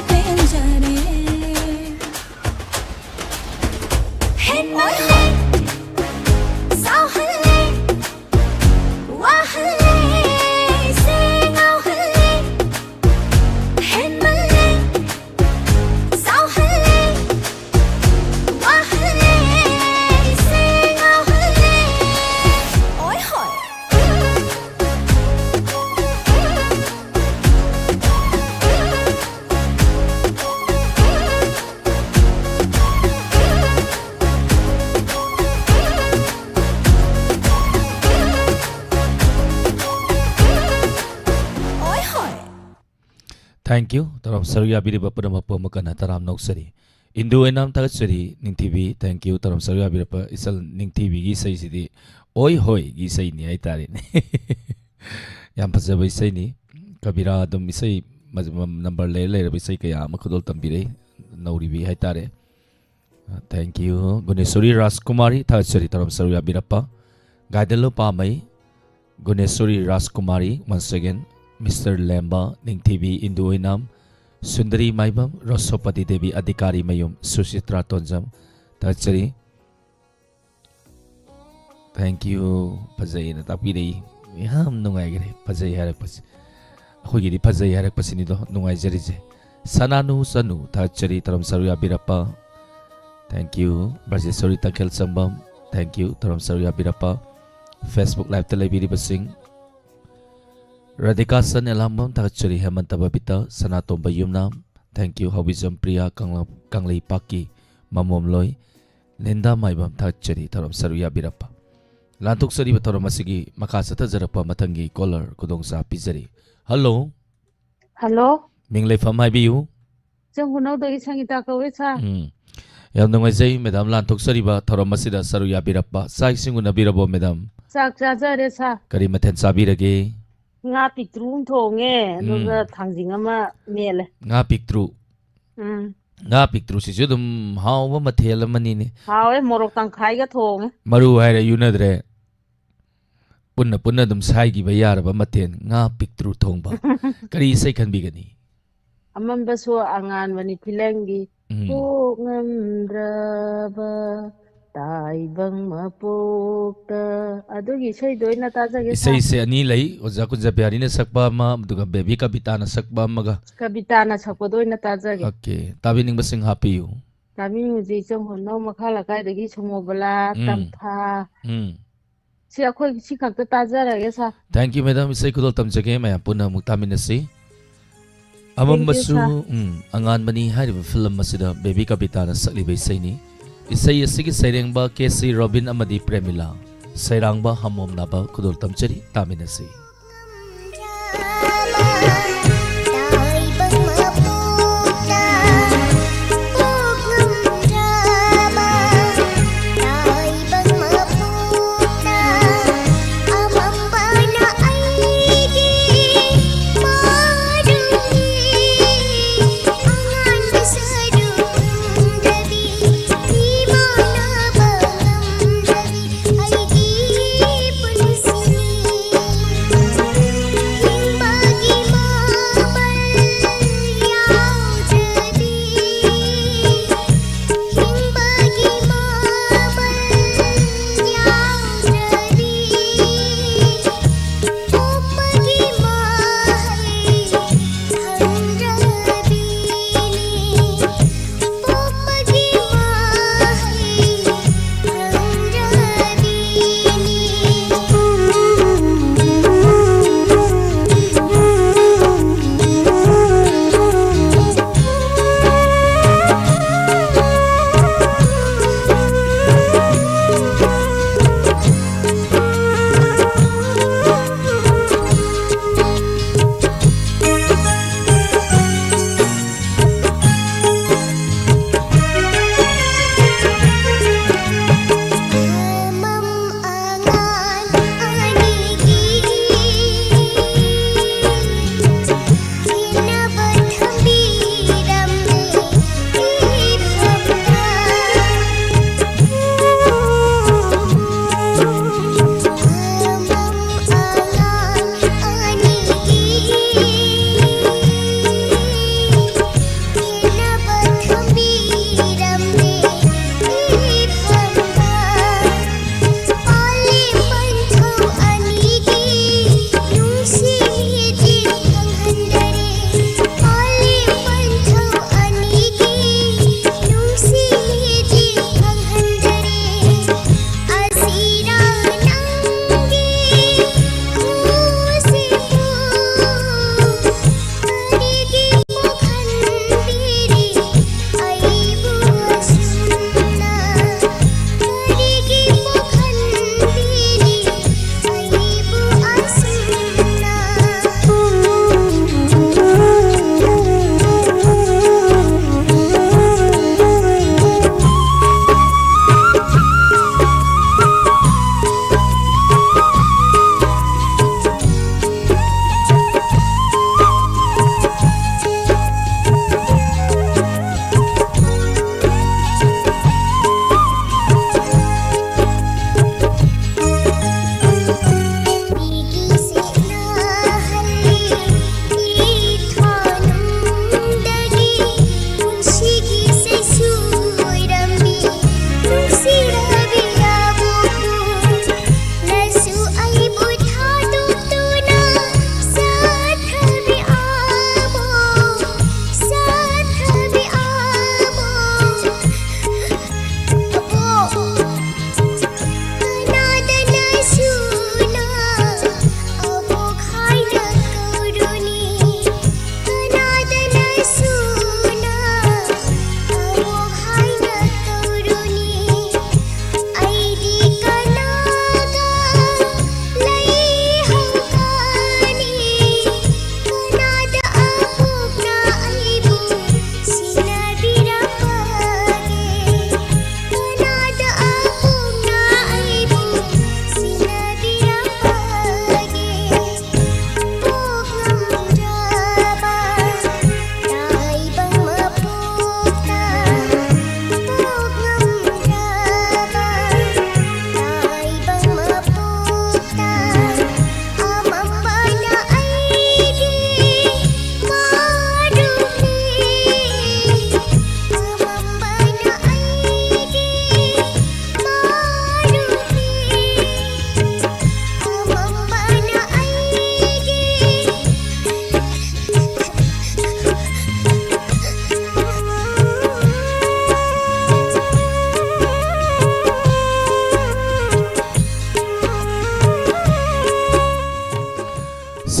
ꯄꯦꯟꯖꯔꯦ꯫ ꯍꯦꯟꯃꯜꯂꯦ, ꯁꯥꯎꯍꯜꯂꯦ, ꯋꯥꯍꯜꯂꯦ, ꯉꯥꯎꯍꯜꯂꯦ, ꯍꯦꯟꯃꯜꯂꯦ, ꯁꯥꯎꯍꯜꯂꯦ, ꯋꯥꯍꯜꯂꯦ, ꯉꯥꯎꯍꯜꯂꯦ꯫ ꯑꯣꯏ ꯍꯣꯏ꯫ Thank you. ꯇꯔꯥꯝ ꯁꯔꯨꯛ ꯌꯥꯕꯤꯔꯤꯕ ꯄꯨꯝꯅꯃꯛꯄꯨ ꯑꯃꯨꯛ ꯍꯟꯅ ꯇꯔꯥꯝꯅ ꯑꯣꯛꯆꯔꯤ꯫ ꯏꯟꯗꯨ ꯑꯣꯏꯅꯥꯝ ꯊꯥꯒꯠꯆꯔꯤ, ꯅꯤꯡꯊꯤꯕꯤ꯫ Thank you. ꯇꯔꯥꯝ ꯁꯔꯨꯛ ꯌꯥꯕꯤꯔꯛꯄ ꯏꯆꯜ ꯅꯤꯡꯊꯤꯕꯤꯒꯤ ꯏꯁꯩꯁꯤꯗꯤ ꯑꯣꯏ ꯍꯣꯏꯒꯤ ꯏꯁꯩꯅꯤ ꯍꯥꯏꯇꯥꯔꯦꯅꯦ꯫ ꯌꯥꯝ ꯐꯖꯕ ꯏꯁꯩꯅꯤ꯫ ꯀꯕꯤꯔꯥ ꯑꯗꯨꯝ ꯏꯁꯩ ꯃ-, ꯃ-, number ꯂꯩꯔ ꯂꯩꯔꯕ ꯏꯁꯩ ꯀꯌꯥ ꯑꯃ ꯈꯨꯗꯣꯜ ꯇꯝꯕꯤꯔꯛꯏ ꯅꯧꯔꯤꯕꯤ ꯍꯥꯏꯇꯥꯔꯦ꯫ Thank you. ꯒꯨꯅꯦꯁꯣꯔꯤ ꯔꯥꯖꯀꯨꯃꯥꯔꯤ ꯊꯥꯒꯠꯆꯔꯤ ꯇꯔꯥꯝ ꯁꯔꯨꯛ ꯌꯥꯕꯤꯔꯛꯄ꯫ ꯒꯥꯏꯗꯜꯂꯨ ꯄꯥꯝꯃꯩ, ꯒꯨꯅꯦꯁꯣꯔꯤ ꯔꯥꯖꯀꯨꯃꯥꯔꯤ, once again, Mister ꯂꯦꯝꯕ, ꯅꯤꯡꯊꯤꯕꯤ ꯏꯟꯗꯨ ꯑꯣꯏꯅꯥꯝ, ꯁꯨꯟꯗꯔꯤ ꯃꯥꯏꯕꯝ, ꯔꯣꯁꯣꯄꯇꯤ ꯗꯦꯕꯤ, ꯑꯙꯤꯀꯥꯔꯤ ꯃꯌꯨꯝ, ꯁꯨꯆꯤꯇ꯭ꯔꯥ ꯇꯣꯟꯖꯝ, ꯊꯥꯒꯠꯆꯔꯤ꯫ Thank you. ꯐꯖꯩꯅ ꯇꯥꯛꯄꯤꯔꯛꯏ꯫ ꯌꯥꯝ ꯅꯨꯡꯉꯥꯏꯈ꯭ꯔꯦ ꯐꯖꯩ ꯍꯥꯏꯔꯛꯄꯁꯦ꯫ ꯑꯩꯈꯣꯏꯒꯤꯗꯤ ꯐꯖꯩ ꯍꯥꯏꯔꯛꯄꯁꯤꯅꯤꯗꯣ ꯅꯨꯡꯉꯥꯏꯖꯔꯤꯁꯦ꯫ ꯁꯅꯥꯅꯨ ꯆꯅꯨ ꯊꯥꯒꯠꯆꯔꯤ ꯇꯔꯥꯝ ꯁꯔꯨꯛ ꯌꯥꯕꯤꯔꯛꯄ꯫ Thank you. ꯕ꯭ꯔꯖꯦꯁꯣꯔꯤ ꯇꯈꯦꯜ ꯆꯪꯕꯝ, thank you ꯇꯔꯥꯝ ꯁꯔꯨꯛ ꯌꯥꯕꯤꯔꯛꯄ꯫ Facebook liveꯇ ꯂꯩꯕꯤꯔꯤꯕꯁꯤꯡ, ꯔꯥꯙꯤꯀꯥ ꯁꯟ ꯑꯦꯂꯥꯡꯕꯝ ꯊꯥꯒꯠꯆꯔꯤ꯫ ꯍꯦꯃꯟꯇ ꯕꯕꯤꯇ, ꯁꯅꯥꯇꯣꯝꯕ ꯌꯨꯝꯅꯥꯝ, thank you꯫ ꯍꯥꯎꯕꯤꯖꯝ ꯄ꯭ꯔꯤꯌꯥ, ꯀꯪꯂꯥ-, ꯀꯪꯂꯩꯄꯥꯛꯀꯤ ꯃꯃꯣꯝꯂꯣꯏ, ꯂꯤꯟꯗꯥ ꯃꯥꯏꯕꯝ ꯊꯥꯒꯠꯆꯔꯤ ꯇꯔꯥꯝ ꯁꯔꯨꯛ ꯌꯥꯕꯤꯔꯛꯄ꯫ ꯂꯥꯟꯊꯣꯛꯆꯔꯤꯕ ꯊꯧꯔꯝ ꯑꯁꯤꯒꯤ ꯃꯈꯥ ꯆꯠꯊꯖꯔꯛꯄ ꯃꯊꯪꯒꯤ caller ꯈꯨꯗꯣꯡꯆꯥ ꯄꯤꯖꯔꯤ꯫ Hello꯫ Hello꯫ ꯃꯤꯡ ꯂꯩꯐꯝ ꯍꯥꯏꯕꯤꯌꯨ꯫ ꯆꯤꯡ ꯈꯨꯅꯧꯗꯒꯤ ꯁꯪꯒꯤꯇꯥ ꯀꯧꯋꯦ, sir꯫ ꯎꯝ꯫ ꯌꯥꯝ ꯅꯨꯡꯉꯥꯏꯖꯩ, madam, ꯂꯥꯟꯊꯣꯛꯆꯔꯤꯕ ꯊꯧꯔꯝ ꯑꯁꯤꯗ ꯁꯔꯨꯛ ꯌꯥꯕꯤꯔꯛꯄ꯫ ꯆꯥꯛ ꯏꯁꯤꯡ ꯎꯅꯕꯤꯔꯕꯣ, madam? ꯆꯥꯛ ꯆꯥꯖꯔꯦ, sir꯫ ꯀꯔꯤ ꯃꯊꯦꯜ ꯆꯥꯕꯤꯔꯒꯦ? ꯉꯥ ꯄꯤꯛꯇ꯭ꯔꯨ ꯑꯃ ꯊꯣꯡꯉꯦ, ꯑꯗꯨꯒ ꯎꯝ꯫ ꯊꯥꯡꯖꯤꯡ ꯑꯃ ꯃꯦꯠꯂꯦ꯫ ꯉꯥ ꯄꯤꯛꯇ꯭ꯔꯨ꯫ ꯎꯝ꯫ ꯉꯥ ꯄꯤꯛꯇ꯭ꯔꯨꯁꯤꯁꯨ ꯑꯗꯨꯝ ꯍꯥꯎꯕ ꯃꯊꯦꯜ ꯑꯃꯅꯤꯅꯦ꯫ ꯍꯥꯎꯋꯦ, ꯃꯣꯔꯣꯛ ꯇꯪꯈꯥꯏꯒ ꯊꯣꯡꯉꯦ꯫ ꯃꯔꯨ ꯍꯥꯏꯔ ꯌꯨꯅꯗ꯭ꯔꯦ꯫ ꯄꯨꯟꯅ ꯄꯨꯟꯅ ꯑꯗꯨꯝ ꯁꯥꯏꯈꯤꯕ ꯌꯥꯔꯕ ꯃꯊꯦꯜ, ꯉꯥ ꯄꯤꯛꯇ꯭ꯔꯨ ꯊꯣꯡꯕ꯫ ꯀꯔꯤ ꯏꯁꯩ ꯈꯟꯕꯤꯒꯅꯤ? ꯑꯃꯝꯕꯁꯨ ꯑꯉꯥꯟꯕꯅꯤ ꯐꯤꯂꯝꯒꯤ ꯎꯝ꯫ ꯀꯣꯛ ꯉꯝꯗ꯭ꯔꯕ ꯇꯥꯏꯕꯪ ꯃꯄꯣꯛꯇ꯫ ꯑꯗꯨꯒꯤ ꯏꯁꯩꯗꯣ ꯑꯣꯏꯅ ꯇꯥꯖꯒꯦ, sir꯫ ꯏꯁꯩꯁꯦ ꯑꯅꯤ ꯂꯩ, ꯑꯣꯖꯥ ꯀꯨꯟꯖꯕꯤꯍꯥꯔꯤꯅ ꯁꯛꯄ ꯑꯃ, ꯑꯗꯨꯒ ꯕꯦꯕꯤ ꯀꯕꯤꯇꯥꯅ ꯁꯛꯄ ꯑꯃꯒ꯫ ꯀꯕꯤꯇꯥꯅ ꯁꯛꯄꯗꯣ ꯑꯣꯏꯅ ꯇꯥꯖꯒꯦ꯫ Okay, ꯇꯥꯕꯤꯅꯤꯡꯕꯁꯤꯡ ꯍꯥꯞꯄꯤꯌꯨ꯫ ꯇꯥꯕꯤꯅꯤꯡꯕꯁꯤ ꯏꯆꯧ ꯈꯨꯅꯧ ꯃꯈꯥ ꯂꯩꯀꯥꯏꯗꯒꯤ ꯁꯣꯃꯣꯕꯂꯥ, ꯎꯝ꯫ ꯇꯝꯐꯥ꯫ ꯎꯝ꯫ ꯁꯤ ꯑꯩꯈꯣꯏ ꯁꯤ ꯈꯛꯇ ꯇꯥꯖꯔꯒꯦ, sir꯫ Thank you, madam꯫ ꯏꯁꯩ ꯈꯨꯗꯣꯜ ꯇꯝꯖꯒꯦ, ꯃꯌꯥꯝ ꯄꯨꯟꯅ ꯑꯃꯨꯛ ꯇꯥꯃꯤꯟꯅꯁꯤ꯫ Thank you, ꯑꯃꯝꯕꯁꯨ, sir꯫ ꯎꯝ, ꯑꯉꯥꯟꯕꯅꯤ ꯍꯥꯏꯔꯤꯕ ꯐꯤꯂꯝ ꯑꯁꯤꯗ ꯕꯦꯕꯤ ꯀꯕꯤꯇꯥꯅ ꯁꯛꯂꯤꯕ ꯏꯁꯩꯅꯤ꯫ ꯏꯁꯩ ꯑꯁꯤꯒꯤ ꯁꯩꯔꯦꯡꯕ ꯀꯦ ꯁꯤ ꯔꯣꯕꯤꯟ ꯑꯃꯗꯤ ꯄ꯭ꯔꯦꯃꯤꯂꯥ꯫ ꯁꯩꯔꯥꯡꯕ ꯍꯝꯃꯣꯝ ꯅꯥꯕ ꯈꯨꯗꯣꯜ ꯇꯝꯖꯔꯤ, ꯇꯥꯃꯤꯟꯅꯁꯤ꯫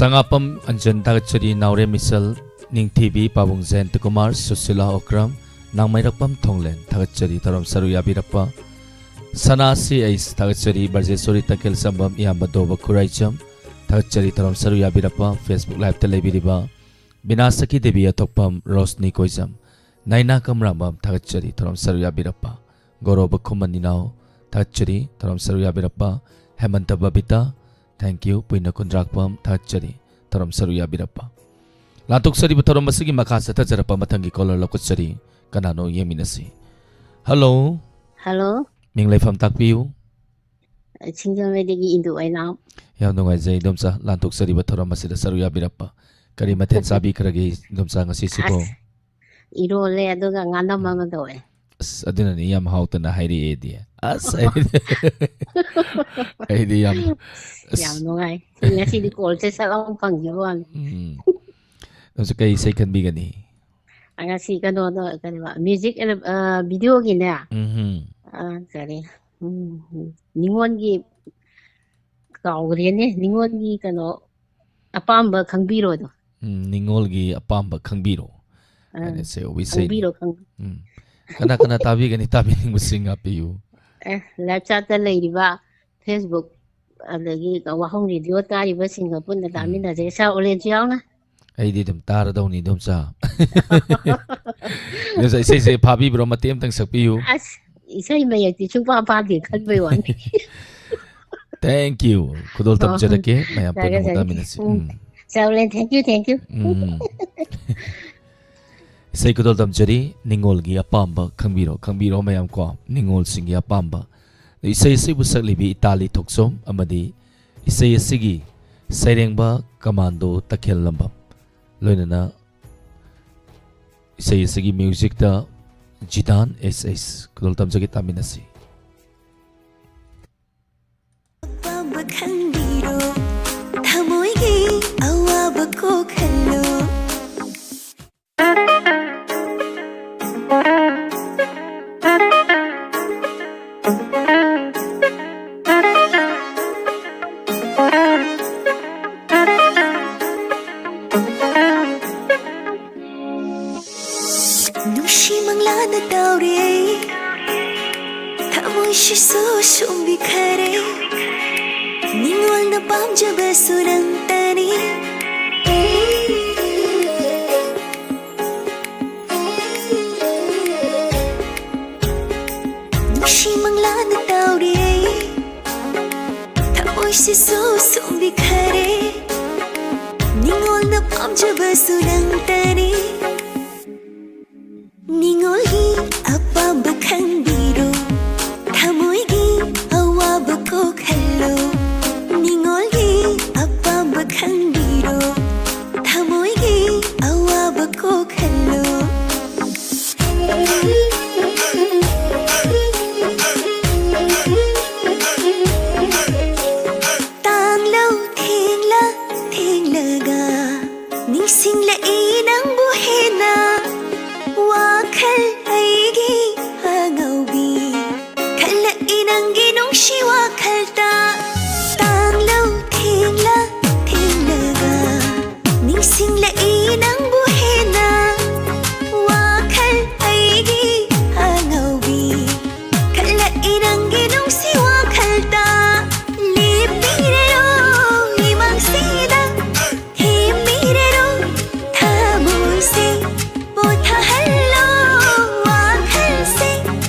ꯇꯉꯥꯄꯝ ꯑꯟꯖꯟ ꯊꯥꯒꯠꯆꯔꯤ, ꯅꯥꯎꯔꯦꯝ ꯏꯆꯜ, ꯅꯤꯡꯊꯤꯕꯤ ꯄꯥꯕꯨꯡ ꯖꯌꯟꯇ ꯀꯨꯃꯥꯔ, ꯁꯨꯁꯤꯂꯥ ꯑꯣꯀ꯭ꯔꯝ, ꯅꯥꯡꯃꯩꯔꯛꯄꯝ ꯊꯣꯡꯂꯦꯟ ꯊꯥꯒꯠꯆꯔꯤ, ꯊꯧꯔꯝ ꯁꯔꯨꯛ ꯌꯥꯕꯤꯔꯛꯄ꯫ ꯁꯅꯥ ꯁꯤ ꯑꯩꯁ ꯊꯥꯒꯠꯆꯔꯤ, ꯕ꯭ꯔꯖꯦꯁꯣꯔꯤ ꯇꯈꯦꯜ ꯁꯝꯕꯝ, ꯏꯌꯥꯝꯕ ꯗꯣꯕ ꯈꯨꯔꯥꯏꯖꯝ ꯊꯥꯒꯠꯆꯔꯤ, ꯊꯧꯔꯝ ꯁꯔꯨꯛ ꯌꯥꯕꯤꯔꯛꯄ꯫ Facebook Live ꯇ ꯂꯩꯕꯤꯔꯤꯕ ꯕꯤꯅꯥꯁꯀꯤ ꯗꯦꯕꯤ ꯑꯊꯣꯛꯄꯝ, ꯔꯣꯁꯅꯤ ꯀꯣꯏꯖꯝ, ꯅꯥꯏꯅꯥ ꯀꯝꯔꯥꯝꯕꯝ ꯊꯥꯒꯠꯆꯔꯤ, ꯊꯧꯔꯝ ꯁꯔꯨꯛ ꯌꯥꯕꯤꯔꯛꯄ꯫ ꯒꯧꯔꯕ ꯈꯨꯃꯟ ꯏꯅꯥꯎ ꯊꯥꯒꯠꯆꯔꯤ, ꯊꯧꯔꯝ ꯁꯔꯨꯛ ꯌꯥꯕꯤꯔꯛꯄ꯫ ꯍꯦꯃꯟꯇ ꯕꯕꯤꯇꯥ, thank you, ꯄꯨꯏꯅ ꯀꯨꯟꯗ꯭ꯔꯥꯛꯄꯝ ꯊꯥꯒꯠꯆꯔꯤ, ꯊꯧꯔꯝ ꯁꯔꯨꯛ ꯌꯥꯕꯤꯔꯛꯄ꯫ ꯂꯥꯟꯊꯣꯛꯆꯔꯤꯕ ꯊꯧꯔꯝ ꯑꯁꯤꯒꯤ ꯃꯈꯥ ꯆꯠꯊꯖꯔꯛꯄ ꯃꯊꯪꯒꯤ caller ꯂꯧꯈꯠꯆꯔꯤ꯫ ꯀꯅꯥꯅꯣ ꯌꯦꯡꯃꯤꯟꯅꯁꯤ꯫ Hello꯫ Hello꯫ ꯃꯤꯡ ꯂꯩꯐꯝ ꯇꯥꯛꯄꯤꯌꯨ꯫ ꯁꯤꯡꯖꯃꯩꯗꯒꯤ ꯏꯟꯗꯨ ꯑꯣꯏꯅꯥꯝ꯫ ꯌꯥꯝ ꯅꯨꯡꯉꯥꯏꯖꯩ ꯏꯗꯣꯝꯆꯥ, ꯂꯥꯟꯊꯣꯛꯆꯔꯤꯕ ꯊꯧꯔꯝ ꯑꯁꯤꯗ ꯁꯔꯨꯛ ꯌꯥꯕꯤꯔꯛꯄ꯫ ꯀꯔꯤ ꯃꯊꯦꯜ ꯆꯥꯕꯤꯈ꯭ꯔꯒꯦ ꯏꯗꯣꯝꯆꯥ ꯉꯁꯤꯁꯤꯕꯨ? ꯑꯁ, ꯏꯔꯣꯜꯂꯦ, ꯑꯗꯨꯒ ꯉꯥꯅꯝ ꯎꯝ꯫ ꯑꯃ ꯇꯧꯋꯦ꯫ ꯑꯁ, ꯑꯗꯨꯅꯅꯤ ꯌꯥꯝ ꯍꯥꯎꯇꯅ ꯍꯥꯏꯔꯛꯑꯦꯗꯤ꯫ ꯑꯁ, ꯑꯩꯗꯤ, ꯑꯩꯗꯤ ꯌꯥꯝ, ꯑꯁ꯫ ꯌꯥꯝ ꯅꯨꯡꯉꯥꯏ꯫ ꯉꯁꯤꯗꯤ call ꯁꯦ ꯁꯠ ꯂꯥꯎꯅ ꯐꯪꯈꯤꯕ ꯋꯥꯅꯤ꯫ ꯎꯝ꯫ ꯑꯗꯨꯁꯨ ꯀꯩ ꯏꯁꯩ ꯈꯟꯕꯤꯒꯅꯤ? ꯑ, ꯉꯁꯤ ꯀꯩꯅꯣꯗꯣ, ꯀꯩꯅꯣ, music ꯑꯦꯜ-, ꯑ, video ꯒꯤꯅꯦ꯫ ꯎꯝꯍꯨꯝ꯫ ꯑ, ꯀꯔꯤ? ꯎꯝ, ꯅꯤꯉꯣꯜꯒꯤ, ꯀꯥꯎꯈ꯭ꯔꯦꯅꯦ, ꯅꯤꯉꯣꯜꯒꯤ ꯀꯩꯅꯣ, ꯑꯄꯥꯝꯕ ꯈꯪꯕꯤꯔꯣꯗꯣ꯫ ꯎꯝ, ꯅꯤꯉꯣꯜꯒꯤ ꯑꯄꯥꯝꯕ ꯈꯪꯕꯤꯔꯣ ꯑꯥ, ꯍꯥꯏꯅ ꯁꯦ ꯏꯁꯩꯅꯤ꯫ ꯈꯪꯕꯤꯔꯣ, ꯈꯪ- ꯎꯝ꯫ ꯀꯅꯥ ꯀꯅꯥ ꯇꯥꯕꯤꯒꯅꯤ? ꯇꯥꯕꯤꯅꯤꯡꯕꯁꯤꯡ ꯍꯥꯞꯄꯤꯌꯨ꯫ ꯑꯦ, live chat ꯇ ꯂꯩꯔꯤꯕ Facebook ꯑꯗꯒꯤ ꯋꯥꯍꯪ radio ꯇꯥꯔꯤꯕꯁꯤꯡꯒ ꯄꯨꯟꯅ ꯎꯝ꯫ ꯇꯥꯃꯤꯟꯅꯁꯦ, ꯁꯥꯔ ꯑꯣꯂꯦꯟꯁꯨ ꯌꯥꯎꯅ꯫ ꯑꯩꯗꯤ ꯑꯗꯨꯝ ꯇꯥꯔꯗꯧꯅꯤ, ꯏꯗꯣꯝꯆꯥ꯫ ꯏꯗꯣꯝꯆꯥ, ꯏꯁꯩꯁꯦ ꯐꯥꯕꯤꯕ꯭ꯔꯣ? ꯃꯇꯦꯛ ꯑꯃꯇꯪ ꯁꯛꯄꯤꯌꯨ꯫ ꯑꯁ, ꯏꯁꯩ ꯃꯌꯦꯛꯇꯤ ꯁꯨꯡꯄꯥ ꯐꯥꯗꯦ ꯈꯟꯕꯩ ꯋꯥꯅꯤ꯫ Thank you꯫ ꯈꯨꯗꯣꯜ ꯑꯣ, ꯇꯝꯖꯔꯛꯀꯦ꯫ ꯃꯌꯥꯝ ꯄꯨꯟꯅ ꯊꯥꯒꯠꯆꯔꯤ꯫ ꯍꯣꯠꯅꯃꯤꯟꯅꯁꯤ꯫ ꯎꯝ, ꯎꯝ꯫ ꯁꯥꯔ ꯑꯣꯂꯦꯟ, thank you, thank you꯫ ꯎꯝ꯫ ꯏꯁꯩ ꯈꯨꯗꯣꯜ ꯇꯝꯖꯔꯤ꯫ ꯅꯤꯉꯣꯜꯒꯤ ꯑꯄꯥꯝꯕ ꯈꯪꯕꯤꯔꯣ, ꯈꯪꯕꯤꯔꯣ ꯃꯌꯥꯝ ꯀꯣ, ꯅꯤꯉꯣꯜꯁꯤꯡꯒꯤ ꯑꯄꯥꯝꯕ꯫ ꯏꯁꯩ ꯑꯁꯤꯕꯨ ꯁꯛꯂꯤꯕꯤ ꯏꯇꯥꯂꯤ ꯊꯣꯛꯆꯣꯝ ꯑꯃꯗꯤ ꯏꯁꯩ ꯑꯁꯤꯒꯤ ꯁꯩꯔꯦꯡꯕ ꯀꯃꯥꯟꯗꯣ ꯇꯈꯦꯜ ꯂꯝꯕꯝ, ꯂꯣꯏꯅꯅ ꯏꯁꯩ ꯑꯁꯤꯒꯤ music ꯇ ꯖꯤꯗꯥꯟ ꯑꯦꯁ ꯑꯦꯁ꯫ ꯈꯨꯗꯣꯜ ꯇꯝꯖꯒꯦ, ꯇꯥꯃꯤꯟꯅꯁꯤ꯫ ꯑꯄꯥꯝꯕ ꯈꯪꯕꯤꯔꯣ, ꯊꯃꯣꯏꯒꯤ ꯑꯋꯥꯕ ꯀꯣꯛꯍꯜꯂꯣ꯫ ꯁꯤ ꯃꯪꯂꯥꯗ ꯇꯥꯎꯔꯦ, ꯊꯃꯣꯏꯁꯤꯁꯨ ꯁꯨꯝꯕꯤꯈꯔꯦ꯫ ꯅꯤꯡꯉꯣꯜꯅ ꯄꯥꯝꯖꯕꯁꯨ ꯅꯪꯇꯅꯤ꯫ ꯅꯨꯡꯁꯤ ꯃꯪꯂꯥꯗ ꯇꯥꯎꯔꯦ, ꯊꯃꯣꯏꯁꯤꯁꯨ ꯁꯨꯝꯕꯤꯈꯔꯦ꯫ ꯅꯤꯡꯉꯣꯜꯅ ꯄꯥꯝꯖꯕꯁꯨ ꯅꯪꯇꯅꯤ꯫ ꯅꯤꯡꯉꯣꯜꯒꯤ ꯑꯄꯥꯝꯕ ꯈꯪꯕꯤꯔꯣ, ꯊꯃꯣꯏꯒꯤ ꯑꯋꯥꯕ ꯀꯣꯛꯍꯜꯂꯣ꯫ ꯅꯤꯡꯉꯣꯜꯒꯤ ꯑꯄꯥꯝꯕ ꯈꯪꯕꯤꯔꯣ, ꯊꯃꯣꯏꯒꯤ ꯑꯋꯥꯕ ꯀꯣꯛꯍꯜꯂꯣ꯫ ꯇꯥꯡꯂꯧ ꯊꯦꯡꯂ ꯊꯦꯡꯂꯒ ꯅꯤꯡꯁꯤꯡꯂꯛꯏ ꯅꯪꯕꯨ ꯍꯦꯟꯅ꯫ ꯋꯥꯈꯜ ꯑꯩꯒꯤ ꯑꯉꯧꯕꯤ ꯈꯜꯂꯛꯏ ꯅꯪꯒꯤ ꯅꯨꯡꯁꯤ ꯋꯥꯈꯜꯗ꯫ ꯇꯥꯡꯂꯧ ꯊꯦꯡꯂ ꯊꯦꯡꯂꯒ ꯅꯤꯡꯁꯤꯡꯂꯛꯏ ꯅꯪꯕꯨ ꯍꯦꯟꯅ꯫ ꯋꯥꯈꯜ ꯑꯩꯒꯤ ꯑꯉꯧꯕꯤ ꯈꯜꯂꯛꯏ ꯅꯪꯒꯤ ꯅꯨꯡꯁꯤ ꯋꯥꯈꯜꯗ꯫ ꯂꯦꯞꯄꯤꯔꯦꯔꯣ ꯏꯃꯥꯡꯁꯤꯗ, ꯊꯦꯝꯕꯤꯔꯦꯔꯣ ꯊꯃꯣꯏꯁꯦ, ꯄꯣꯊꯥꯍꯜꯂꯣ ꯋꯥꯈꯜꯁꯦ,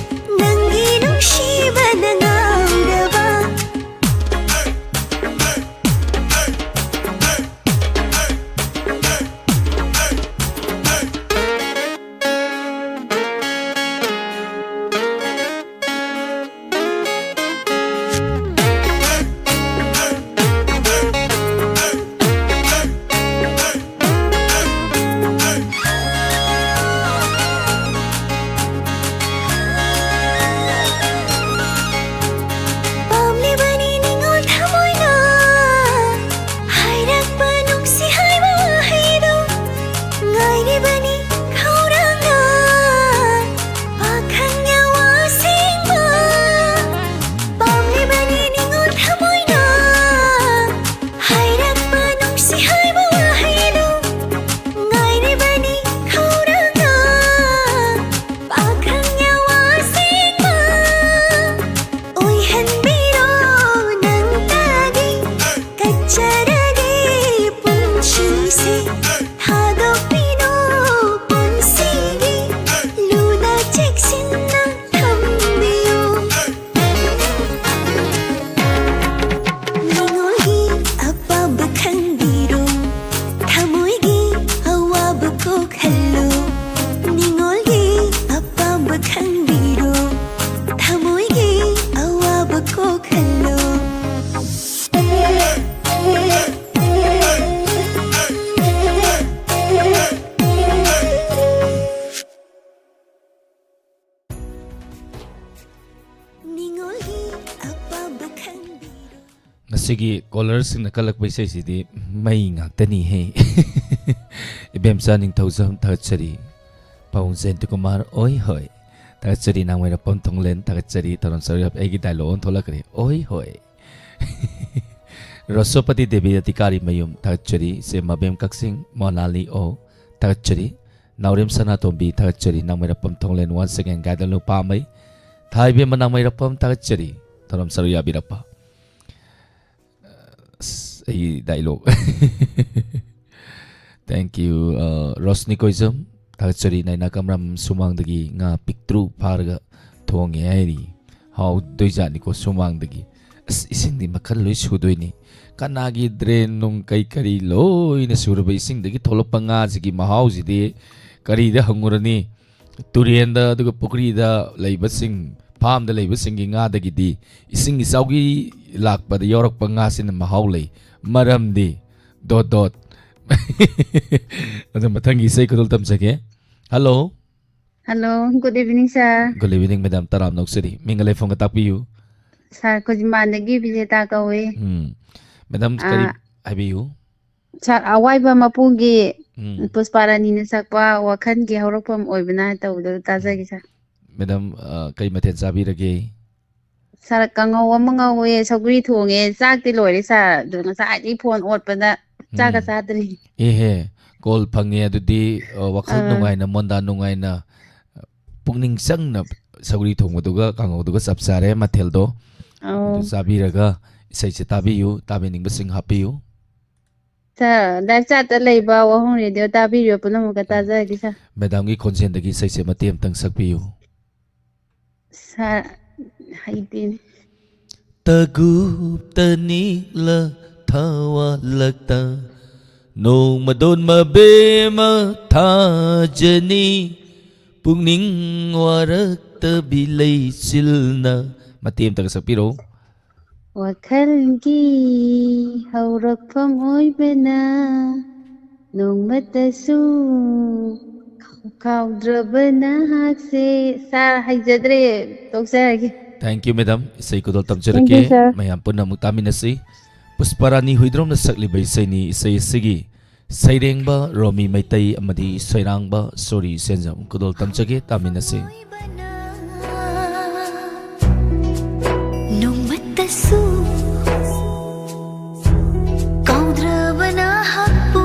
ꯅꯪꯒꯤ ꯅꯨꯡꯁꯤꯕꯅ ꯉꯥꯎꯔꯕ꯫ ꯁꯤꯒꯤ ꯀꯣꯂꯔꯁꯤꯡꯅ ꯀꯜꯂꯛꯄ ꯏꯁꯩꯁꯤꯗꯤ ꯃꯩ ꯉꯥꯛꯇꯅꯤꯍꯦ꯫ ꯏꯕꯦꯝꯆꯥ ꯅꯤꯡꯊꯧꯖꯝ ꯊꯥꯒꯠꯆꯔꯤ꯫ ꯄꯥꯕꯨꯡ ꯖꯌꯟꯇ ꯀꯨꯃꯥꯔ ꯑꯣꯏ ꯍꯣꯏ꯫ ꯊꯥꯒꯠꯆꯔꯤ ꯅꯥꯡꯃꯩꯔꯥꯛꯄꯝ ꯊꯣꯡꯂꯦꯟ ꯊꯥꯒꯠꯆꯔꯤ꯫ ꯊꯧꯔꯝ ꯁꯔꯨꯛ ꯌꯥꯕꯤ ꯑꯩꯒꯤ ꯗꯥꯏꯂꯣꯛ ꯑꯣꯟꯊꯣꯛꯂꯛꯈ꯭ꯔꯦ꯫ ꯑꯣꯏ ꯍꯣꯏ꯫ ꯔꯣꯁꯣꯄꯇꯤ ꯗꯦꯕꯤ ꯑꯇꯤꯀꯥꯔꯤ ꯃꯌꯨꯝ ꯊꯥꯒꯠꯆꯔꯤ꯫ ꯏꯆꯦ ꯃꯕꯦꯝ ꯀꯛꯆꯤꯡ ꯃꯣꯅꯥꯂꯤ ꯑꯣ ꯊꯥꯒꯠꯆꯔꯤ꯫ ꯅꯥꯎꯔꯦꯝ ꯁꯅꯥꯇꯣꯝꯕꯤ ꯊꯥꯒꯠꯆꯔꯤ꯫ ꯅꯥꯡꯃꯩꯔꯥꯛꯄꯝ ꯊꯣꯡꯂꯦꯟ once again ꯒꯥꯏꯗ ꯅꯨꯄꯥꯃꯩ꯫ ꯊꯥꯏꯕꯦꯝꯃ ꯅꯥꯡꯃꯩꯔꯥꯛꯄꯝ ꯊꯥꯒꯠꯆꯔꯤ꯫ ꯊꯧꯔꯝ ꯁꯔꯨꯛ ꯌꯥꯕꯤꯔꯛꯄ꯫ ꯑꯁ, ꯑꯩ ꯗꯥꯏꯂꯣꯛ꯫ Thank you, ꯑ, ꯔꯣꯁꯅꯤ ꯀꯣꯏꯖꯝ꯫ ꯊꯥꯒꯠꯆꯔꯤ꯫ ꯅꯥꯏꯅꯥ ꯀꯝꯔꯥꯝ ꯁꯨꯃꯥꯡꯗꯒꯤ ꯉꯥ ꯄꯤꯛꯇ꯭ꯔꯨ ꯐꯥꯔꯒ ꯊꯣꯡꯉꯦ ꯍꯥꯏꯔꯤ꯫ ꯍꯥꯎꯗꯣꯏꯖꯥꯠꯅꯤꯀꯣ ꯁꯨꯃꯥꯡꯗꯒꯤ꯫ ꯑꯁ, ꯏꯁꯤꯡꯗꯤ ꯃꯈꯜ ꯂꯣꯏ ꯁꯨꯗꯣꯏꯅꯤ꯫ ꯀꯅꯥꯒꯤ ꯗ꯭ꯔꯦꯟ ꯅꯨꯡ ꯀꯩ ꯀꯔꯤ ꯂꯣꯏꯅ ꯁꯨꯔꯕ ꯏꯁꯤꯡꯗꯒꯤ ꯊꯣꯛꯂꯛꯄ ꯉꯥꯁꯤꯒꯤ ꯃꯍꯥꯎꯁꯤꯗꯤ ꯀꯔꯤꯗ ꯍꯪꯉꯨꯔꯅꯤ? ꯇꯨꯔꯦꯟꯗ ꯑꯗꯨꯒ ꯄꯨꯈ꯭ꯔꯤꯗ ꯂꯩꯕꯁꯤꯡ, ꯐꯥꯝꯗ ꯂꯩꯕꯁꯤꯡꯒꯤ ꯉꯥꯗꯒꯤꯗꯤ ꯏꯁꯤꯡ ꯏꯆꯥꯎꯒꯤ ꯂꯥꯛꯄꯗ ꯌꯥꯎꯔꯛꯄ ꯉꯥꯁꯤꯅ ꯃꯍꯥꯎ ꯂꯩ꯫ ꯃꯔꯝꯗꯤ ꯗꯣꯠ ꯗꯣꯠ꯫ ꯑꯗꯣ ꯃꯊꯪꯒꯤ ꯏꯁꯩ ꯈꯨꯗꯣꯜ ꯇꯝꯖꯒꯦ꯫ Hello꯫ Hello, good evening, sir. Good evening, madam꯫ ꯇꯔꯥꯝꯅ ꯑꯣꯛꯆꯔꯤ꯫ ꯃꯤꯡꯒ ꯂꯩꯐꯝꯒ ꯇꯥꯛꯄꯤꯌꯨ꯫ Sir, ꯈꯣꯏꯖꯤꯃꯥꯟꯗꯒꯤ ꯕꯤꯖꯦꯇꯥ ꯀꯧꯏ꯫ ꯎꯝ꯫ Madam, ꯀꯔꯤ ꯑꯥ, ꯍꯥꯏꯕꯤꯌꯨ? Sir, ꯑꯋꯥꯏꯕ ꯃꯄꯨꯒꯤ, ꯎꯝ꯫ ꯎꯝ, ꯄꯨꯁꯄꯥꯔꯥꯅꯤꯅ ꯁꯛꯄ ꯋꯥꯈꯜꯒꯤ ꯍꯧꯔꯛꯐꯝ ꯑꯣꯏꯕꯅ ꯇꯧꯕꯗꯣ ꯇꯥꯖꯒꯦ, sir꯫ Madam, ꯑ, ꯀꯩ ꯃꯊꯦꯜ ꯆꯥꯕꯤꯔꯒꯦ? Sir, ꯀꯥꯡꯉꯧ ꯑꯃ ꯉꯧꯋꯦ, ꯁꯧꯒ꯭ꯔꯤ ꯊꯣꯡꯉꯦ, ꯆꯥꯛꯇꯤ ꯂꯣꯏꯔꯦ, sir꯫ ꯑꯗꯨ ꯉꯁꯥꯏꯗꯒꯤ phone ꯑꯣꯠꯄꯗ ꯆꯥꯛꯀ ꯎꯝ꯫ ꯆꯥꯗ꯭ꯔꯤ꯫ ꯑꯦꯍꯦ, call ꯐꯪꯉꯦ ꯑꯗꯨꯗꯤ, ꯑ, ꯋꯥꯈꯜ ꯑꯥ꯫ ꯅꯨꯡꯉꯥꯏꯅ, ꯃꯣꯟꯗꯥ ꯅꯨꯡꯉꯥꯏꯅ, ꯄꯨꯛꯅꯤꯡ ꯆꯪꯅ ꯁꯧꯒ꯭ꯔꯤ ꯊꯣꯡꯕꯗꯨꯒ ꯀꯥꯡꯉꯧꯗꯨꯒ ꯆꯞ ꯆꯥꯔꯦ ꯃꯊꯦꯜꯗꯣ꯫ ꯑꯧ꯫ ꯑꯗꯨ ꯆꯥꯕꯤꯔꯒ ꯏꯁꯩꯁꯦ ꯇꯥꯕꯤꯌꯨ, ꯇꯥꯕꯤꯅꯤꯡꯕꯁꯤꯡ ꯍꯥꯞꯄꯤꯌꯨ꯫ Sir, live chat ꯇ ꯂꯩꯕ ꯋꯥꯍꯣꯡ radio ꯇꯥꯕꯤꯔꯤꯕ ꯄꯨꯝꯅꯃꯛꯀ ꯎꯝ꯫ ꯇꯥꯖꯔꯒꯦ, sir꯫ Madam ꯒꯤ ꯈꯣꯟꯖꯦꯜꯗꯒꯤ ꯏꯁꯩꯁꯦ ꯃꯇꯦꯛ ꯑꯃꯇꯪ ꯁꯛꯄꯤꯌꯨ꯫ Sir, ꯍꯩꯇꯦꯅꯦ꯫ ꯇꯒꯨꯞ ꯇꯅꯤꯛꯂ ꯊꯋꯥꯂꯛꯇ ꯅꯣꯡꯃꯗꯣꯟ ꯃꯕꯦꯝꯃ ꯊꯥꯖꯅꯤ ꯄꯨꯛꯅꯤꯡ ꯋꯥꯔꯛꯇꯕꯤ ꯂꯩꯆꯤꯜꯅ꯫ ꯃꯇꯦꯛ ꯑꯃꯇꯒ ꯁꯛꯄꯤꯔꯛꯎ꯫ ꯋꯥꯈꯜꯒꯤ ꯍꯧꯔꯛꯐꯝ ꯑꯣꯏꯕꯅ ꯅꯣꯡꯃꯇꯁꯨ ꯀꯥꯎꯗ꯭ꯔꯕ ꯅꯍꯥꯛꯁꯦ꯫ Sir, ꯍꯩꯖꯗ꯭ꯔꯦ, ꯇꯣꯛꯆꯔꯒꯦ꯫ Thank you, madam. ꯏꯁꯩ ꯈꯨꯗꯣꯜ Thank you, ꯇꯝꯖꯔꯛꯀꯦ꯫ sir. ꯃꯌꯥꯝ ꯄꯨꯟꯅ ꯑꯃꯨꯛ ꯇꯥꯃꯤꯟꯅꯁꯤ꯫ ꯄꯨꯁꯄꯥꯔꯥꯅꯤ ꯍꯨꯏꯗ꯭ꯔꯣꯝꯅ ꯁꯛꯂꯤꯕ ꯏꯁꯩꯅꯤ꯫ ꯏꯁꯩ ꯑꯁꯤꯒꯤ ꯁꯩꯔꯦꯡꯕ ꯔꯣꯃꯤ ꯃꯩꯇꯩ ꯑꯃꯗꯤ ꯁꯩꯔꯥꯡꯕ ꯁꯣꯔꯤ ꯁꯦꯟꯖꯝ꯫ ꯈꯨꯗꯣꯜ ꯇꯝꯖꯒꯦ, ꯇꯥꯃꯤꯟꯅꯁꯤ꯫ ꯅꯣꯡꯃꯠꯇꯁꯨ ꯀꯥꯎꯗ꯭ꯔꯕꯅ ꯍꯛꯄꯨ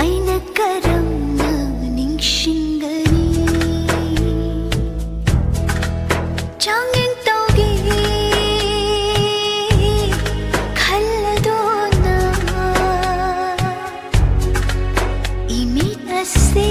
ꯑꯩꯅ ꯀꯔꯝꯅ ꯅꯤꯡꯁꯤꯡꯒꯅꯤ? ꯆꯥꯡꯌꯦꯡ ꯇꯧꯒꯦ ꯈꯜꯂꯗꯨꯅ ꯏꯃꯤꯠ ꯑꯁꯤ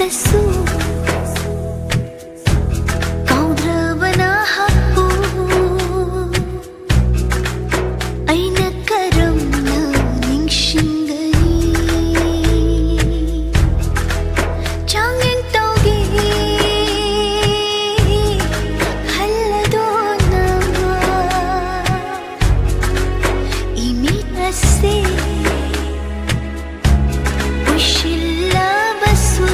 ꯁꯨ ꯀꯥꯎꯗ꯭ꯔꯕ ꯅꯍꯥꯛꯄꯨ ꯑꯩꯅ ꯀꯔꯝꯅ ꯅꯤꯡꯁꯤꯡꯒꯅꯤ? ꯆꯥꯡꯌꯦꯡ ꯇꯧꯒꯦ ꯈꯜꯂꯗꯨꯅ ꯏꯃꯤꯠ ꯑꯁꯤ ꯎꯏꯁꯤꯜꯂꯕꯁꯨ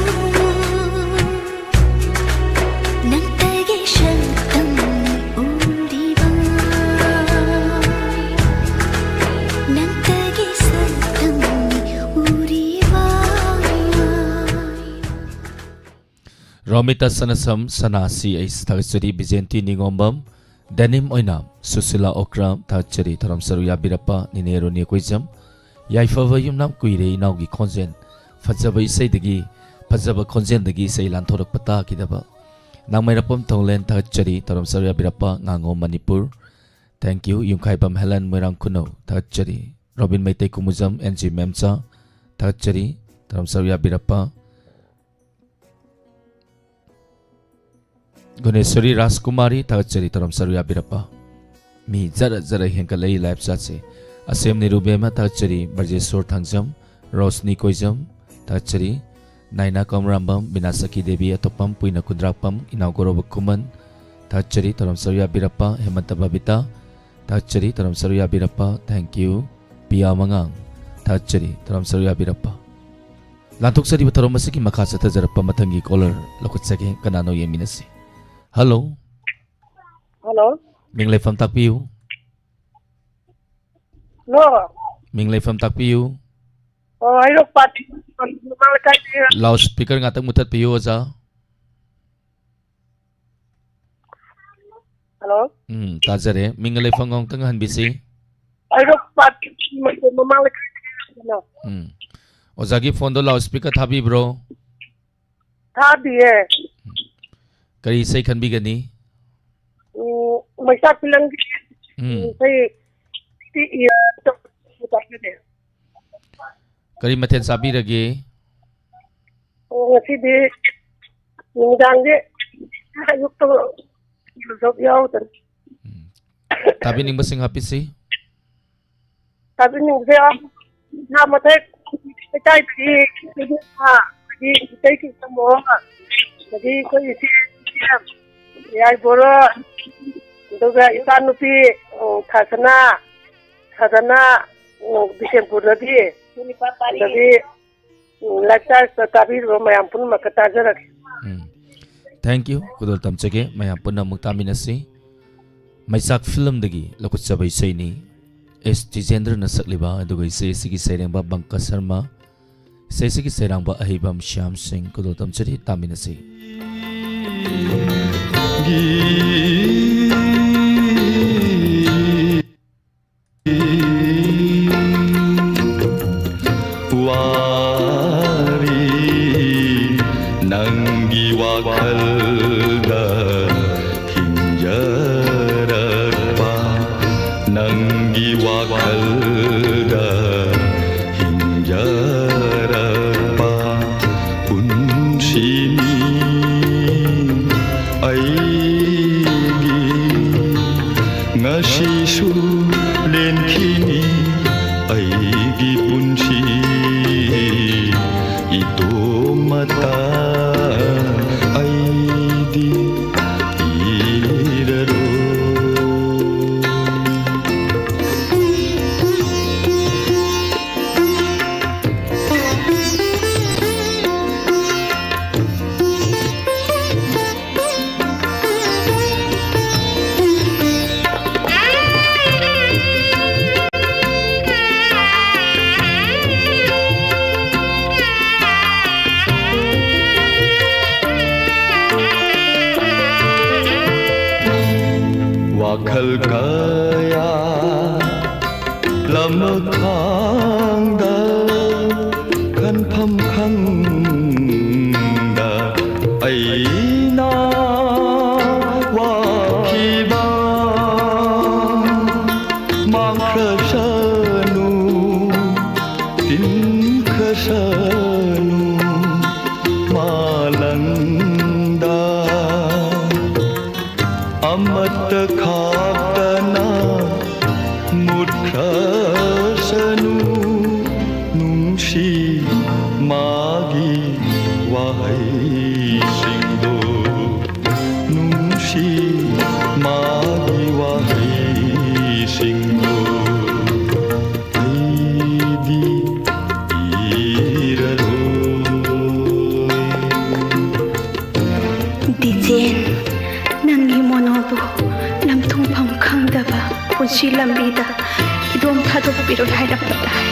ꯅꯪꯇꯒꯤ ꯁꯛꯇꯝꯅꯤ ꯎꯔꯤꯕ, ꯅꯪꯇꯒꯤ ꯁꯛꯇꯝꯅꯤ ꯎꯔꯤꯕ꯫ ꯔꯣꯃꯤꯇꯥ ꯁꯅꯥꯁꯝ, ꯁꯅꯥꯁꯤ ꯑꯩꯁ ꯊꯥꯒꯠꯆꯔꯤ꯫ ꯕꯤꯖꯦꯟꯇꯤ ꯅꯤꯉꯣꯝꯕꯝ, ꯗꯦꯅꯤꯝ ꯑꯣꯏꯅꯥꯝ, ꯁꯨꯁꯤꯂꯥ ꯑꯣꯀ꯭ꯔꯥꯝ ꯊꯥꯒꯠꯆꯔꯤ꯫ ꯊꯧꯔꯝ ꯁꯔꯨꯛ ꯌꯥꯕꯤꯔꯛꯄ ꯅꯤꯅꯦ ꯔꯣꯅꯤ ꯀꯣꯏꯖꯝ꯫ ꯌꯥꯏꯐꯕ ꯌꯨꯝꯅꯥꯝ ꯀꯨꯏꯔꯦ ꯏꯅꯥꯎꯒꯤ ꯈꯣꯟꯖꯦꯜ꯫ ꯐꯖꯕ ꯏꯁꯩꯗꯒꯤ, ꯐꯖꯕ ꯈꯣꯟꯖꯦꯜꯗꯒꯤ ꯏꯁꯩ ꯂꯥꯟꯊꯣꯔꯛꯄ ꯇꯥꯈꯤꯗꯕ꯫ ꯅꯥꯡꯃꯩꯔꯥꯛꯄꯝ ꯊꯣꯡꯂꯦꯟ ꯊꯥꯒꯠꯆꯔꯤ꯫ ꯊꯧꯔꯝ ꯁꯔꯨꯛ ꯌꯥꯕꯤꯔꯛꯄ ꯉꯥꯉꯣꯝ Manipur. Thank you꯫ Yumkhaibam Helen ꯃꯣꯏꯔꯥꯡ ꯈꯨꯅꯧ ꯊꯥꯒꯠꯆꯔꯤ꯫ ꯔꯣꯕꯤꯟ ꯃꯩꯇꯩ ꯀꯨꯃꯨꯖꯝ, ꯑꯦꯟ ꯖꯤ ꯃꯦꯝꯆꯥ ꯊꯥꯒꯠꯆꯔꯤ꯫ ꯊꯧꯔꯝ ꯁꯔꯨꯛ ꯌꯥꯕꯤꯔꯛꯄ꯫ ꯒꯨꯅꯦꯁꯣꯔꯤ ꯔꯥꯖꯀꯨꯃꯥꯔꯤ ꯊꯥꯒꯠꯆꯔꯤ꯫ ꯊꯧꯔꯝ ꯁꯔꯨꯛ ꯌꯥꯕꯤꯔꯛꯄ꯫ ꯃꯤ ꯖꯔ ꯖꯔ ꯍꯦꯟꯒꯠꯂꯛꯏ live chat ꯁꯦ꯫ ꯑꯁꯦꯝ ꯅꯤꯔꯨꯕꯦꯝꯃ ꯊꯥꯒꯠꯆꯔꯤ꯫ ꯕ꯭ꯔꯖꯦꯁꯣꯔ ꯊꯥꯡꯖꯝ, ꯔꯣꯁꯅꯤ ꯀꯣꯏꯖꯝ ꯊꯥꯒꯠꯆꯔꯤ꯫ ꯅꯥꯏꯅꯥ ꯀꯃꯔꯥꯝꯕꯝ, ꯕꯤꯅꯥ ꯁꯈꯤ ꯗꯦꯕꯤ, ꯑꯇꯣꯞꯄꯝ ꯄꯨꯏꯅ ꯈꯨꯟꯗ꯭ꯔꯥꯛꯄꯝ, ꯏꯅꯥꯎ ꯒꯣꯔꯣꯕ ꯈꯨꯃꯟ ꯊꯥꯒꯠꯆꯔꯤ꯫ ꯊꯧꯔꯝ ꯁꯔꯨꯛ ꯌꯥꯕꯤꯔꯛꯄ꯫ ꯍꯦꯃꯟꯇ ꯕꯕꯤꯇꯥ ꯊꯥꯒꯠꯆꯔꯤ꯫ ꯊꯧꯔꯝ ꯁꯔꯨꯛ ꯌꯥꯕꯤꯔꯛꯄ꯫ Thank you꯫ ꯄꯤꯌꯥ ꯃꯉꯥꯡ ꯊꯥꯒꯠꯆꯔꯤ꯫ ꯊꯧꯔꯝ ꯁꯔꯨꯛ ꯌꯥꯕꯤꯔꯛꯄ꯫ ꯂꯥꯟꯊꯣꯛꯆꯔꯤꯕ ꯊꯧꯔꯝ ꯑꯁꯤꯒꯤ ꯃꯈꯥ ꯆꯠꯊꯖꯔꯛꯄ ꯃꯊꯪꯒꯤ caller ꯂꯧꯈꯠꯆꯒꯦ꯫ ꯀꯅꯥꯅꯣ ꯌꯦꯡꯃꯤꯟꯅꯁꯤ꯫ Hello꯫ Hello꯫ ꯃꯤꯡ ꯂꯩꯐꯝ ꯇꯥꯛꯄꯤꯌꯨ꯫ Hello꯫ ꯃꯤꯡ ꯂꯩꯐꯝ ꯇꯥꯛꯄꯤꯌꯨ꯫ ꯑꯣ, ꯍꯩꯔꯣꯛ ꯄꯥꯠ ꯃꯃꯥꯡ ꯂꯩꯀꯥꯏꯗꯒꯤ꯫ Loud speaker ꯉꯥꯛꯇꯪ ꯃꯨꯊꯠꯄꯤꯌꯨ, ꯑꯣꯖꯥ꯫ Hello꯫ ꯎꯝ, ꯇꯥꯖꯔꯦ꯫ ꯃꯤꯡꯒ ꯂꯩꯐꯝꯒ ꯑꯃꯨꯛꯇꯪ ꯍꯟꯕꯤꯁꯤ꯫ ꯍꯩꯔꯣꯛ ꯄꯥꯠ ꯃꯃꯥꯡ ꯂꯩꯀꯥꯏꯗꯒꯤ꯫ ꯎꯝ꯫ ꯑꯣꯖꯥꯒꯤ phone ꯗꯣ loud speaker ꯊꯥꯕꯤꯕ꯭ꯔꯣ? ꯊꯥꯗꯤꯌꯦ꯫ ꯀꯔꯤ ꯏꯁꯩ ꯈꯟꯕꯤꯒꯅꯤ? ꯎꯝ, ꯃꯩꯁꯥꯛ ꯐꯤꯂꯝꯒꯤ ꯎꯝ꯫ ꯏꯁꯩ ꯇꯤ ꯏ ꯇꯥꯖꯗꯦ꯫ ꯀꯔꯤ ꯃꯊꯦꯜ ꯆꯥꯕꯤꯔꯒꯦ? ꯑꯣ, ꯉꯁꯤꯗꯤ ꯅꯨꯃꯤꯗꯥꯡꯗꯤ ꯑꯌꯨꯛꯇ ꯌꯥꯎꯗꯅ꯫ ꯎꯝ꯫ ꯇꯥꯕꯤꯅꯤꯡꯕꯁꯤꯡ ꯍꯥꯞꯄꯤꯁꯤ꯫ ꯇꯥꯕꯤꯅꯤꯡꯕꯁꯦ ꯏꯁꯥ ꯃꯊꯛ ꯂꯩꯀꯥꯏꯗꯒꯤ ꯑꯗꯒꯤ ꯏꯇꯩ ꯀꯤꯡꯇꯝꯕ, ꯑꯗꯒꯤ ꯑꯩꯈꯣꯏ ꯏꯆꯦ ꯌꯥꯏꯕꯣꯔ, ꯑꯗꯨꯒ ꯏꯆꯥꯅꯨꯄꯤ, ꯎꯝ, ꯊꯥꯁꯅꯥ, ꯊꯥꯁꯅꯥ, ꯎꯝ, ꯕꯤꯁꯦꯝꯄꯨꯔꯗꯒꯤ, ꯑꯗꯒꯤ ꯎꯝ, ꯂꯥꯏꯞ ꯇꯥꯏꯝꯁꯇ ꯇꯥꯕꯤꯔꯤꯕ ꯃꯌꯥꯝ ꯄꯨꯝꯅꯃꯛꯀ ꯇꯥꯖꯔꯛꯀꯦ꯫ ꯎꯝ꯫ Thank you꯫ ꯈꯨꯗꯣꯜ ꯇꯝꯖꯒꯦ꯫ ꯃꯌꯥꯝ ꯄꯨꯟꯅ ꯑꯃꯨꯛ ꯇꯥꯃꯤꯟꯅꯁꯤ꯫ ꯃꯩꯆꯥꯛ ꯐꯤꯂꯝꯗꯒꯤ ꯂꯧꯈꯠꯆꯕ ꯏꯁꯩꯅꯤ꯫ ꯑꯦꯁ ꯇꯤꯖꯦꯟꯗ꯭ꯔꯅ ꯁꯛꯂꯤꯕ, ꯑꯗꯨꯒ ꯏꯁꯩ ꯑꯁꯤꯒꯤ ꯁꯩꯔꯦꯡꯕ ꯄꯪꯀꯖ ꯁꯔꯃ, ꯏꯁꯩ ꯑꯁꯤꯒꯤ ꯁꯩꯔꯥꯡꯕ ꯑꯍꯩꯕꯝ ꯁ꯭ꯌꯥꯝ ꯁꯤꯡ꯫ ꯈꯨꯗꯣꯜ ꯇꯝꯖꯔꯤ, ꯇꯥꯃꯤꯟꯅꯁꯤ꯫ ꯋꯥꯔꯤ ꯅꯪꯒꯤ ꯋꯥꯈꯜꯗ ꯍꯤꯡꯖꯔꯛꯄ, ꯅꯪꯒꯤ ꯋꯥꯈꯜꯗ ꯍꯤꯡꯖꯔꯛꯄ ꯄꯨꯟꯁꯤꯅꯤ ꯑꯩꯒꯤ꯫ ꯉꯁꯤꯁꯨ ꯂꯦꯟꯈꯤꯅꯤ ꯑꯩꯒꯤ ꯄꯨꯟꯁꯤ ꯏꯇꯣꯝꯇ ꯑꯩꯗꯤ ꯏꯔꯔꯣꯏ꯫ ꯋꯥꯈꯜ ꯀꯌꯥ ꯂꯃꯈꯥꯡꯗ ꯈꯟꯐꯝ ꯈꯪꯗ ꯑꯩꯅ ꯋꯥꯈꯤꯕ ꯃꯥꯡꯈ꯭ꯔꯁꯅꯨ, ꯇꯤꯟꯈ꯭ꯔꯁꯅꯨ꯫ ꯗꯤꯖꯦꯟ, ꯅꯪꯒꯤ ꯃꯣꯅꯣꯕꯨ ꯂꯝꯊꯨꯡꯐꯝ ꯈꯪꯗꯕ ꯄꯨꯟꯁꯤ ꯂꯝꯕꯤꯗ ꯏꯗꯣꯝ ꯊꯥꯗꯣꯛꯄꯤꯔꯣꯏ ꯍꯥꯏꯔꯛꯄ ꯇꯥꯏ꯫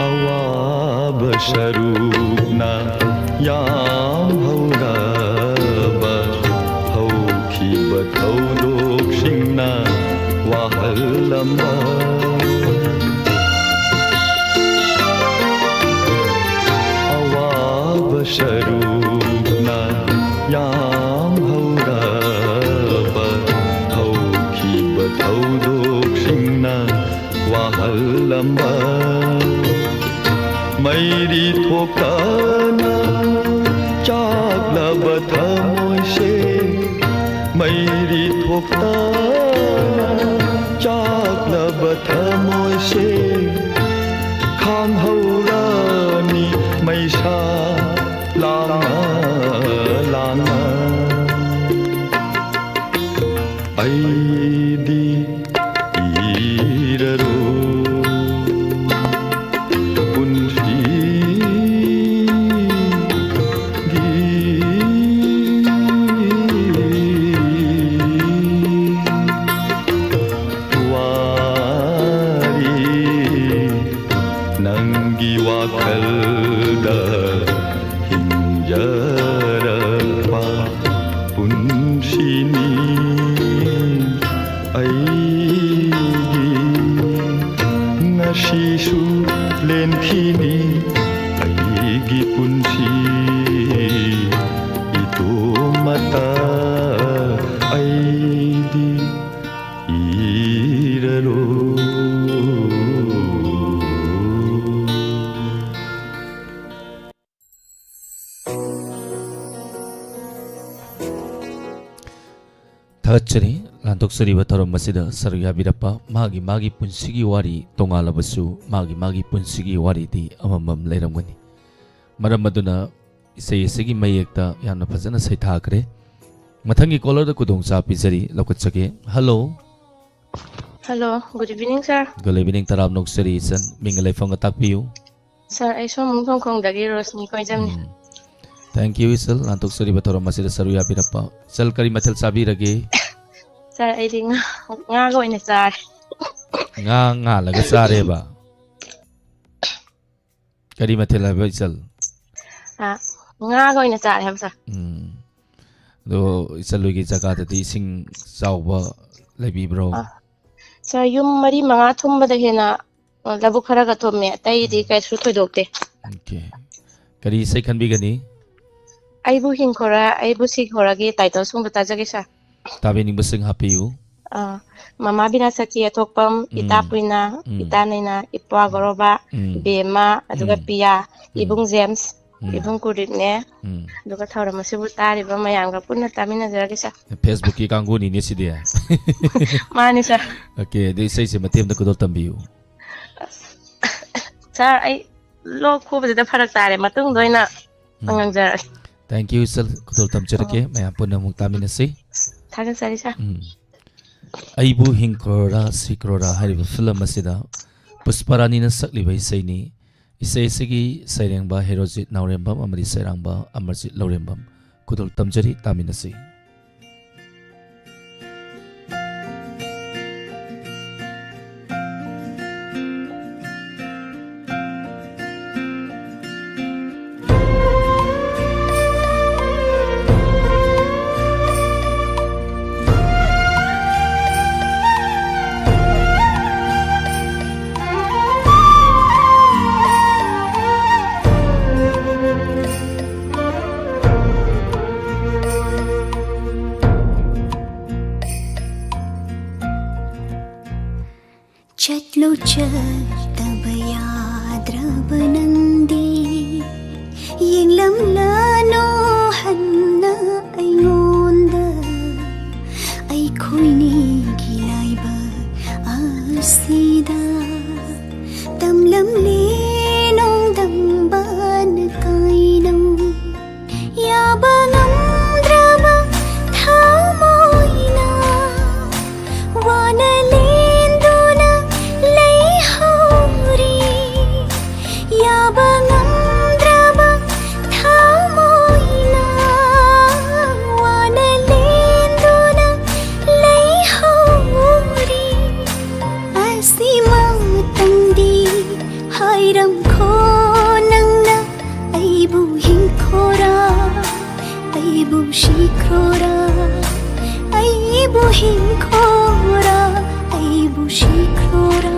ꯑꯋꯥꯕ ꯁꯔꯨꯛꯅ ꯌꯥꯝ ꯍꯧꯔꯕ, ꯍꯧꯈꯤꯕ ꯊꯧꯗꯣꯛꯁꯤꯡꯅ ꯋꯥꯍꯜꯂꯝꯕ꯫ ꯑꯋꯥꯕ ꯁꯔꯨꯛꯅ ꯌꯥꯝ ꯍꯧꯔꯕ, ꯍꯧꯈꯤꯕ ꯊꯧꯗꯣꯛꯁꯤꯡꯅ ꯋꯥꯍꯜꯂꯝꯕ꯫ ꯃꯩꯔꯤ ꯊꯣꯛꯇꯅ ꯆꯥꯛꯂꯕ ꯊꯃꯣꯏꯁꯦ, ꯃꯩꯔꯤ ꯊꯣꯛꯇꯅ ꯆꯥꯛꯂꯕ ꯊꯃꯣꯏꯁꯦ, ꯈꯥꯡꯍꯧꯔꯅꯤ ꯃꯩꯁꯥ ꯂꯥꯡꯅ ꯂꯥꯡꯅ꯫ ꯑꯩꯗꯤ ꯏꯔꯔꯣꯏ ꯄꯨꯟꯁꯤꯒꯤ ꯋꯥꯔꯤ, ꯅꯪꯒꯤ ꯋꯥꯈꯜꯗ ꯍꯤꯡꯖꯔꯛꯄ ꯄꯨꯟꯁꯤꯅꯤ꯫ ꯑꯩꯒꯤ ꯉꯁꯤꯁꯨ ꯂꯦꯟꯈꯤꯅꯤ ꯑꯩꯒꯤ ꯄꯨꯟꯁꯤ ꯏꯇꯣꯝꯇ꯫ ꯑꯩꯗꯤ ꯏꯔꯔꯣꯏ꯫ ꯊꯥꯒꯠꯆꯔꯤ꯫ ꯂꯥꯟꯊꯣꯛꯆꯔꯤꯕ ꯊꯧꯔꯝ ꯑꯁꯤꯗ ꯁꯔꯨꯛ ꯌꯥꯕꯤꯔꯛꯄ꯫ ꯃꯥꯒꯤ ꯃꯥꯒꯤ ꯄꯨꯟꯁꯤꯒꯤ ꯋꯥꯔꯤ ꯇꯣꯉꯥꯜꯂꯕꯁꯨ, ꯃꯥꯒꯤ ꯃꯥꯒꯤ ꯄꯨꯟꯁꯤꯒꯤ ꯋꯥꯔꯤꯗꯤ ꯑꯃꯃꯝ ꯂꯩꯔꯝꯒꯅꯤ꯫ ꯃꯔꯝ ꯑꯗꯨꯅ ꯏꯁꯩ ꯑꯁꯤꯒꯤ ꯃꯌꯦꯛꯇ ꯌꯥꯝꯅ ꯐꯖꯅ ꯁꯩꯊꯥꯈ꯭ꯔꯦ꯫ ꯃꯊꯪꯒꯤ ꯀꯣꯂꯔꯗ ꯈꯨꯗꯣꯡꯆꯥꯕ ꯄꯤꯖꯔꯤ, ꯂꯧꯈꯠꯆꯒꯦ꯫ Hello. Hello, good evening, sir. Good evening, ꯇꯔꯥꯝꯅ ꯑꯣꯛꯆꯔꯤ ꯏꯆꯟ꯫ ꯃꯤꯡꯒ ꯂꯩꯐꯝꯒ ꯇꯥꯛꯄꯤꯌꯨ꯫ Sir, ꯑꯩ ꯁꯣꯝ ꯊꯣꯡꯈꯣꯡꯗꯒꯤ ꯔꯣꯁꯅꯤ ꯀꯣꯏꯖꯝꯅꯤ꯫ ꯎꯝ꯫ Thank you, ꯏꯆꯜ꯫ ꯂꯥꯟꯊꯣꯛꯆꯔꯤꯕ ꯊꯧꯔꯝ ꯑꯁꯤꯗ ꯁꯔꯨꯛ ꯌꯥꯕꯤꯔꯛꯄ꯫ ꯏꯆꯜ, ꯀꯔꯤ ꯃꯊꯦꯜ ꯆꯥꯕꯤꯔꯒꯦ? Sir, ꯑꯩꯗꯤ ꯉꯥ, ꯉꯥꯒ ꯑꯣꯏꯅ ꯆꯥꯔꯦ꯫ ꯉꯥ ꯉꯥꯜꯂꯒ ꯆꯥꯔꯦꯕ? ꯀꯔꯤ ꯃꯊꯦꯜ ꯍꯥꯏꯕ, ꯏꯆꯜ? ꯑ, ꯉꯥꯒ ꯑꯣꯏꯅ ꯆꯥꯔꯦ ꯍꯥꯏꯕ, sir꯫ ꯎꯝ꯫ ꯑꯗꯣ ꯏꯆꯜ ꯍꯣꯏꯒꯤ ꯖꯒꯥꯗꯗꯤ ꯏꯁꯤꯡ ꯆꯥꯎꯕ ꯂꯩꯕꯤꯕ꯭ꯔꯣ? ꯑ, Sir, ꯌꯨꯝ ꯃꯔꯤ ꯃꯉꯥ ꯊꯨꯝꯕꯗ ꯍꯦꯟꯅ, ꯑ, ꯂꯧꯕꯨꯛ ꯈꯔꯒ ꯊꯨꯝꯃꯦ, ꯑꯇꯩꯗꯤ ꯀꯩꯁꯨ ꯊꯣꯏꯗꯣꯛꯇꯦ꯫ Okay꯫ ꯀꯔꯤ ꯏꯁꯩ ꯈꯟꯕꯤꯒꯅꯤ? ꯑꯩꯕꯨ ꯍꯤꯡꯈꯣꯔꯥ, ꯑꯩꯕꯨ ꯁꯤꯈꯣꯔꯥꯒꯤ title songꯗꯣ ꯇꯥꯖꯒꯦ, sir꯫ ꯇꯥꯕꯤꯅꯤꯡꯕꯁꯤꯡ ꯍꯥꯞꯄꯤꯌꯨ꯫ ꯑ, ꯃꯃꯥ ꯕꯤꯅꯥꯁꯛꯀꯤ ꯑꯊꯣꯛꯄꯝ, ꯎꯝ꯫ ꯏꯇꯥ ꯄꯨꯏꯅ, ꯎꯝ꯫ ꯏꯇꯥ ꯅꯩꯅ, ꯏꯄ꯭ꯋꯥ ꯒꯣꯔꯣꯕ, ꯎꯝ꯫ ꯕꯦꯝꯃ, ꯑꯗꯨꯒ ꯎꯝ꯫ ꯄꯤꯌꯥ, ꯎꯝ꯫ ꯏꯕꯨꯡ ꯖꯦꯝꯁ, ꯎꯝ꯫ ꯏꯕꯨꯡ ꯀꯨꯔꯤꯠꯅꯦ꯫ ꯎꯝ꯫ ꯑꯗꯨꯒ ꯊꯧꯔꯝ ꯑꯁꯤꯕꯨ ꯇꯥꯔꯤꯕ ꯃꯌꯥꯝꯒ ꯄꯨꯟꯅ ꯇꯥꯃꯤꯟꯅꯖꯔꯒꯦ, sir꯫ Facebookꯀꯤ ꯀꯥꯡꯕꯨꯅꯤꯅꯦ ꯁꯤꯗꯤ꯫ ꯃꯥꯅꯤ, sir꯫ Okay, ꯑꯗꯨ ꯏꯁꯩꯁꯦ ꯃꯇꯦꯛ ꯑꯃꯇ ꯈꯨꯗꯣꯜ ꯇꯝꯕꯤꯌꯨ꯫ Sir, ꯑꯩ ꯂꯣꯛ ꯈꯨꯕꯁꯤꯗ ꯐꯔꯛ ꯇꯥꯔꯦ, ꯃꯇꯨꯡꯗ ꯑꯣꯏꯅ ꯎꯝ꯫ ꯉꯥꯡꯖꯔꯒꯦ꯫ Thank you, ꯏꯆꯜ꯫ ꯈꯨꯗꯣꯜ ꯇꯝꯖꯔꯛꯀꯦ꯫ ꯑꯣ꯫ ꯃꯌꯥꯝ ꯄꯨꯟꯅ ꯑꯃꯨꯛ ꯇꯥꯃꯤꯟꯅꯁꯤ꯫ ꯊꯥꯒꯠꯆꯔꯤ, sir꯫ ꯎꯝ꯫ ꯑꯩꯕꯨ ꯍꯤꯡꯈꯣꯔꯥ ꯁꯤꯈꯣꯔꯥ ꯍꯥꯏꯔꯤꯕ film ꯑꯁꯤꯗ ꯄꯨꯁꯄꯥꯔꯥꯅꯤꯅ ꯁꯛꯂꯤꯕ ꯏꯁꯩꯅꯤ꯫ ꯏꯁꯩ ꯑꯁꯤꯒꯤ ꯁꯩꯔꯦꯡꯕ ꯍꯦꯔꯣꯖꯤꯠ ꯅꯥꯎꯔꯦꯝꯕꯝ ꯑꯃꯗꯤ ꯁꯩꯔꯥꯡꯕ ꯑꯃꯔꯖꯤꯠ ꯂꯧꯔꯦꯝꯕꯝ꯫ ꯈꯨꯗꯣꯜ ꯇꯝꯖꯔꯤ, ꯇꯥꯃꯤꯟꯅꯁꯤ꯫ ꯆꯠꯂꯨ ꯆꯠꯇꯕ ꯌꯥꯗ꯭ꯔꯕ ꯅꯪꯗꯤ, ꯌꯦꯡꯂꯝꯂꯅꯨ ꯍꯟꯅ ꯑꯩꯉꯣꯟꯗ꯫ ꯑꯩꯈꯣꯏꯅꯤꯒꯤ ꯂꯥꯏꯕꯛ ꯑꯁꯤꯗ ꯇꯝꯂꯝꯂꯦ ꯅꯣꯡꯗꯝꯕꯅ ꯀꯩꯅꯣ꯫ ꯌꯥꯕ ꯉꯝꯗ꯭ꯔꯕ ꯊꯃꯣꯏꯅ ꯋꯥꯅ ꯂꯦꯟ ꯏꯔꯝꯈꯣ ꯅꯪꯅ ꯑꯩꯕꯨ ꯍꯤꯡꯈꯣꯔꯥ, ꯑꯩꯕꯨ ꯁꯤꯈ꯭ꯔꯣꯔꯥ, ꯑꯩꯕꯨ ꯍꯤꯡꯈꯣꯔꯥ, ꯑꯩꯕꯨ ꯁꯤꯈ꯭ꯔꯣꯔꯥ꯫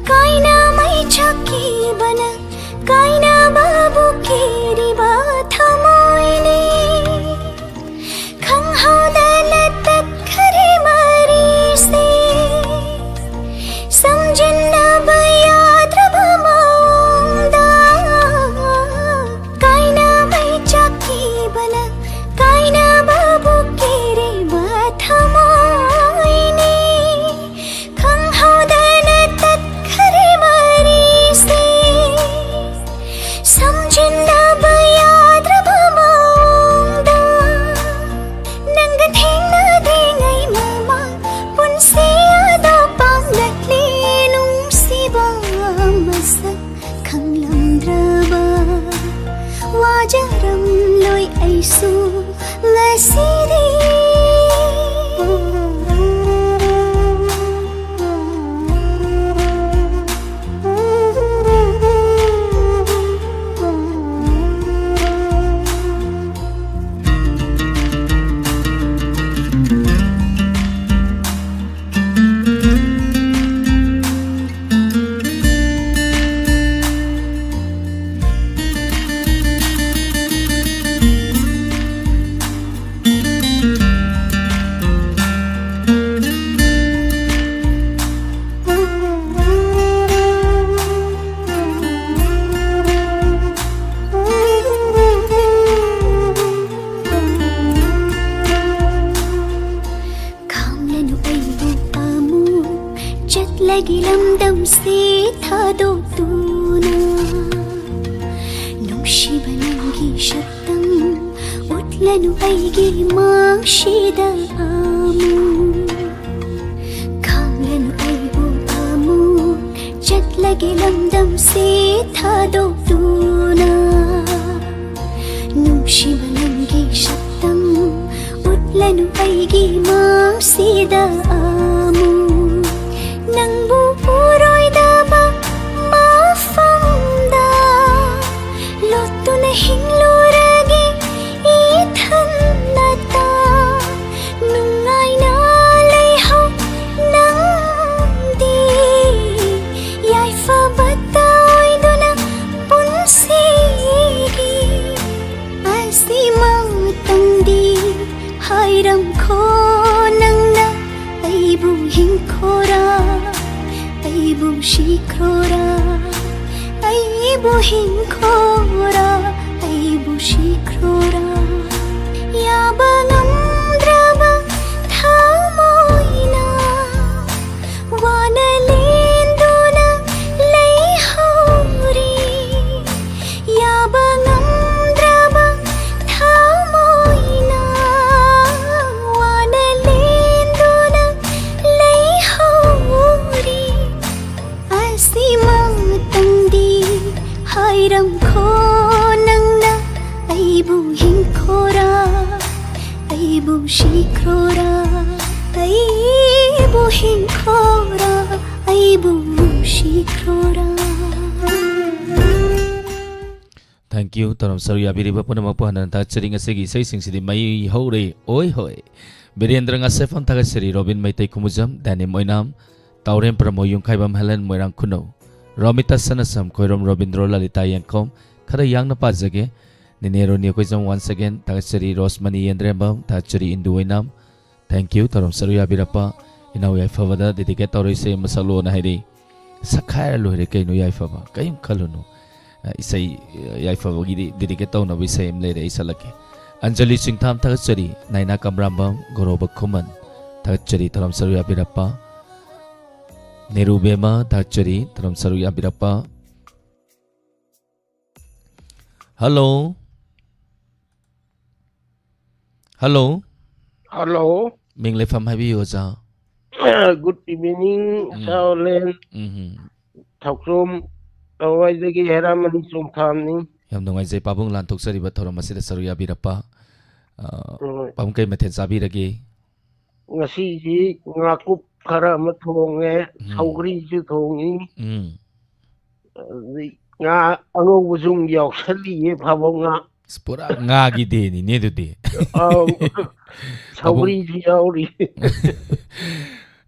ꯀꯥꯏꯅ ꯃꯩ ꯆꯥꯛꯈꯤꯕꯅ ꯀꯥꯏꯅꯕꯕꯨ ꯀꯤꯔꯤꯕ ꯊꯃꯣꯏꯅꯤ꯫ ꯈꯪꯍꯧꯗꯅ ꯇꯠꯈꯔꯦ ꯃꯔꯤꯁꯦ꯫ ꯁꯝꯖꯤꯟꯅꯕ ꯌꯥꯗ꯭ꯔꯕ ꯃꯑꯣꯡꯗ ꯀꯥꯏꯅꯕꯩ ꯆꯥꯛꯈꯤꯕꯅ ꯀꯥꯏꯅꯕꯕꯨ ꯀꯤꯔꯤꯕ ꯊꯃꯣꯏꯅꯤ꯫ ꯈꯪꯍꯧꯗꯅ ꯇꯠꯈꯔꯦ ꯃꯔꯤꯁꯦ꯫ ꯁꯝꯖꯤꯟꯅꯕ ꯌꯥꯗ꯭ꯔꯕ ꯃꯑꯣꯡꯗ ꯅꯪꯒ ꯊꯦꯡꯅꯗ꯭ꯔꯤꯉꯩ ꯃꯃꯥꯡ ꯄꯨꯟꯁꯤ ꯑꯗꯣ ꯄꯥꯡꯂꯛꯂꯤ ꯅꯨꯡꯁꯤꯕ ꯃꯁꯛ ꯈꯪꯂꯝꯗ꯭ꯔꯕ ꯋꯥꯖꯔꯝꯂꯣꯏ ꯑꯩꯁꯨ ꯉꯁꯤꯗꯤ꯫ ꯒꯤ ꯂꯝꯗꯝꯁꯤ ꯊꯥꯗꯣꯛꯇꯨꯅ ꯅꯨꯡꯁꯤꯕ ꯅꯪꯒꯤ ꯁꯛꯇꯝ ꯎꯠꯂꯅꯨ ꯑꯩꯒꯤ ꯃꯥꯡꯁꯤꯗ ꯑꯃꯨꯛ ꯈꯥꯡꯂꯅꯨ ꯑꯩꯕꯨ ꯑꯃꯨꯛ ꯆꯠꯂꯒꯦ ꯂꯝꯗꯝꯁꯤ ꯊꯥꯗꯣꯛꯇꯨꯅ ꯅꯨꯡꯁꯤꯕ ꯅꯪꯒꯤ ꯁꯛꯇꯝ ꯎꯠꯂꯅꯨ ꯑꯩꯒꯤ ꯃꯥꯡꯁꯤꯗ ꯑꯃꯨꯛ ꯅꯪꯕꯨ ꯎꯔꯣꯏꯗꯕ ꯃꯐꯝꯗ ꯂꯣꯠꯇꯨꯅ ꯍꯤꯡꯂꯨꯔꯒꯦ ꯏꯊꯟꯅꯇ ꯅꯨꯡꯉꯥꯏꯅ ꯂꯩꯍꯧ ꯅꯪꯗꯤ ꯌꯥꯏꯐꯕꯇ ꯑꯣꯏꯗꯨꯅ ꯄꯨꯟꯁꯤꯒꯤ ꯑꯁꯤꯃꯛꯇꯪꯗꯤ ꯍꯥꯏꯔꯝꯈꯣ ꯅꯪꯅ ꯑꯩꯕꯨ ꯍꯤꯡꯈꯣꯔꯥ ꯑꯩꯕꯨ ꯁꯤꯈ꯭ꯔꯣꯔꯥ ꯑꯩꯕꯨ ꯍꯤꯡꯈꯣꯔꯥ ꯑꯩꯕꯨ ꯁꯤꯈ꯭ꯔꯣꯔꯥ ꯌꯥꯕ ꯉꯝꯗ꯭ꯔꯕ ꯊꯃꯣꯏꯅ ꯋꯥꯅ ꯂꯦꯟꯗꯨꯅ ꯂꯩꯍꯧꯔꯤ ꯌꯥꯕ ꯉꯝꯗ꯭ꯔꯕ ꯊꯃꯣꯏꯅ ꯋꯥꯅ ꯂꯦꯟꯗꯨꯅ ꯂꯩꯍꯧꯔꯤ ꯑꯁꯤꯃꯛꯇꯪꯗꯤ ꯍꯥꯏꯔꯝꯈꯣ ꯅꯪꯅ ꯑꯩꯕꯨ ꯍꯤꯡꯈꯣꯔꯥ ꯑꯩꯕꯨ ꯁꯤꯈ꯭ꯔꯣꯔꯥ ꯑꯩꯕꯨ ꯍꯤꯡꯈꯣꯔꯥ ꯑꯩꯕꯨ ꯁꯤꯈ꯭ꯔꯣꯔꯥ Thank you. ꯊꯧꯔꯝ ꯁꯔꯨꯛ ꯌꯥꯕꯤꯔꯤꯕ ꯄꯨꯝꯅꯃꯛꯄꯨ ꯍꯟꯅ ꯊꯥꯒꯠꯆꯔꯤ꯫ ꯉꯁꯤꯒꯤ ꯏꯁꯩꯁꯤꯡꯁꯤꯗꯤ ꯃꯩ ꯍꯧꯔꯦ꯫ ꯑꯣꯏ ꯍꯣꯏ꯫ ꯕꯤꯔꯦꯟꯗ꯭ꯔ ꯉꯥꯁꯦꯐꯝ ꯊꯥꯒꯠꯆꯔꯤ꯫ ꯔꯣꯕꯤꯟ ꯃꯩꯇꯩ ꯈꯨꯃꯨꯖꯝ, ꯗꯥꯅꯤꯝ ꯑꯣꯏꯅꯥꯝ, ꯇꯥꯎꯔꯦꯝ ꯄ꯭ꯔꯃꯣ ꯌꯨꯝꯈꯥꯏꯕꯝ ꯍꯦꯂꯦꯟ ꯃꯣꯏꯔꯥꯡ ꯈꯨꯅꯧ, ꯔꯣꯃꯤꯇꯥ ꯁꯅꯥꯁꯝ ꯈꯣꯏꯔꯣꯝ ꯔꯣꯕꯤꯟꯗ꯭ꯔꯣ ꯂꯂꯤꯇꯥ ꯌꯦꯡꯈꯣꯝ, ꯈꯔ ꯌꯥꯡꯅ ꯄꯥꯖꯒꯦ꯫ ꯅꯤꯅꯦ ꯔꯣꯅꯤ ꯑꯩꯈꯣꯏꯖꯝ once again ꯊꯥꯒꯠꯆꯔꯤ꯫ ꯔꯣꯁꯃꯅꯤ ꯌꯦꯟꯗ꯭ꯔꯦꯝꯕꯝ ꯊꯥꯒꯠꯆꯔꯤ꯫ ꯏꯟꯗꯨ ꯑꯣꯏꯅꯥꯝ, thank you꯫ ꯊꯧꯔꯝ ꯁꯔꯨꯛ ꯌꯥꯕꯤꯔꯛꯄ ꯏꯅꯥꯎ ꯌꯥꯏꯐꯕꯗ dedicate ꯇꯧꯔ ꯏꯁꯩ ꯑꯃ ꯁꯛꯂꯣꯅ ꯍꯥꯏꯔꯛꯏ꯫ ꯁꯛꯈꯥꯏꯔ ꯂꯣꯏꯔꯦ ꯀꯩꯅꯣ ꯌꯥꯏꯐꯕ, ꯀꯔꯤꯝ ꯈꯜꯂꯨꯅꯨ꯫ ꯑ, ꯏꯁꯩ, ꯑ, ꯌꯥꯏꯐꯕꯒꯤꯗꯤ dedicate ꯇꯧꯅꯕ ꯏꯁꯩ ꯑꯃ ꯂꯩꯔꯦ, ꯑꯩ ꯁꯛꯂꯛꯀꯦ꯫ ꯑꯟꯖꯂꯤ ꯆꯤꯡꯊꯥꯝ ꯊꯥꯒꯠꯆꯔꯤ, ꯅꯥꯏꯅꯥ ꯀꯝꯔꯥꯝꯕꯝ, ꯒꯣꯔꯣꯕ ꯈꯨꯃꯟ ꯊꯥꯒꯠꯆꯔꯤ꯫ ꯊꯧꯔꯝ ꯁꯔꯨꯛ ꯌꯥꯕꯤꯔꯛꯄ ꯅꯦꯔꯨꯕꯦꯝꯃ ꯊꯥꯛꯆꯔꯤ, ꯊꯧꯔꯝ ꯁꯔꯨꯛ ꯌꯥꯕꯤꯔꯛꯄ꯫ ꯍꯜꯂꯣ꯫ ꯍꯜꯂꯣ꯫ ꯍꯜꯂꯣ꯫ ꯃꯤꯡ ꯂꯩꯐꯝ ꯍꯥꯏꯕꯤꯌꯨ, ꯑꯣꯖꯥ꯫ Good evening, ꯎꯝ꯫ ꯑꯣꯖꯥ ꯑꯣꯂꯦꯟ꯫ ꯎꯝ꯫ ꯊꯧꯆꯣꯝ ꯂꯋꯥꯏꯗꯒꯤ ꯍꯦꯔꯥꯃꯅꯤ ꯆꯣꯡꯊꯥꯝꯅꯤ꯫ ꯌꯥꯝ ꯅꯨꯡꯉꯥꯏꯖꯩ ꯄꯥꯕꯨꯡ ꯂꯥꯟꯊꯣꯛꯆꯔꯤꯕ ꯊꯧꯔꯝ ꯑꯁꯤꯗ ꯁꯔꯨꯛ ꯌꯥꯕꯤꯔꯛꯄ꯫ ꯑ, ꯍꯣꯏ꯫ ꯄꯥꯕꯨꯡ ꯀꯩ ꯃꯊꯦꯜ ꯆꯥꯕꯤꯔꯒꯦ? ꯉꯁꯤꯁꯤ ꯉꯥꯀꯨꯞ ꯈꯔ ꯑꯃ ꯊꯣꯡꯉꯦ, ꯎꯝ꯫ ꯁꯧꯒ꯭ꯔꯤꯁꯨ ꯊꯣꯡꯉꯤ꯫ ꯎꯝ꯫ ꯑꯗꯩ ꯉꯥ ꯑꯉꯧꯕꯁꯨ ꯑꯃꯨꯛ ꯌꯥꯎꯁꯜꯂꯤꯌꯦ, ꯐꯥꯕꯧ ꯉꯥ꯫ ꯑꯁ, ꯄꯨꯔꯥ ꯉꯥꯒꯤ ꯗꯦꯅꯤꯅꯦ ꯑꯗꯨꯗꯤ꯫ ꯑꯧ꯫ ꯄꯥꯕꯨꯡ꯫ ꯁꯧꯒ꯭ꯔꯤꯁꯨ ꯌꯥꯎꯔꯤ꯫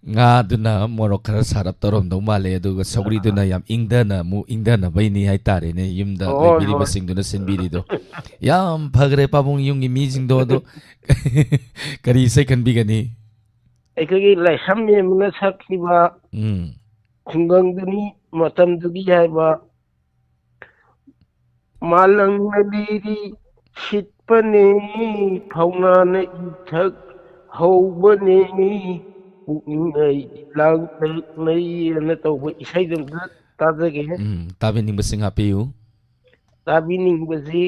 ꯉꯥꯗꯨꯅ ꯃꯣꯔꯣꯛ ꯈꯔ ꯁꯥꯔꯞ ꯇꯧꯔꯝꯗꯧ ꯃꯥꯜꯂꯦ, ꯑꯗꯨꯒ ꯁꯧꯒ꯭ꯔꯤꯗꯨꯅ ꯌꯥꯝ ꯏꯪꯗꯅ, ꯑꯃꯨꯛ ꯏꯪꯗꯅꯕꯩꯅꯤ ꯍꯥꯏꯇꯥꯔꯦꯅꯦ, ꯌꯨꯝꯗ ꯍꯣꯏ, ꯍꯣꯏ꯫ ꯂꯩꯕꯤꯔꯤꯕꯁꯤꯡꯗꯨꯅ ꯁꯤꯟꯕꯤꯔꯤꯗꯣ꯫ ꯌꯥꯝ ꯐꯈ꯭ꯔꯦ ꯄꯥꯕꯨꯡ ꯌꯨꯝꯒꯤ ꯃꯤꯁꯤꯡꯗꯣ꯫ ꯑꯗꯣ ꯀꯔꯤ ꯏꯁꯩ ꯈꯟꯕꯤꯒꯅꯤ? ꯑꯩꯈꯣꯏꯒꯤ ꯂꯥꯏꯁ꯭ꯔꯝ ꯃꯦꯝꯅ ꯁꯛꯈꯤꯕ ꯎꯝ꯫ ꯈꯨꯡꯒꯪꯗꯨꯅꯤ ꯃꯇꯝꯗꯨꯒꯤ ꯍꯥꯏꯕ꯫ ꯃꯥꯂꯪꯅ ꯂꯤꯔꯤ ꯁꯤꯠꯄꯅꯦ, ꯐꯧꯅꯥꯅ ꯏꯊꯛ ꯍꯧꯕꯅꯦ, ꯄꯨꯛꯅꯤꯡ ꯑꯩ ꯂꯥꯡꯇꯛꯅꯩ ꯑꯅ ꯇꯧꯕ ꯏꯁꯩꯗꯨ ꯑꯝꯇ ꯇꯥꯖꯒꯦ꯫ ꯎꯝ, ꯇꯥꯕꯤꯅꯤꯡꯕꯁꯤꯡ ꯍꯥꯞꯄꯤꯌꯨ꯫ ꯇꯥꯕꯤꯅꯤꯡꯕꯁꯤ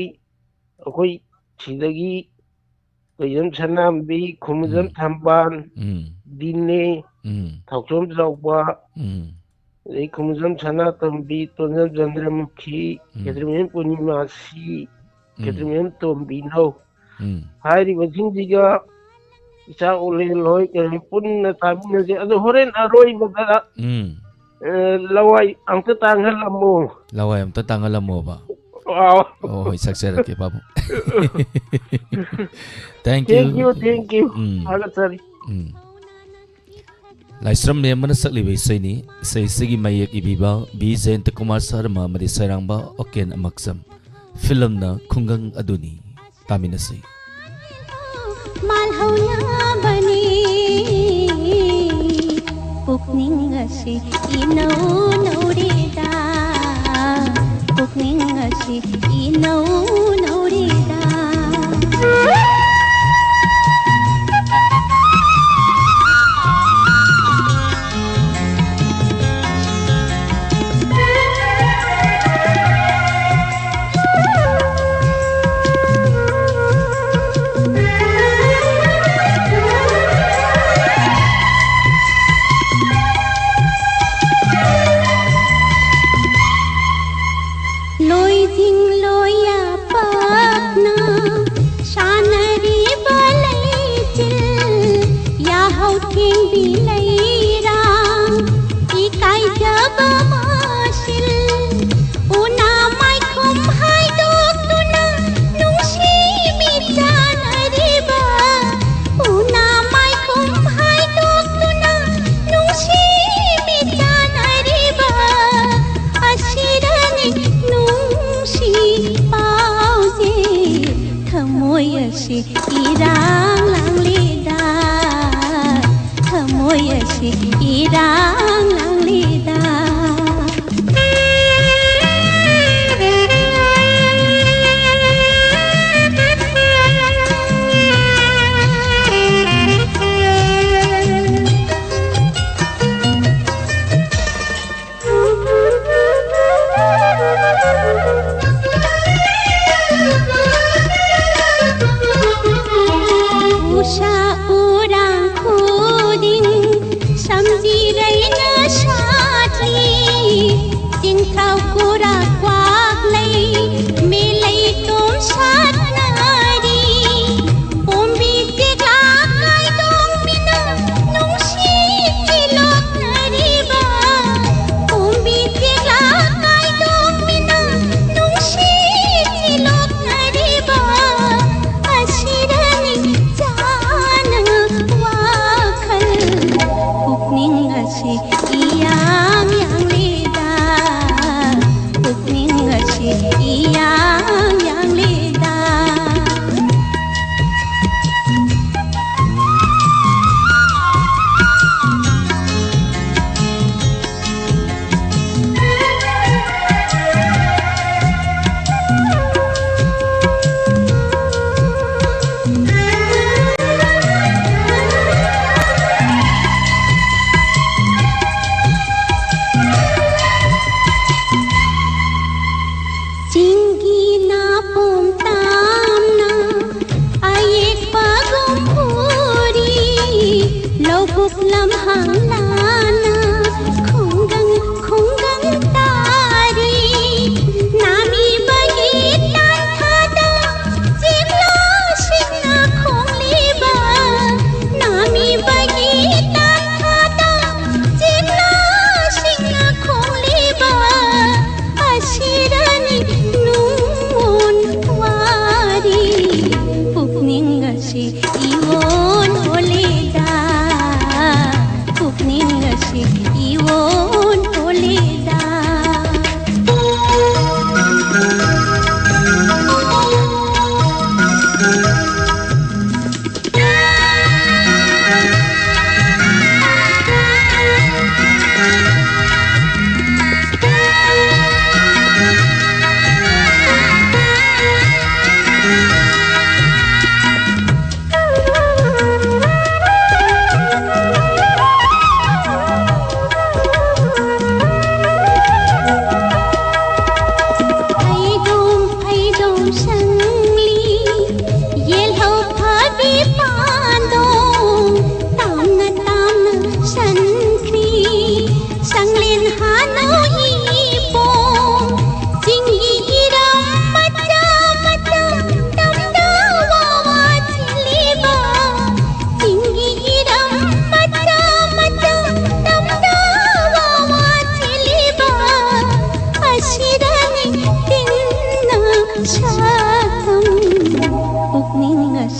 ꯑꯩꯈꯣꯏ ꯁꯤꯗꯒꯤ ꯀꯩꯖꯝ ꯁꯅꯥꯝꯕꯤ, ꯈꯨꯃꯨꯖꯝ ꯎꯝ꯫ ꯊꯝꯕꯥꯜ, ꯎꯝ꯫ ꯗꯤꯅꯦ, ꯎꯝ꯫ ꯊꯧꯆꯣꯝ ꯆꯥꯎꯕ, ꯎꯝ꯫ ꯑꯗꯩ ꯈꯨꯃꯨꯖꯝ ꯁꯅꯥꯇꯣꯝꯕꯤ, ꯇꯣꯟꯖꯝ ꯆꯟꯗ꯭ꯔꯃꯨꯈꯤ, ꯎꯝ꯫ ꯈꯦꯇ꯭ꯔꯤꯃꯌꯨꯝ ꯄꯨꯔꯅꯤꯃꯥꯁꯤ, ꯎꯝ꯫ ꯈꯦꯇ꯭ꯔꯤꯃꯌꯨꯝ ꯇꯣꯝꯕꯤꯅꯧ꯫ ꯎꯝ꯫ ꯍꯥꯏꯔꯤꯕꯁꯤꯡꯁꯤꯒ ꯏꯆꯥ ꯑꯣꯂꯦꯟ ꯍꯣꯏ ꯀꯔꯤ ꯄꯨꯟꯅ ꯇꯥꯃꯤꯟꯅꯁꯦ꯫ ꯑꯗꯣ ꯍꯣꯔꯦꯟ ꯑꯔꯣꯏꯕꯗ ꯎꯝ꯫ ꯑꯦ, ꯂꯋꯥꯏ ꯑꯝꯇ ꯇꯥꯡꯍꯜꯂꯝꯃꯣ꯫ ꯂꯋꯥꯏ ꯑꯝꯇ ꯇꯥꯡꯍꯜꯂꯝꯃꯣꯕ꯫ ꯑꯥꯎ꯫ ꯑꯣ, ꯍꯣꯏ, ꯁꯛꯆꯔꯛꯀꯦ, ꯄꯥꯕꯨꯡ꯫ Thank you꯫ Thank you, thank you꯫ ꯎꯝ꯫ ꯊꯥꯒꯠꯆꯔꯤ꯫ ꯎꯝ꯫ ꯂꯥꯏꯁ꯭ꯔꯝ ꯃꯦꯝ ꯑꯃꯅ ꯁꯛꯂꯤꯕ ꯏꯁꯩꯅꯤ꯫ ꯏꯁꯩ ꯑꯁꯤꯒꯤ ꯃꯌꯦꯛ ꯏꯕꯤꯕ ꯕꯤ ꯖꯌꯟꯇ ꯀꯨꯃꯥꯔ ꯁꯔꯃ ꯑꯃꯗꯤ ꯁꯩꯔꯥꯡꯕ ꯑꯣꯀꯦꯟ ꯑꯃꯛꯆꯝ꯫ ꯐꯤꯂꯝꯅ ꯈꯨꯡꯒꯪ ꯑꯗꯨꯅꯤ꯫ ꯇꯥꯃꯤꯟꯅꯁꯤ꯫ ꯃꯥꯜꯍꯧꯅꯕꯅꯤ ꯄꯨꯛꯅꯤꯡ ꯑꯁꯤ ꯏꯅꯧ ꯅꯧꯔꯤꯗ, ꯄꯨꯛꯅꯤꯡ ꯑꯁꯤ ꯏꯅꯧ ꯅꯧꯔꯤꯗ꯫ ꯏꯔꯥꯡ ꯂꯥꯡꯂꯤꯗ, ꯊꯃꯣꯏ ꯑꯁꯤ ꯏꯔꯥꯡ ꯂꯥꯡꯂꯤꯗ꯫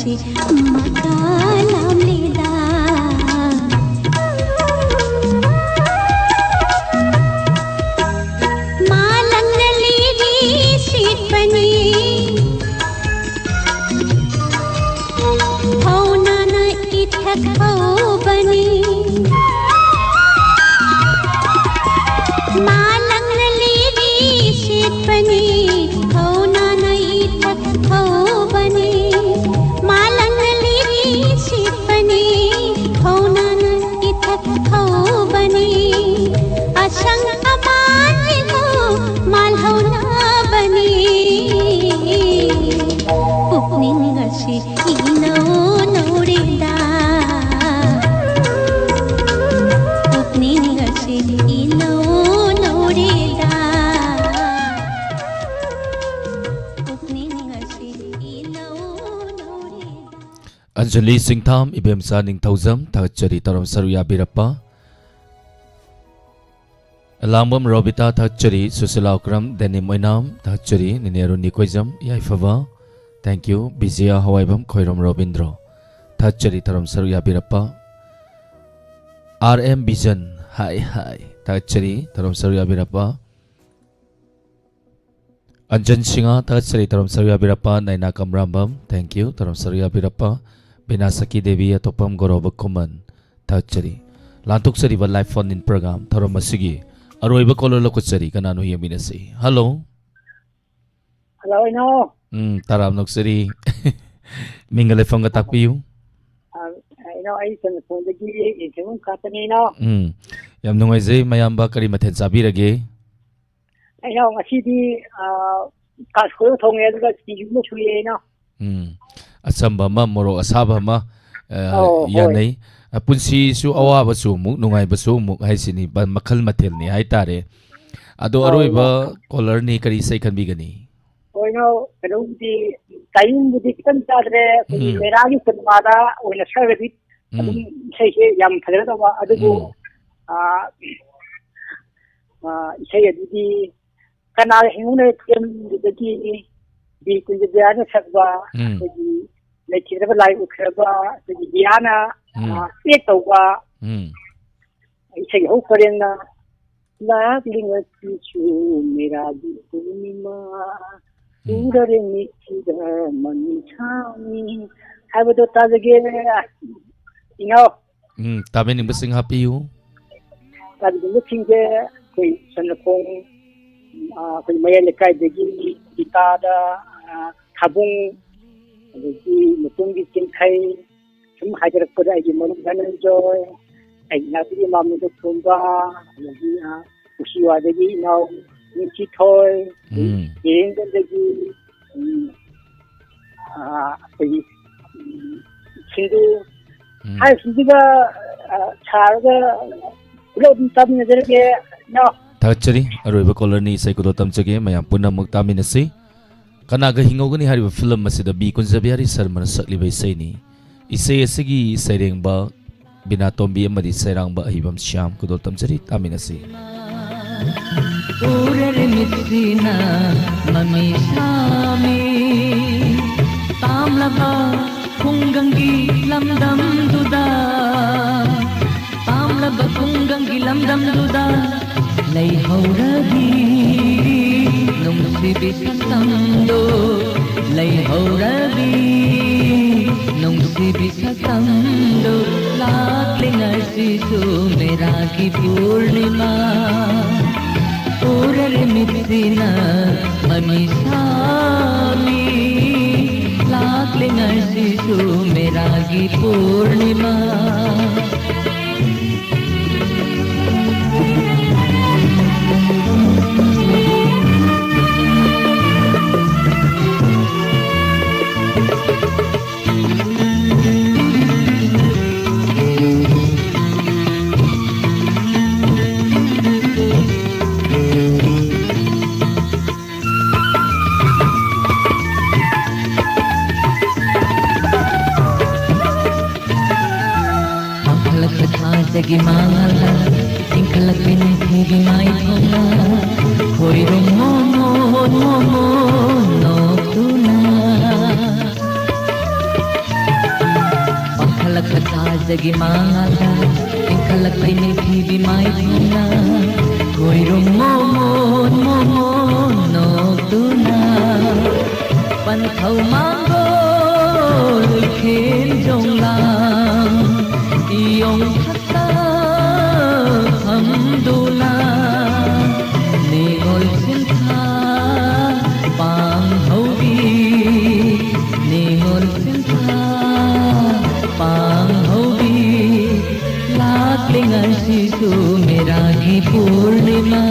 ꯃꯀꯥ ꯂꯥꯝꯂꯤꯗ꯫ ꯃꯥꯂꯪꯅ ꯂꯤꯔꯤ ꯁꯤꯠꯄꯅꯤ, ꯊꯧꯅꯥꯅ ꯏꯊꯛ ꯊꯧꯕꯅꯤ꯫ ꯃꯥꯂꯪꯅ ꯂꯤꯔꯤ ꯁꯤꯠꯄꯅꯤ, ꯊꯧꯅꯥꯅ ꯏꯊꯛ ꯊꯧꯕꯅꯤ꯫ ꯃꯥꯂꯪꯅ ꯂꯤꯔꯤ ꯁꯤꯠꯄꯅꯤ, ꯊꯧꯅꯥꯅ ꯏꯊꯛ ꯊꯧꯕꯅꯤ꯫ ꯑꯁꯪ ꯑꯃꯥꯟꯁꯤꯕꯨ ꯃꯥꯜꯍꯧꯅꯕꯅꯤ꯫ ꯄꯨꯛꯅꯤꯡ ꯑꯁꯤ ꯏꯅꯧ ꯅꯧꯔꯤꯗ꯫ ꯄꯨꯛꯅꯤꯡ ꯑꯁꯤ ꯏꯅꯧ ꯅꯧꯔꯤꯗ꯫ ꯄꯨꯛꯅꯤꯡ ꯑꯁꯤ ꯏꯅꯧ ꯅꯧꯔꯤꯗ꯫ ꯑꯟꯖꯂꯤ ꯁꯤꯡꯊꯥꯝ, ꯏꯕꯦꯝꯆꯥ ꯅꯤꯡꯊꯧꯖꯝ, ꯊꯥꯒꯠꯆꯔꯤ ꯇꯧꯔꯝ ꯁꯔꯨꯛ ꯌꯥꯕꯤꯔꯛꯄ꯫ ꯂꯥꯡꯕꯝ ꯔꯣꯕꯤꯇꯥ, ꯊꯥꯒꯠꯆꯔꯤ꯫ ꯁꯨꯁꯤꯂꯥ ꯎꯀ꯭ꯔꯝ, ꯗꯦꯅꯤꯝ ꯑꯣꯏꯅꯥꯝ, ꯊꯥꯒꯠꯆꯔꯤ꯫ ꯅꯤꯅꯦ ꯑꯔꯨꯟ ꯅꯤꯀꯣꯏꯖꯝ, ꯌꯥꯏꯐꯕ꯫ Thank you꯫ ꯕꯤꯖꯌ ꯍꯋꯥꯏꯕꯝ, ꯈꯣꯏꯔꯣꯝ ꯔꯣꯕꯤꯟꯗ꯭ꯔꯣ, ꯊꯥꯒꯠꯆꯔꯤ ꯊꯧꯔꯝ ꯁꯔꯨꯛ ꯌꯥꯕꯤꯔꯛꯄ꯫ ꯑꯥꯔ ꯑꯦꯝ ꯕꯤꯖꯟ, ꯍꯥꯏ ꯍꯥꯏ, ꯊꯥꯒꯠꯆꯔꯤ ꯊꯧꯔꯝ ꯁꯔꯨꯛ ꯌꯥꯕꯤꯔꯛꯄ꯫ ꯑꯟꯖꯟ ꯁꯤꯡꯍ, ꯊꯥꯒꯠꯆꯔꯤ ꯊꯧꯔꯝ ꯁꯔꯨꯛ ꯌꯥꯕꯤꯔꯛꯄ꯫ ꯅꯥꯏꯅꯥ ꯀꯝꯔꯥꯝꯕꯝ, thank you ꯊꯧꯔꯝ ꯁꯔꯨꯛ ꯌꯥꯕꯤꯔꯛꯄ꯫ ꯕꯤꯅꯥ ꯁꯈꯤ ꯗꯦꯕꯤ, ꯑꯇꯣꯞꯄꯝ ꯒꯧꯔꯕ ꯈꯨꯃꯟ, ꯊꯥꯒꯠꯆꯔꯤ꯫ ꯂꯥꯟꯊꯣꯛꯆꯔꯤꯕ live phone in program ꯊꯧꯔꯝ ꯑꯁꯤꯒꯤ ꯑꯔꯣꯏꯕ caller ꯂꯧꯈꯠꯆꯔꯤ꯫ ꯀꯅꯥꯅꯣ ꯌꯦꯡꯃꯤꯟꯅꯁꯤ꯫ Hello꯫ Hello, ꯏꯅꯥꯎ꯫ ꯎꯝ, ꯇꯔꯥꯝ ꯅꯣꯛꯆꯔꯤ꯫ ꯃꯤꯡꯒ ꯂꯩꯐꯝꯒ ꯇꯥꯛꯄꯤꯌꯨ꯫ ꯑ, ꯏꯅꯥꯎ, ꯑꯩ ꯆꯟꯗ꯭ꯔꯄꯨꯔꯗꯒꯤ ꯌꯦꯡꯊꯧꯕꯝ ꯀꯥꯠꯇꯅꯤ, ꯏꯅꯥꯎ꯫ ꯎꯝ, ꯌꯥꯝ ꯅꯨꯡꯉꯥꯏꯖꯩ꯫ ꯃꯌꯥꯝꯕ ꯀꯔꯤ ꯃꯊꯦꯜ ꯆꯥꯕꯤꯔꯒꯦ? ꯏꯅꯥꯎ, ꯉꯁꯤꯗꯤ, ꯑ, ꯀꯥꯡꯁꯣꯏ ꯑꯃ ꯊꯣꯡꯉꯦ, ꯑꯗꯨꯒ ꯁꯤꯡꯖꯨ ꯑꯃ ꯁꯨꯏꯌꯦ, ꯏꯅꯥꯎ꯫ ꯎꯝ, ꯑꯆꯝꯕ ꯑꯃ, ꯃꯣꯔꯣꯛ ꯑꯁꯥꯕ ꯑꯃ, ꯑ, ꯑꯧ, ꯍꯣꯏ꯫ ꯌꯥꯅꯩ꯫ ꯑ, ꯄꯨꯟꯁꯤꯁꯨ ꯑꯋꯥꯕꯁꯨ ꯑꯃꯨꯛ, ꯅꯨꯡꯉꯥꯏꯕꯁꯨ ꯑꯃꯨꯛ ꯍꯥꯏꯁꯤꯅꯤ, ꯕ-, ꯃꯈꯜ ꯃꯊꯦꯜꯅꯤ ꯍꯥꯏꯇꯥꯔꯦ꯫ ꯑꯗꯣ ꯑꯧ, ꯑꯔꯣꯏꯕ ꯏꯅꯥꯎ꯫ Callerꯅꯤ, ꯀꯔꯤ ꯏꯁꯩ ꯈꯟꯕꯤꯒꯅꯤ? ꯍꯣꯏ, ꯏꯅꯥꯎ, ꯀꯩꯅꯣꯕꯨꯗꯤ, timingꯕꯨꯗꯤ ꯈꯤꯇꯪ ꯆꯥꯗ꯭ꯔꯦ꯫ ꯑꯩꯈꯣꯏꯒꯤ ꯎꯝ꯫ ꯃꯦꯔꯥꯒꯤ ꯁꯤꯅꯦꯃꯥꯗ ꯑꯣꯏꯅ ꯁꯛꯑꯒꯗꯤ ꯎꯝ꯫ ꯑꯗꯨꯝ ꯏꯁꯩꯁꯦ ꯌꯥꯝ ꯐꯖꯒꯗꯧꯕ꯫ ꯑꯗꯨꯕꯨ, ꯎꯝ꯫ ꯑ, ꯑ, ꯏꯁꯩ ꯑꯗꯨꯗꯤ ꯀꯅꯥꯒ ꯍꯤꯡꯉꯨꯅꯦ ꯐꯤꯂꯝꯗꯨꯗꯒꯤ ꯕꯤ ꯀꯨꯟꯖꯕꯤꯍꯥꯔꯤꯅ ꯁꯛꯄ ꯎꯝ꯫ ꯑꯩꯈꯣꯏꯒꯤ ꯂꯩꯈꯤꯗ꯭ꯔꯕ ꯂꯥꯏ ꯎꯈ꯭ꯔꯕ ꯑꯩꯈꯣꯏꯒꯤ ꯗꯤꯌꯥꯅ, ꯎꯝ꯫ ꯑ, act ꯇꯧꯕ ꯎꯝ꯫ ꯏꯁꯩ ꯍꯧ ꯄꯔꯦꯡꯅ ꯂꯥꯛꯂꯤ ꯉꯁꯤꯁꯨ ꯃꯦꯔꯥꯒꯤ ꯄꯨꯔꯅꯤꯃꯥ, ꯎꯝ꯫ ꯎꯔꯔꯦ ꯃꯤꯠꯁꯤꯗ ꯃꯃꯤ ꯁꯥꯃꯤ ꯍꯥꯏꯕꯗꯣ ꯇꯥꯖꯒꯦ ꯏꯅꯥꯎ꯫ ꯎꯝ, ꯇꯥꯕꯤꯅꯤꯡꯕꯁꯤꯡ ꯍꯥꯞꯄꯤꯌꯨ꯫ ꯇꯥꯕꯤꯅꯤꯡꯕꯁꯤꯡꯁꯦ ꯑꯩꯈꯣꯏ ꯁꯅꯈꯣꯡ, ꯑ, ꯑꯩꯈꯣꯏ ꯃꯌꯥꯏ ꯂꯩꯀꯥꯏꯗꯒꯤ ꯒꯤꯇꯥꯗ, ꯑ, ꯊꯥꯕꯨꯡ, ꯑꯗꯒꯤ ꯃꯇꯨꯡꯒꯤ ꯆꯤꯡꯈꯩ, ꯁꯨꯝ ꯍꯥꯏꯖꯔꯛꯄꯗ ꯑꯩꯒꯤ ꯃꯔꯨꯞ ꯙꯅꯟꯖꯣꯏ, ꯑꯩꯒꯤ ꯏꯅꯥꯎꯄꯤ ꯏꯃꯥ ꯃꯨꯗꯨꯈꯣꯝꯕ, ꯑꯗꯒꯤ, ꯑ, ꯎꯁꯤꯋꯥꯗꯒꯤ ꯏꯅꯥꯎ ꯅꯤꯡꯊꯤꯊꯣꯏ, ꯎꯝ꯫ ꯏꯔꯦꯡꯕꯝꯗꯒꯤ, ꯎꯝ, ꯑ, ꯑꯩꯈꯣꯏꯒꯤ, ꯎꯝ, ꯁꯤꯡꯗꯨ ꯎꯝ꯫ ꯍꯥꯏꯔꯤꯁꯤꯡꯁꯤꯒ, ꯑ, ꯁꯥꯔꯒ ꯄꯨꯂꯞ ꯑꯗꯨꯝ ꯇꯥꯃꯤꯟꯅꯖꯔꯒꯦ, ꯏꯅꯥꯎ꯫ ꯊꯥꯒꯠꯆꯔꯤ꯫ ꯑꯔꯣꯏꯕ caller ꯅꯤ ꯏꯁꯩ ꯈꯨꯗꯣꯜ ꯇꯝꯖꯒꯦ꯫ ꯃꯌꯥꯝ ꯄꯨꯝꯅꯃꯛ ꯇꯥꯃꯤꯟꯅꯁꯤ꯫ ꯀꯅꯥꯒ ꯍꯤꯡꯍꯧꯒꯅꯤ ꯍꯥꯏꯔꯤꯕ film ꯑꯁꯤꯗ ꯕꯤ ꯀꯨꯟꯖꯕꯤꯍꯥꯔꯤ ꯁꯔꯃꯅ ꯁꯛꯂꯤꯕ ꯏꯁꯩꯅꯤ꯫ ꯏꯁꯩ ꯑꯁꯤꯒꯤ ꯁꯩꯔꯦꯡꯕ ꯕꯤꯅꯥꯇꯣꯝꯕꯤ ꯑꯃꯗꯤ ꯁꯩꯔꯥꯡꯕ ꯑꯍꯩꯕꯝ ꯁ꯭ꯌꯥꯝ꯫ ꯈꯨꯗꯣꯜ ꯇꯝꯖꯔꯤ, ꯇꯥꯃꯤꯟꯅꯁꯤ꯫ ꯎꯔꯔꯦ ꯃꯤꯠꯁꯤꯅ ꯃꯃꯤ ꯁꯥꯃꯤ, ꯇꯥꯝꯂꯕ ꯈꯨꯡꯒꯪꯒꯤ ꯂꯝꯗꯝꯗꯨꯗ, ꯇꯥꯝꯂꯕ ꯈꯨꯡꯒꯪꯒꯤ ꯂꯝꯗꯝꯗꯨꯗ ꯂꯩꯍꯧꯔꯕꯤ ꯅꯨꯡꯁꯤꯕꯤ ꯁꯛꯇꯝꯗꯣ, ꯂꯩꯍꯧꯔꯕꯤ ꯅꯨꯡꯁꯤꯕꯤ ꯁꯛꯇꯝꯗꯣ, ꯂꯥꯛꯂꯤ ꯉꯁꯤꯁꯨ ꯃꯦꯔꯥꯒꯤ ꯄꯨꯔꯅꯤꯃꯥ꯫ ꯎꯔꯔꯦ ꯃꯤꯠꯁꯤꯅ ꯃꯃꯤ ꯁꯥꯃꯤ, ꯂꯥꯛꯂꯤ ꯉꯁꯤꯁꯨ ꯃꯦꯔꯥꯒꯤ ꯄꯨꯔꯅꯤꯃꯥ꯫ ꯃꯥꯡꯍꯜꯂꯛꯄ ꯊꯥꯖꯒꯤ ꯃꯉꯥꯜꯗ, ꯏꯪꯈꯠꯂꯛꯄꯤ ꯅꯨꯡꯊꯤꯜꯒꯤ ꯃꯥꯏꯊꯣꯡꯅ, ꯈꯣꯏꯔꯨꯝ ꯃꯣꯃꯣꯟ ꯃꯣꯃꯣꯟ ꯅꯣꯛꯇꯨꯅ꯫ ꯆꯒꯤ ꯃꯉꯥꯜꯗ ꯏꯪꯈꯠꯂꯛꯄꯤ ꯅꯤꯡꯊꯤꯕꯤ ꯃꯥꯏꯊꯣꯡꯅ ꯈꯣꯏꯔꯨꯝ ꯃꯣꯃꯣꯟ ꯃꯣꯃꯣꯟ ꯅꯣꯛꯇꯨꯅ ꯄꯟꯊꯧ ꯃꯥꯡꯒꯣꯜ ꯈꯦꯟꯖꯣꯡ ꯂꯥꯡ ꯏꯌꯣꯡ ꯊꯛꯇ ꯐꯝꯗꯨꯅ ꯅꯤꯉꯣꯜ ꯁꯤꯟꯊꯥ ꯄꯥꯡꯍꯧꯕꯤ ꯅꯤꯉꯣꯜ ꯁꯤꯟꯊꯥ ꯄꯥꯡꯍꯧꯕꯤ ꯂꯥꯛꯂꯤ ꯉꯁꯤꯁꯨ ꯃꯦꯔꯥꯒꯤ ꯄꯨꯔꯅꯤꯃꯥ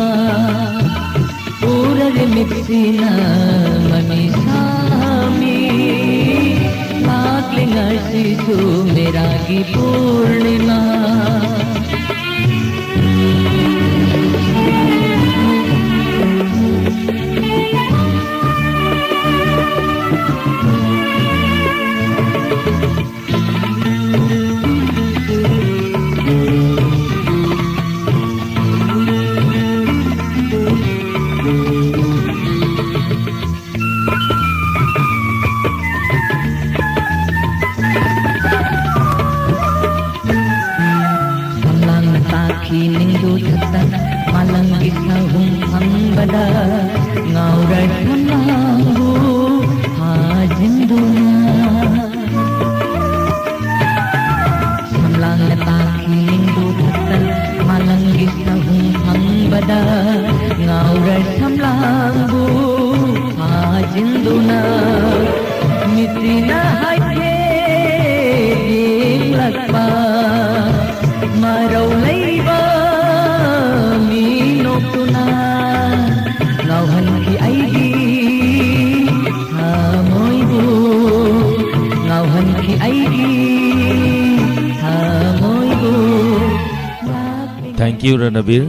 ꯎꯔꯔꯦ ꯃꯤꯠꯁꯤꯅ ꯃꯃꯤ ꯁꯥꯃꯤ ꯂꯥꯛꯂꯤ ꯉꯁꯤꯁꯨ ꯃꯦꯔꯥꯒꯤ ꯄꯨꯔꯅꯤꯃꯥ ꯈꯤ ꯅꯤꯡꯗꯨ ꯊꯛꯇ ꯃꯥꯂꯪꯒꯤ ꯁꯥꯍꯨꯝ ꯐꯝꯕꯗ ꯉꯥꯎꯔ ꯊꯝꯂꯥꯡꯕꯨ ꯐꯥꯖꯤꯟꯗꯨꯅ ꯁꯝꯂꯥꯡꯅ ꯇꯥꯈꯤ ꯅꯤꯡꯗꯨ ꯊꯛꯇ ꯃꯥꯂꯪꯒꯤ ꯁꯥꯍꯨꯝ ꯐꯝꯕꯗ ꯉꯥꯎꯔ ꯁꯝꯂꯥꯡꯕꯨ ꯐꯥꯖꯤꯟꯗꯨꯅ ꯃꯤꯠꯁꯤꯅ ꯍꯥꯏꯐꯦꯠ ꯌꯦꯡꯂꯛꯄ ꯃꯔꯧ ꯂꯩꯕ ꯃꯤ ꯅꯣꯛꯇꯨꯅ ꯉꯥꯎꯍꯟꯈꯤ ꯑꯩꯒꯤ ꯊꯃꯣꯏꯕꯨ ꯉꯥꯎꯍꯟꯈꯤ ꯑꯩꯒꯤ ꯊꯃꯣꯏꯕꯨ Thank you, ꯔꯅꯕꯤꯔ꯫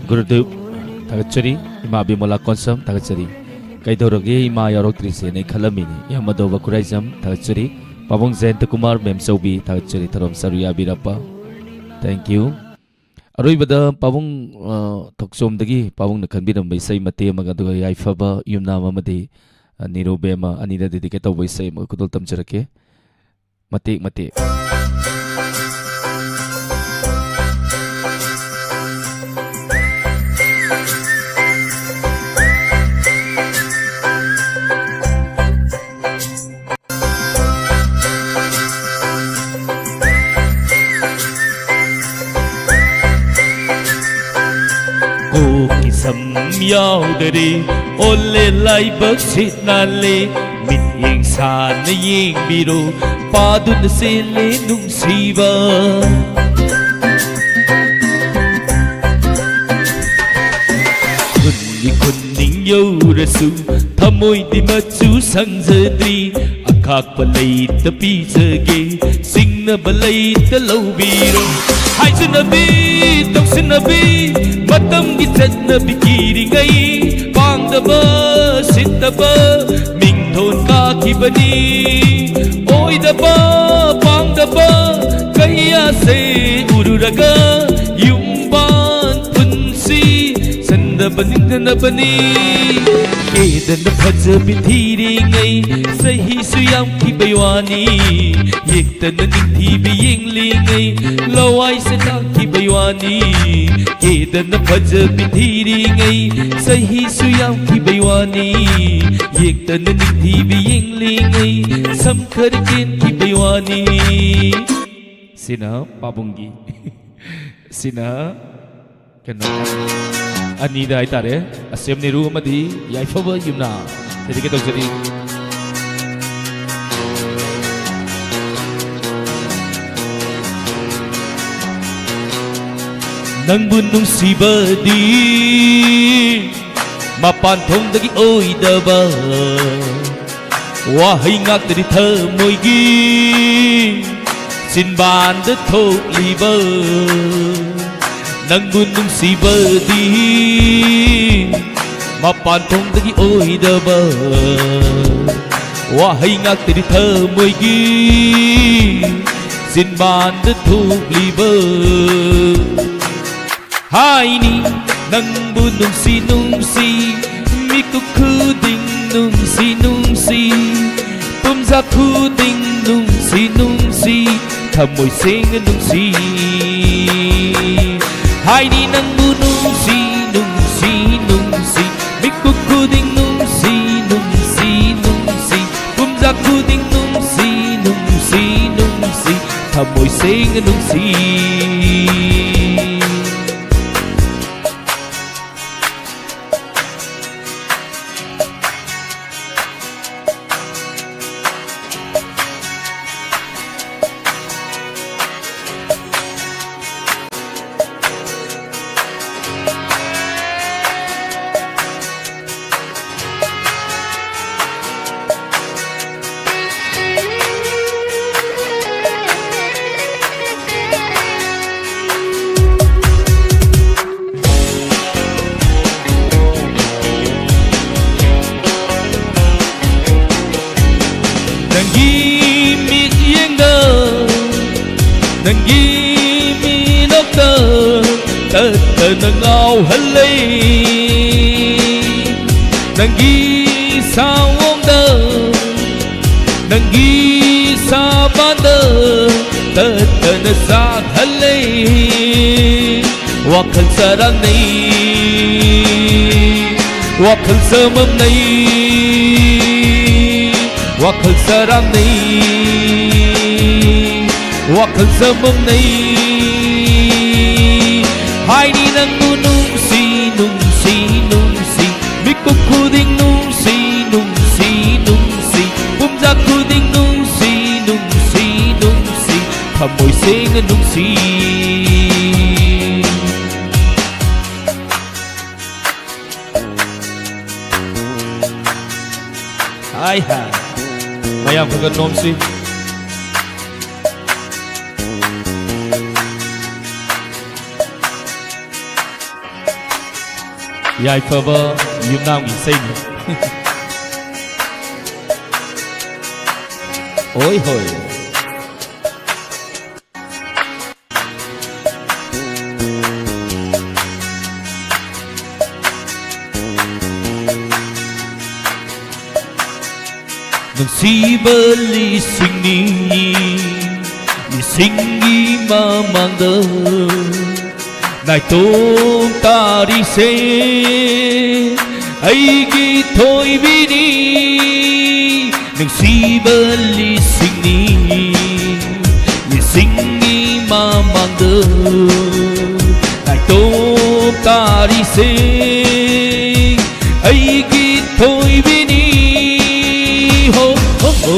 ꯒꯨꯔꯨꯗꯦꯕ ꯊꯥꯒꯠꯆꯔꯤ꯫ ꯏꯃꯥ ꯕꯤꯃꯣꯂꯥ ꯀꯣꯟꯁꯝ ꯊꯥꯒꯠꯆꯔꯤ꯫ ꯀꯩꯗꯧꯔꯒꯦ ꯏꯃꯥ ꯌꯥꯎꯔꯛꯇ꯭ꯔꯤꯁꯦꯅ ꯑꯩ ꯈꯜꯂꯝꯃꯤꯅꯤ꯫ ꯏꯌꯥꯝꯕꯗꯧꯕ ꯈꯨꯔꯥꯏꯖꯝ ꯊꯥꯒꯠꯆꯔꯤ꯫ ꯄꯥꯕꯨꯡ ꯖꯌꯟꯇ ꯀꯨꯃꯥꯔ ꯃꯦꯝꯆꯧꯕꯤ ꯊꯥꯒꯠꯆꯔꯤ꯫ ꯊꯧꯔꯝ ꯆꯥꯔꯨ ꯌꯥꯕꯤꯔꯛꯄ꯫ Thank you꯫ ꯑꯔꯣꯏꯕꯗ ꯄꯥꯕꯨꯡ, ꯑ, ꯊꯣꯛꯆꯣꯝꯗꯒꯤ ꯄꯥꯕꯨꯡꯅ ꯈꯟꯕꯤꯔꯝꯕ ꯏꯁꯩ ꯃꯇꯦꯛ ꯑꯃꯒ ꯑꯗꯨꯒ ꯌꯥꯏꯐꯕ ꯌꯨꯝꯅꯥꯝ ꯑꯃꯗꯤ, ꯑ, ꯅꯤꯔꯨ ꯕꯦꯝꯃ ꯑꯅꯤꯗ dedicate ꯇꯧꯕ ꯏꯁꯩ ꯑꯃꯒ ꯈꯨꯗꯣꯜ ꯇꯝꯖꯔꯛꯀꯦ꯫ ꯃꯇꯦꯛ ꯃꯇꯦꯛ꯫ ꯌꯥꯎꯗꯔꯦ꯫ ꯑꯣꯜꯂꯦ ꯂꯥꯏꯕꯛ ꯁꯤꯠ ꯅꯥꯜꯂꯦ꯫ ꯃꯤꯠꯌꯦꯡ ꯁꯥꯟꯅ ꯌꯦꯡꯕꯤꯔꯣ꯫ ꯄꯥꯗꯨꯅ ꯆꯦꯜꯂꯦ ꯅꯨꯡꯁꯤꯕ꯫ ꯈꯨꯟꯒꯤ ꯈꯨꯟꯅꯤꯡ ꯌꯧꯔꯁꯨ ꯊꯃꯣꯏꯗꯤ ꯃꯆꯨ ꯁꯪꯖꯗ꯭ꯔꯤ꯫ ꯑꯈꯥꯛꯄ ꯂꯩꯇ ꯄꯤꯖꯒꯦ꯫ ꯆꯤꯡꯅꯕ ꯂꯩꯇ ꯂꯧꯕꯤꯔꯣ꯫ ꯍꯥꯏꯖꯅꯕꯤ, ꯇꯧꯁꯤꯟꯅꯕꯤ, ꯃꯇꯝꯒꯤ ꯆꯠꯅꯕꯤ ꯀꯤꯔꯤꯉꯩ꯫ ꯄꯥꯡꯗꯕ, ꯁꯤꯠꯇꯕ, ꯃꯤꯡꯊꯣꯟ ꯀꯥꯈꯤꯕꯅꯤ꯫ ꯑꯣꯏꯗꯕ, ꯄꯥꯡꯗꯕ, ꯀꯌꯥꯁꯦ ꯎꯔꯨꯔꯒ ꯌꯨꯝꯕꯥꯟ ꯄꯨꯟꯁꯤ ꯆꯟꯗꯕ ꯅꯤꯡꯗꯅꯕꯅꯤ꯫ ꯀꯦꯗꯅ ꯐꯖꯕꯤ ꯊꯤꯔꯤꯉꯩ ꯆꯍꯤꯁꯨ ꯌꯥꯝꯈꯤꯕꯩ ꯋꯥꯅꯤ꯫ ꯌꯦꯛꯇꯅ ꯅꯤꯡꯊꯤꯕꯤ ꯌꯦꯡꯂꯤꯉꯩ ꯂꯋꯥꯏꯁꯦ ꯇꯥꯡꯈꯤꯕꯩ ꯋꯥꯅꯤ꯫ ꯀꯦꯗꯅ ꯐꯖꯕꯤ ꯊꯤꯔꯤꯉꯩ ꯆꯍꯤꯁꯨ ꯌꯥꯝꯈꯤꯕꯩ ꯋꯥꯅꯤ꯫ ꯌꯦꯛꯇꯅ ꯅꯤꯡꯊꯤꯕꯤ ꯌꯦꯡꯂꯤꯉꯩ ꯁꯝ ꯈꯔ ꯀꯦꯟꯈꯤꯕꯩ ꯋꯥꯅꯤ꯫ ꯁꯤꯅ ꯄꯥꯕꯨꯡꯒꯤ꯫ ꯁꯤꯅ ꯀꯩꯅꯣ, ꯑꯅꯤꯗ ꯍꯥꯏꯇꯥꯔꯦ, ꯑꯁꯦꯝ ꯅꯦꯔꯨ ꯑꯃꯗꯤ ꯌꯥꯏꯐꯕ ꯌꯨꯝꯅꯥꯝ꯫ Dedicate ꯇꯧꯖꯔꯤ꯫ ꯅꯪꯕꯨ ꯅꯨꯡꯁꯤꯕꯗꯤ ꯃꯄꯥꯟ ꯊꯣꯡꯗꯒꯤ ꯑꯣꯏꯗꯕ ꯋꯥꯍꯩ ꯉꯥꯛꯇꯅꯤ ꯊꯃꯣꯏꯒꯤ ꯆꯤꯟꯕꯥꯟꯗ ꯊꯣꯛꯂꯤꯕ꯫ ꯅꯪꯕꯨ ꯅꯨꯡꯁꯤꯕꯗꯤ ꯃꯄꯥꯟ ꯊꯣꯡꯗꯒꯤ ꯑꯣꯏꯗꯕ ꯋꯥꯍꯩ ꯉꯥꯛꯇꯅꯤ ꯊꯃꯣꯏꯒꯤ ꯆꯤꯟꯕꯥꯟꯗ ꯊꯣꯛꯂꯤꯕ꯫ ꯍꯥꯏꯅꯤ ꯅꯪꯕꯨ ꯅꯨꯡꯁꯤ ꯅꯨꯡꯁꯤ, ꯃꯤꯀꯨꯞ ꯈꯨꯗꯤꯡ ꯅꯨꯡꯁꯤ ꯅꯨꯡꯁꯤ, ꯄꯨꯝꯖꯥ ꯈꯨꯗꯤꯡ ꯅꯨꯡꯁꯤ ꯅꯨꯡꯁꯤ, ꯊꯃꯣꯏ ꯁꯦꯡꯅ ꯅꯨꯡꯁꯤ꯫ ꯍꯥꯏꯅꯤ ꯅꯪꯕꯨ ꯅꯨꯡꯁꯤ ꯅꯨꯡꯁꯤ ꯅꯨꯡꯁꯤ, ꯃꯤꯀꯨꯞ ꯈꯨꯗꯤꯡ ꯅꯨꯡꯁꯤ ꯅꯨꯡꯁꯤ ꯅꯨꯡꯁꯤ, ꯄꯨꯝꯖꯥ ꯈꯨꯗꯤꯡ ꯅꯨꯡꯁꯤ ꯅꯨꯡꯁꯤ ꯅꯨꯡꯁꯤ, ꯊꯃꯣꯏ ꯁꯦꯡꯅ ꯅꯨꯡꯁꯤ꯫ ꯅꯪꯒꯤ ꯃꯤꯠꯌꯦꯡꯗ, ꯅꯪꯒꯤ ꯃꯤꯅꯣꯛꯇ ꯇꯠꯇꯅ ꯉꯥꯎꯍꯜꯂꯦ꯫ ꯅꯪꯒꯤ ꯁꯥꯑꯣꯡꯗ, ꯅꯪꯒꯤ ꯁꯥꯕꯥꯟꯗ ꯇꯠꯇꯅ ꯆꯥꯛꯍꯜꯂꯦ꯫ ꯋꯥꯈꯜ ꯆꯔꯥꯡꯅꯩ, ꯋꯥꯈꯜ ꯆꯃꯝꯅꯩ, ꯋꯥꯈꯜ ꯆꯔꯥꯡꯅꯩ, ꯋꯥꯈꯜ ꯆꯃꯝꯅꯩ꯫ ꯍꯥꯏꯅꯤ ꯅꯪꯕꯨ ꯅꯨꯡꯁꯤ, ꯅꯨꯡꯁꯤ, ꯅꯨꯡꯁꯤ꯫ ꯃꯤꯀꯨꯞ ꯈꯨꯗꯤꯡ ꯅꯨꯡꯁꯤ, ꯅꯨꯡꯁꯤ, ꯅꯨꯡꯁꯤ꯫ ꯄꯨꯝꯖꯥ ꯈꯨꯗꯤꯡ ꯅꯨꯡꯁꯤ, ꯅꯨꯡꯁꯤ, ꯅꯨꯡꯁꯤ꯫ ꯊꯃꯣꯏ ꯁꯦꯡꯅ ꯅꯨꯡꯁꯤ꯫ ꯍꯥꯏ ꯍꯥꯏ꯫ ꯃꯌꯥꯝ ꯈꯔ ꯈꯔ ꯅꯣꯝꯁꯤ꯫ ꯌꯥꯏꯐꯕ ꯌꯨꯝꯅꯥꯝꯒꯤ ꯏꯁꯩꯅꯤ꯫ ꯍꯣꯏ ꯍꯣꯏ꯫ ꯅꯨꯡꯁꯤꯕ ꯂꯤꯁꯤꯡꯅꯤ, ꯂꯤꯁꯤꯡꯒꯤ ꯃꯃꯥꯡꯗ ꯅꯥꯏꯇꯣꯝ ꯇꯥꯔꯤꯁꯦ ꯑꯩꯒꯤ ꯊꯣꯏꯕꯤꯅꯤ꯫ ꯅꯨꯡꯁꯤꯕ ꯂꯤꯁꯤꯡꯅꯤ, ꯂꯤꯁꯤꯡꯒꯤ ꯃꯃꯥꯡꯗ ꯅꯥꯏꯇꯣꯝ ꯇꯥꯔꯤꯁꯦ ꯑꯩꯒꯤ ꯊꯣꯏꯕꯤꯅꯤ꯫ ꯍꯣ, ꯍꯣ, ꯍꯣ꯫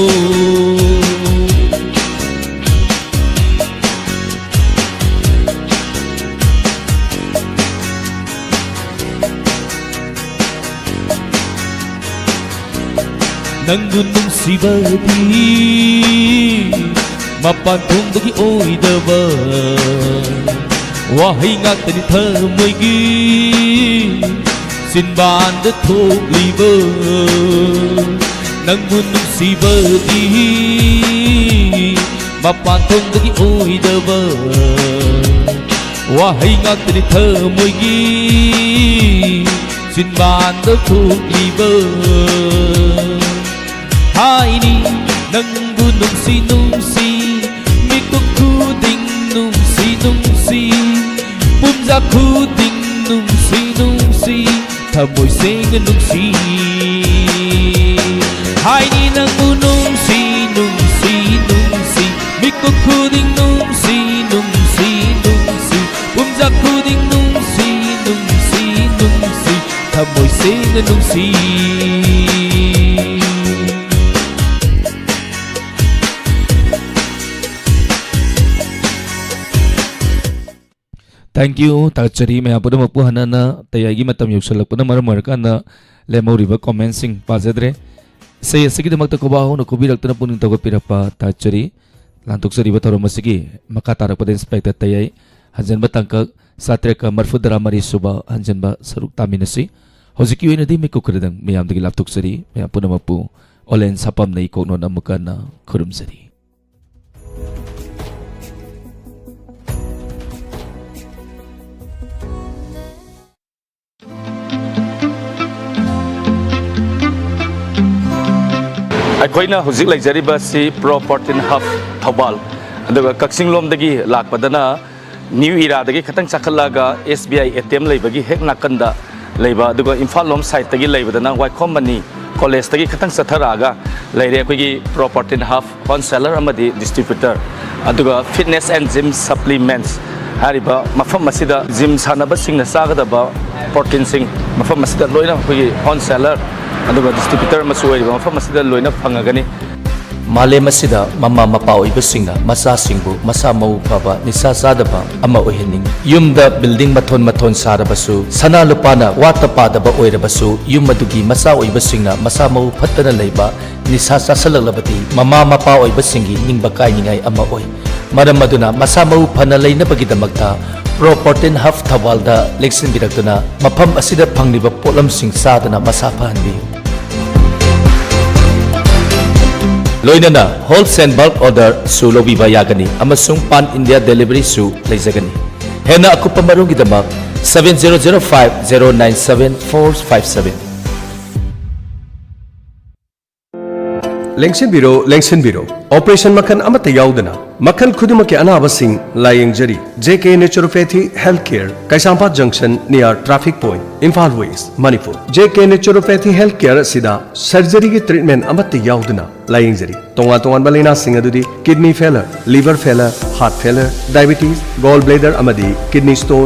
ꯅꯪꯕꯨ ꯅꯨꯡꯁꯤꯕꯗꯤ ꯃꯄꯥꯟ ꯊꯣꯡꯗꯒꯤ ꯑꯣꯏꯗꯕ ꯋꯥꯍꯩ ꯉꯥꯛꯇꯅꯤ, ꯊꯃꯣꯏꯒꯤ ꯆꯤꯟꯕꯥꯟꯗ ꯊꯣꯛꯂꯤꯕ ꯅꯪꯕꯨ ꯅꯨꯡꯁꯤꯕꯗꯤ ꯃꯄꯥꯟ ꯊꯣꯡꯗꯒꯤ ꯑꯣꯏꯗꯕ ꯋꯥꯍꯩ ꯉꯥꯛꯇꯅꯤ ꯊꯃꯣꯏꯒꯤ ꯆꯤꯟꯕꯥꯟꯗ ꯊꯣꯛꯂꯤꯕ ꯍꯥꯏꯅꯤ ꯅꯪꯕꯨ ꯅꯨꯡꯁꯤ ꯅꯨꯡꯁꯤ ꯃꯤꯀꯨꯞ ꯈꯨꯗꯤꯡ ꯅꯨꯡꯁꯤ ꯅꯨꯡꯁꯤ ꯄꯨꯝꯖꯥ ꯈꯨꯗꯤꯡ ꯅꯨꯡꯁꯤ ꯅꯨꯡꯁꯤ ꯊꯃꯣꯏ ꯁꯦꯡꯅ ꯅꯨꯡꯁꯤ ꯍꯥꯏꯅꯤ ꯅꯪꯕꯨ ꯅꯨꯡꯁꯤ ꯅꯨꯡꯁꯤ ꯅꯨꯡꯁꯤ ꯃꯤꯀꯨꯞ ꯈꯨꯗꯤꯡ ꯅꯨꯡꯁꯤ ꯅꯨꯡꯁꯤ ꯅꯨꯡꯁꯤ ꯄꯨꯝꯖꯥ ꯈꯨꯗꯤꯡ ꯅꯨꯡꯁꯤ ꯅꯨꯡꯁꯤ ꯅꯨꯡꯁꯤ ꯊꯃꯣꯏ ꯁꯦꯡꯅ ꯅꯨꯡꯁꯤ Thank you ꯊꯥꯒꯠꯆꯔꯤ ꯃꯌꯥꯝ ꯄꯨꯝꯅꯃꯛꯄꯨ ꯍꯟꯅ ꯍꯟꯅ ꯇꯌꯥꯏꯒꯤ ꯃꯇꯝ ꯌꯧꯁꯤꯜꯂꯛꯄꯅ ꯃꯔꯝ ꯑꯣꯏꯔꯀꯥꯟꯗ ꯂꯦꯝꯍꯧꯔꯤꯕ ꯀꯣꯃꯦꯟꯁꯤꯡ ꯄꯥꯖꯗ꯭ꯔꯦ꯫ ꯏꯁꯩ ꯑꯁꯤꯒꯤꯗꯃꯛꯇ ꯈꯨꯕꯥꯛ ꯍꯧꯅ ꯈꯨꯕꯤꯔꯛꯇꯨꯅ ꯄꯨꯛꯅꯤꯡ ꯊꯧꯒꯠꯄꯤꯔꯛꯄ ꯊꯥꯒꯠꯆꯔꯤ꯫ ꯂꯥꯟꯊꯣꯛꯆꯔꯤꯕ ꯊꯧꯔꯝ ꯑꯁꯤꯒꯤ ꯃꯈꯥ ꯇꯥꯔꯛꯄꯗ ꯏꯟꯁꯄꯦꯛꯇꯔ ꯇꯌꯥꯏ ꯍꯟꯖꯤꯟꯕ ꯇꯥꯡꯀꯛ ꯆꯥꯇ꯭ꯔꯦꯠꯀ ꯃꯔꯤꯐꯨ ꯇꯔꯥ ꯃꯔꯤ ꯁꯨꯕ ꯍꯟꯖꯤꯟꯕ ꯁꯔꯨꯛ ꯇꯥꯃꯤꯟꯅꯁꯤ꯫ ꯍꯧꯖꯤꯛꯀꯤ ꯑꯣꯏꯅꯗꯤ ꯃꯤꯀꯨꯞ ꯈꯔꯗꯪ ꯃꯌꯥꯝꯗꯒꯤ ꯂꯥꯞꯊꯣꯛꯆꯔꯤ꯫ ꯃꯌꯥꯝ ꯄꯨꯝꯅꯃꯛꯄꯨ ꯑꯣꯂꯦꯟ ꯁꯥꯄꯝꯅ ꯏꯀꯣꯛꯅꯣꯟ ꯑꯃꯨꯛꯀ ꯍꯟꯅ ꯈꯨꯔꯨꯝꯖꯔꯤ꯫ ꯑꯩꯈꯣꯏꯅ ꯍꯧꯖꯤꯛ ꯂꯩꯖꯔꯤꯕ ꯑꯁꯤ ꯄ꯭ꯔꯣ ꯄ꯭ꯔꯣꯇꯤꯟ ꯍꯕ ꯊꯧꯕꯥꯜ, ꯑꯗꯨꯒ ꯀꯛꯆꯤꯡ ꯂꯣꯝꯗꯒꯤ ꯂꯥꯛꯄꯗꯅ ꯅ꯭ꯌꯨ ꯏꯔꯥꯗꯒꯤ ꯈꯤꯇꯪ ꯆꯥꯈꯠꯂꯛꯑꯒ S B I A T M ꯂꯩꯕꯒꯤ ꯍꯦꯛ ꯅꯥꯀꯟꯗ ꯂꯩꯕ, ꯑꯗꯨꯒ ꯏꯝꯐꯥꯜ ꯂꯣꯝ ꯁꯥꯏꯠꯇꯒꯤ ꯂꯩꯕꯗꯅ ꯋꯥꯏꯈꯣꯝ ꯃꯅꯤ ꯀꯣꯂꯦꯖꯇꯒꯤ ꯈꯤꯇꯪ ꯆꯠꯊꯔꯛꯑꯒ ꯂꯩꯔꯦ ꯑꯩꯈꯣꯏꯒꯤ ꯄ꯭ꯔꯣ ꯄ꯭ꯔꯣꯇꯤꯟ ꯍꯕ ꯍꯣꯜꯁꯦꯂꯔ ꯑꯃꯗꯤ ꯗꯤꯁꯇ꯭ꯔꯤꯕ꯭ꯌꯨꯇꯔ, ꯑꯗꯨꯒ Fitness and Gym Supplements ꯍꯥꯏꯔꯤꯕ ꯃꯐꯝ ꯑꯁꯤꯗ ꯖꯤꯝ ꯁꯥꯟꯅꯕꯁꯤꯡꯅ ꯆꯥꯒꯗꯕ ꯄ꯭ꯔꯣꯇꯤꯟꯁꯤꯡ ꯃꯐꯝ ꯑꯁꯤꯗ ꯂꯣꯏꯅ ꯑꯩꯈꯣꯏꯒꯤ ꯍꯣꯜꯁꯦꯂꯔ ꯑꯗꯨꯒ ꯗꯤꯁꯇ꯭ꯔꯤꯕ꯭ꯌꯨꯇꯔ ꯑꯃꯁꯨ ꯑꯣꯏꯔꯤꯕ ꯃꯐꯝ ꯑꯁꯤꯗ ꯂꯣꯏꯅ ꯐꯪꯉꯒꯅꯤ꯫ ꯃꯥꯂꯦꯝ ꯑꯁꯤꯗ ꯃꯃꯥ ꯃꯄꯥ ꯑꯣꯏꯕꯁꯤꯡꯅ ꯃꯆꯥꯁꯤꯡꯕꯨ ꯃꯁꯥ ꯃꯎ ꯐꯕ, ꯅꯤꯁꯥ ꯆꯥꯗꯕ ꯑꯃ ꯑꯣꯏꯍꯟꯅꯤꯡꯏ꯫ ꯌꯨꯝꯗ ꯕꯤꯜꯗꯤꯡ ꯃꯊꯣꯟ ꯃꯊꯣꯟ ꯁꯥꯔꯕꯁꯨ, ꯁꯅꯥ ꯂꯨꯄꯥꯅ ꯋꯥꯠꯇ ꯄꯥꯗꯕ ꯑꯣꯏꯔꯕꯁꯨ, ꯌꯨꯝ ꯑꯗꯨꯒꯤ ꯃꯆꯥ ꯑꯣꯏꯕꯁꯤꯡꯅ ꯃꯁꯥ ꯃꯎ ꯐꯠꯇꯅ ꯂꯩꯕ, ꯅꯤꯁꯥ ꯆꯥꯁꯤꯜꯂꯛꯂꯕꯗꯤ ꯃꯃꯥ ꯃꯄꯥ ꯑꯣꯏꯕꯁꯤꯡꯒꯤ ꯅꯤꯡꯕ ꯀꯥꯏꯅꯤꯡꯉꯥꯏ ꯑꯃ ꯑꯣꯏ꯫ ꯃꯔꯝ ꯑꯗꯨꯅ ꯃꯁꯥ ꯃꯎ ꯐꯅ ꯂꯩꯅꯕꯒꯤꯗꯃꯛꯇ ꯄ꯭ꯔꯣ ꯄ꯭ꯔꯣꯇꯤꯟ ꯍꯕ ꯊꯧꯕꯥꯜꯗ ꯂꯦꯡꯁꯤꯟꯕꯤꯔꯛꯇꯨꯅ ꯃꯐꯝ ꯑꯁꯤꯗ ꯐꯪꯂꯤꯕ ꯄꯣꯠꯂꯝꯁꯤꯡ ꯆꯥꯗꯨꯅ ꯃꯁꯥ ꯐꯍꯟꯕꯤꯌꯨ꯫ ꯂꯣꯏꯅꯅ ꯍꯣꯜꯁꯦꯜ ꯕꯜꯛ ꯑꯣꯔꯗꯔꯁꯨ ꯂꯧꯕꯤꯕ ꯌꯥꯒꯅꯤ ꯑꯃꯁꯨꯡ ꯄꯥꯟ ꯏꯟꯗꯤꯌꯥ ꯗꯦꯂꯤꯚꯔꯤꯁꯨ ꯂꯩꯖꯒꯅꯤ꯫ ꯍꯦꯟꯅ ꯑꯀꯨꯞꯄ ꯃꯔꯣꯜꯒꯤꯗꯃꯛ seven zero zero five zero nine seven four five seven꯫ ꯂꯦꯡꯁꯤꯟꯕꯤꯔꯣ, ꯂꯦꯡꯁꯤꯟꯕꯤꯔꯣ꯫ ꯑꯣꯄꯔꯦꯁꯟ ꯃꯈꯜ ꯑꯃꯠꯇ ꯌꯥꯎꯗꯅ ꯃꯈꯜ ꯈꯨꯗꯤꯡꯃꯛꯀꯤ ꯑꯅꯥꯕꯁꯤꯡ ꯂꯥꯌꯦꯡꯖꯔꯤ꯫ J K Naturopathy Health Care, Keishampat ꯖꯪꯁꯟ, near traffic point, Imphal west, Manipur. J K Naturopathy Health Care ꯑꯁꯤꯗ ꯁꯔꯖꯔꯤꯒꯤ ꯇ꯭ꯔꯤꯠꯃꯦꯟ ꯑꯃꯠꯇ ꯌꯥꯎꯗꯅ ꯂꯥꯌꯦꯡꯖꯔꯤ꯫ ꯇꯣꯉꯥꯟ ꯇꯣꯉꯥꯟꯕ ꯂꯥꯏꯅꯥꯁꯤꯡ ꯑꯗꯨꯗꯤ kidney failure, liver failure, heart failure, diabetes, gall bladder ꯑꯃꯗꯤ kidney stone,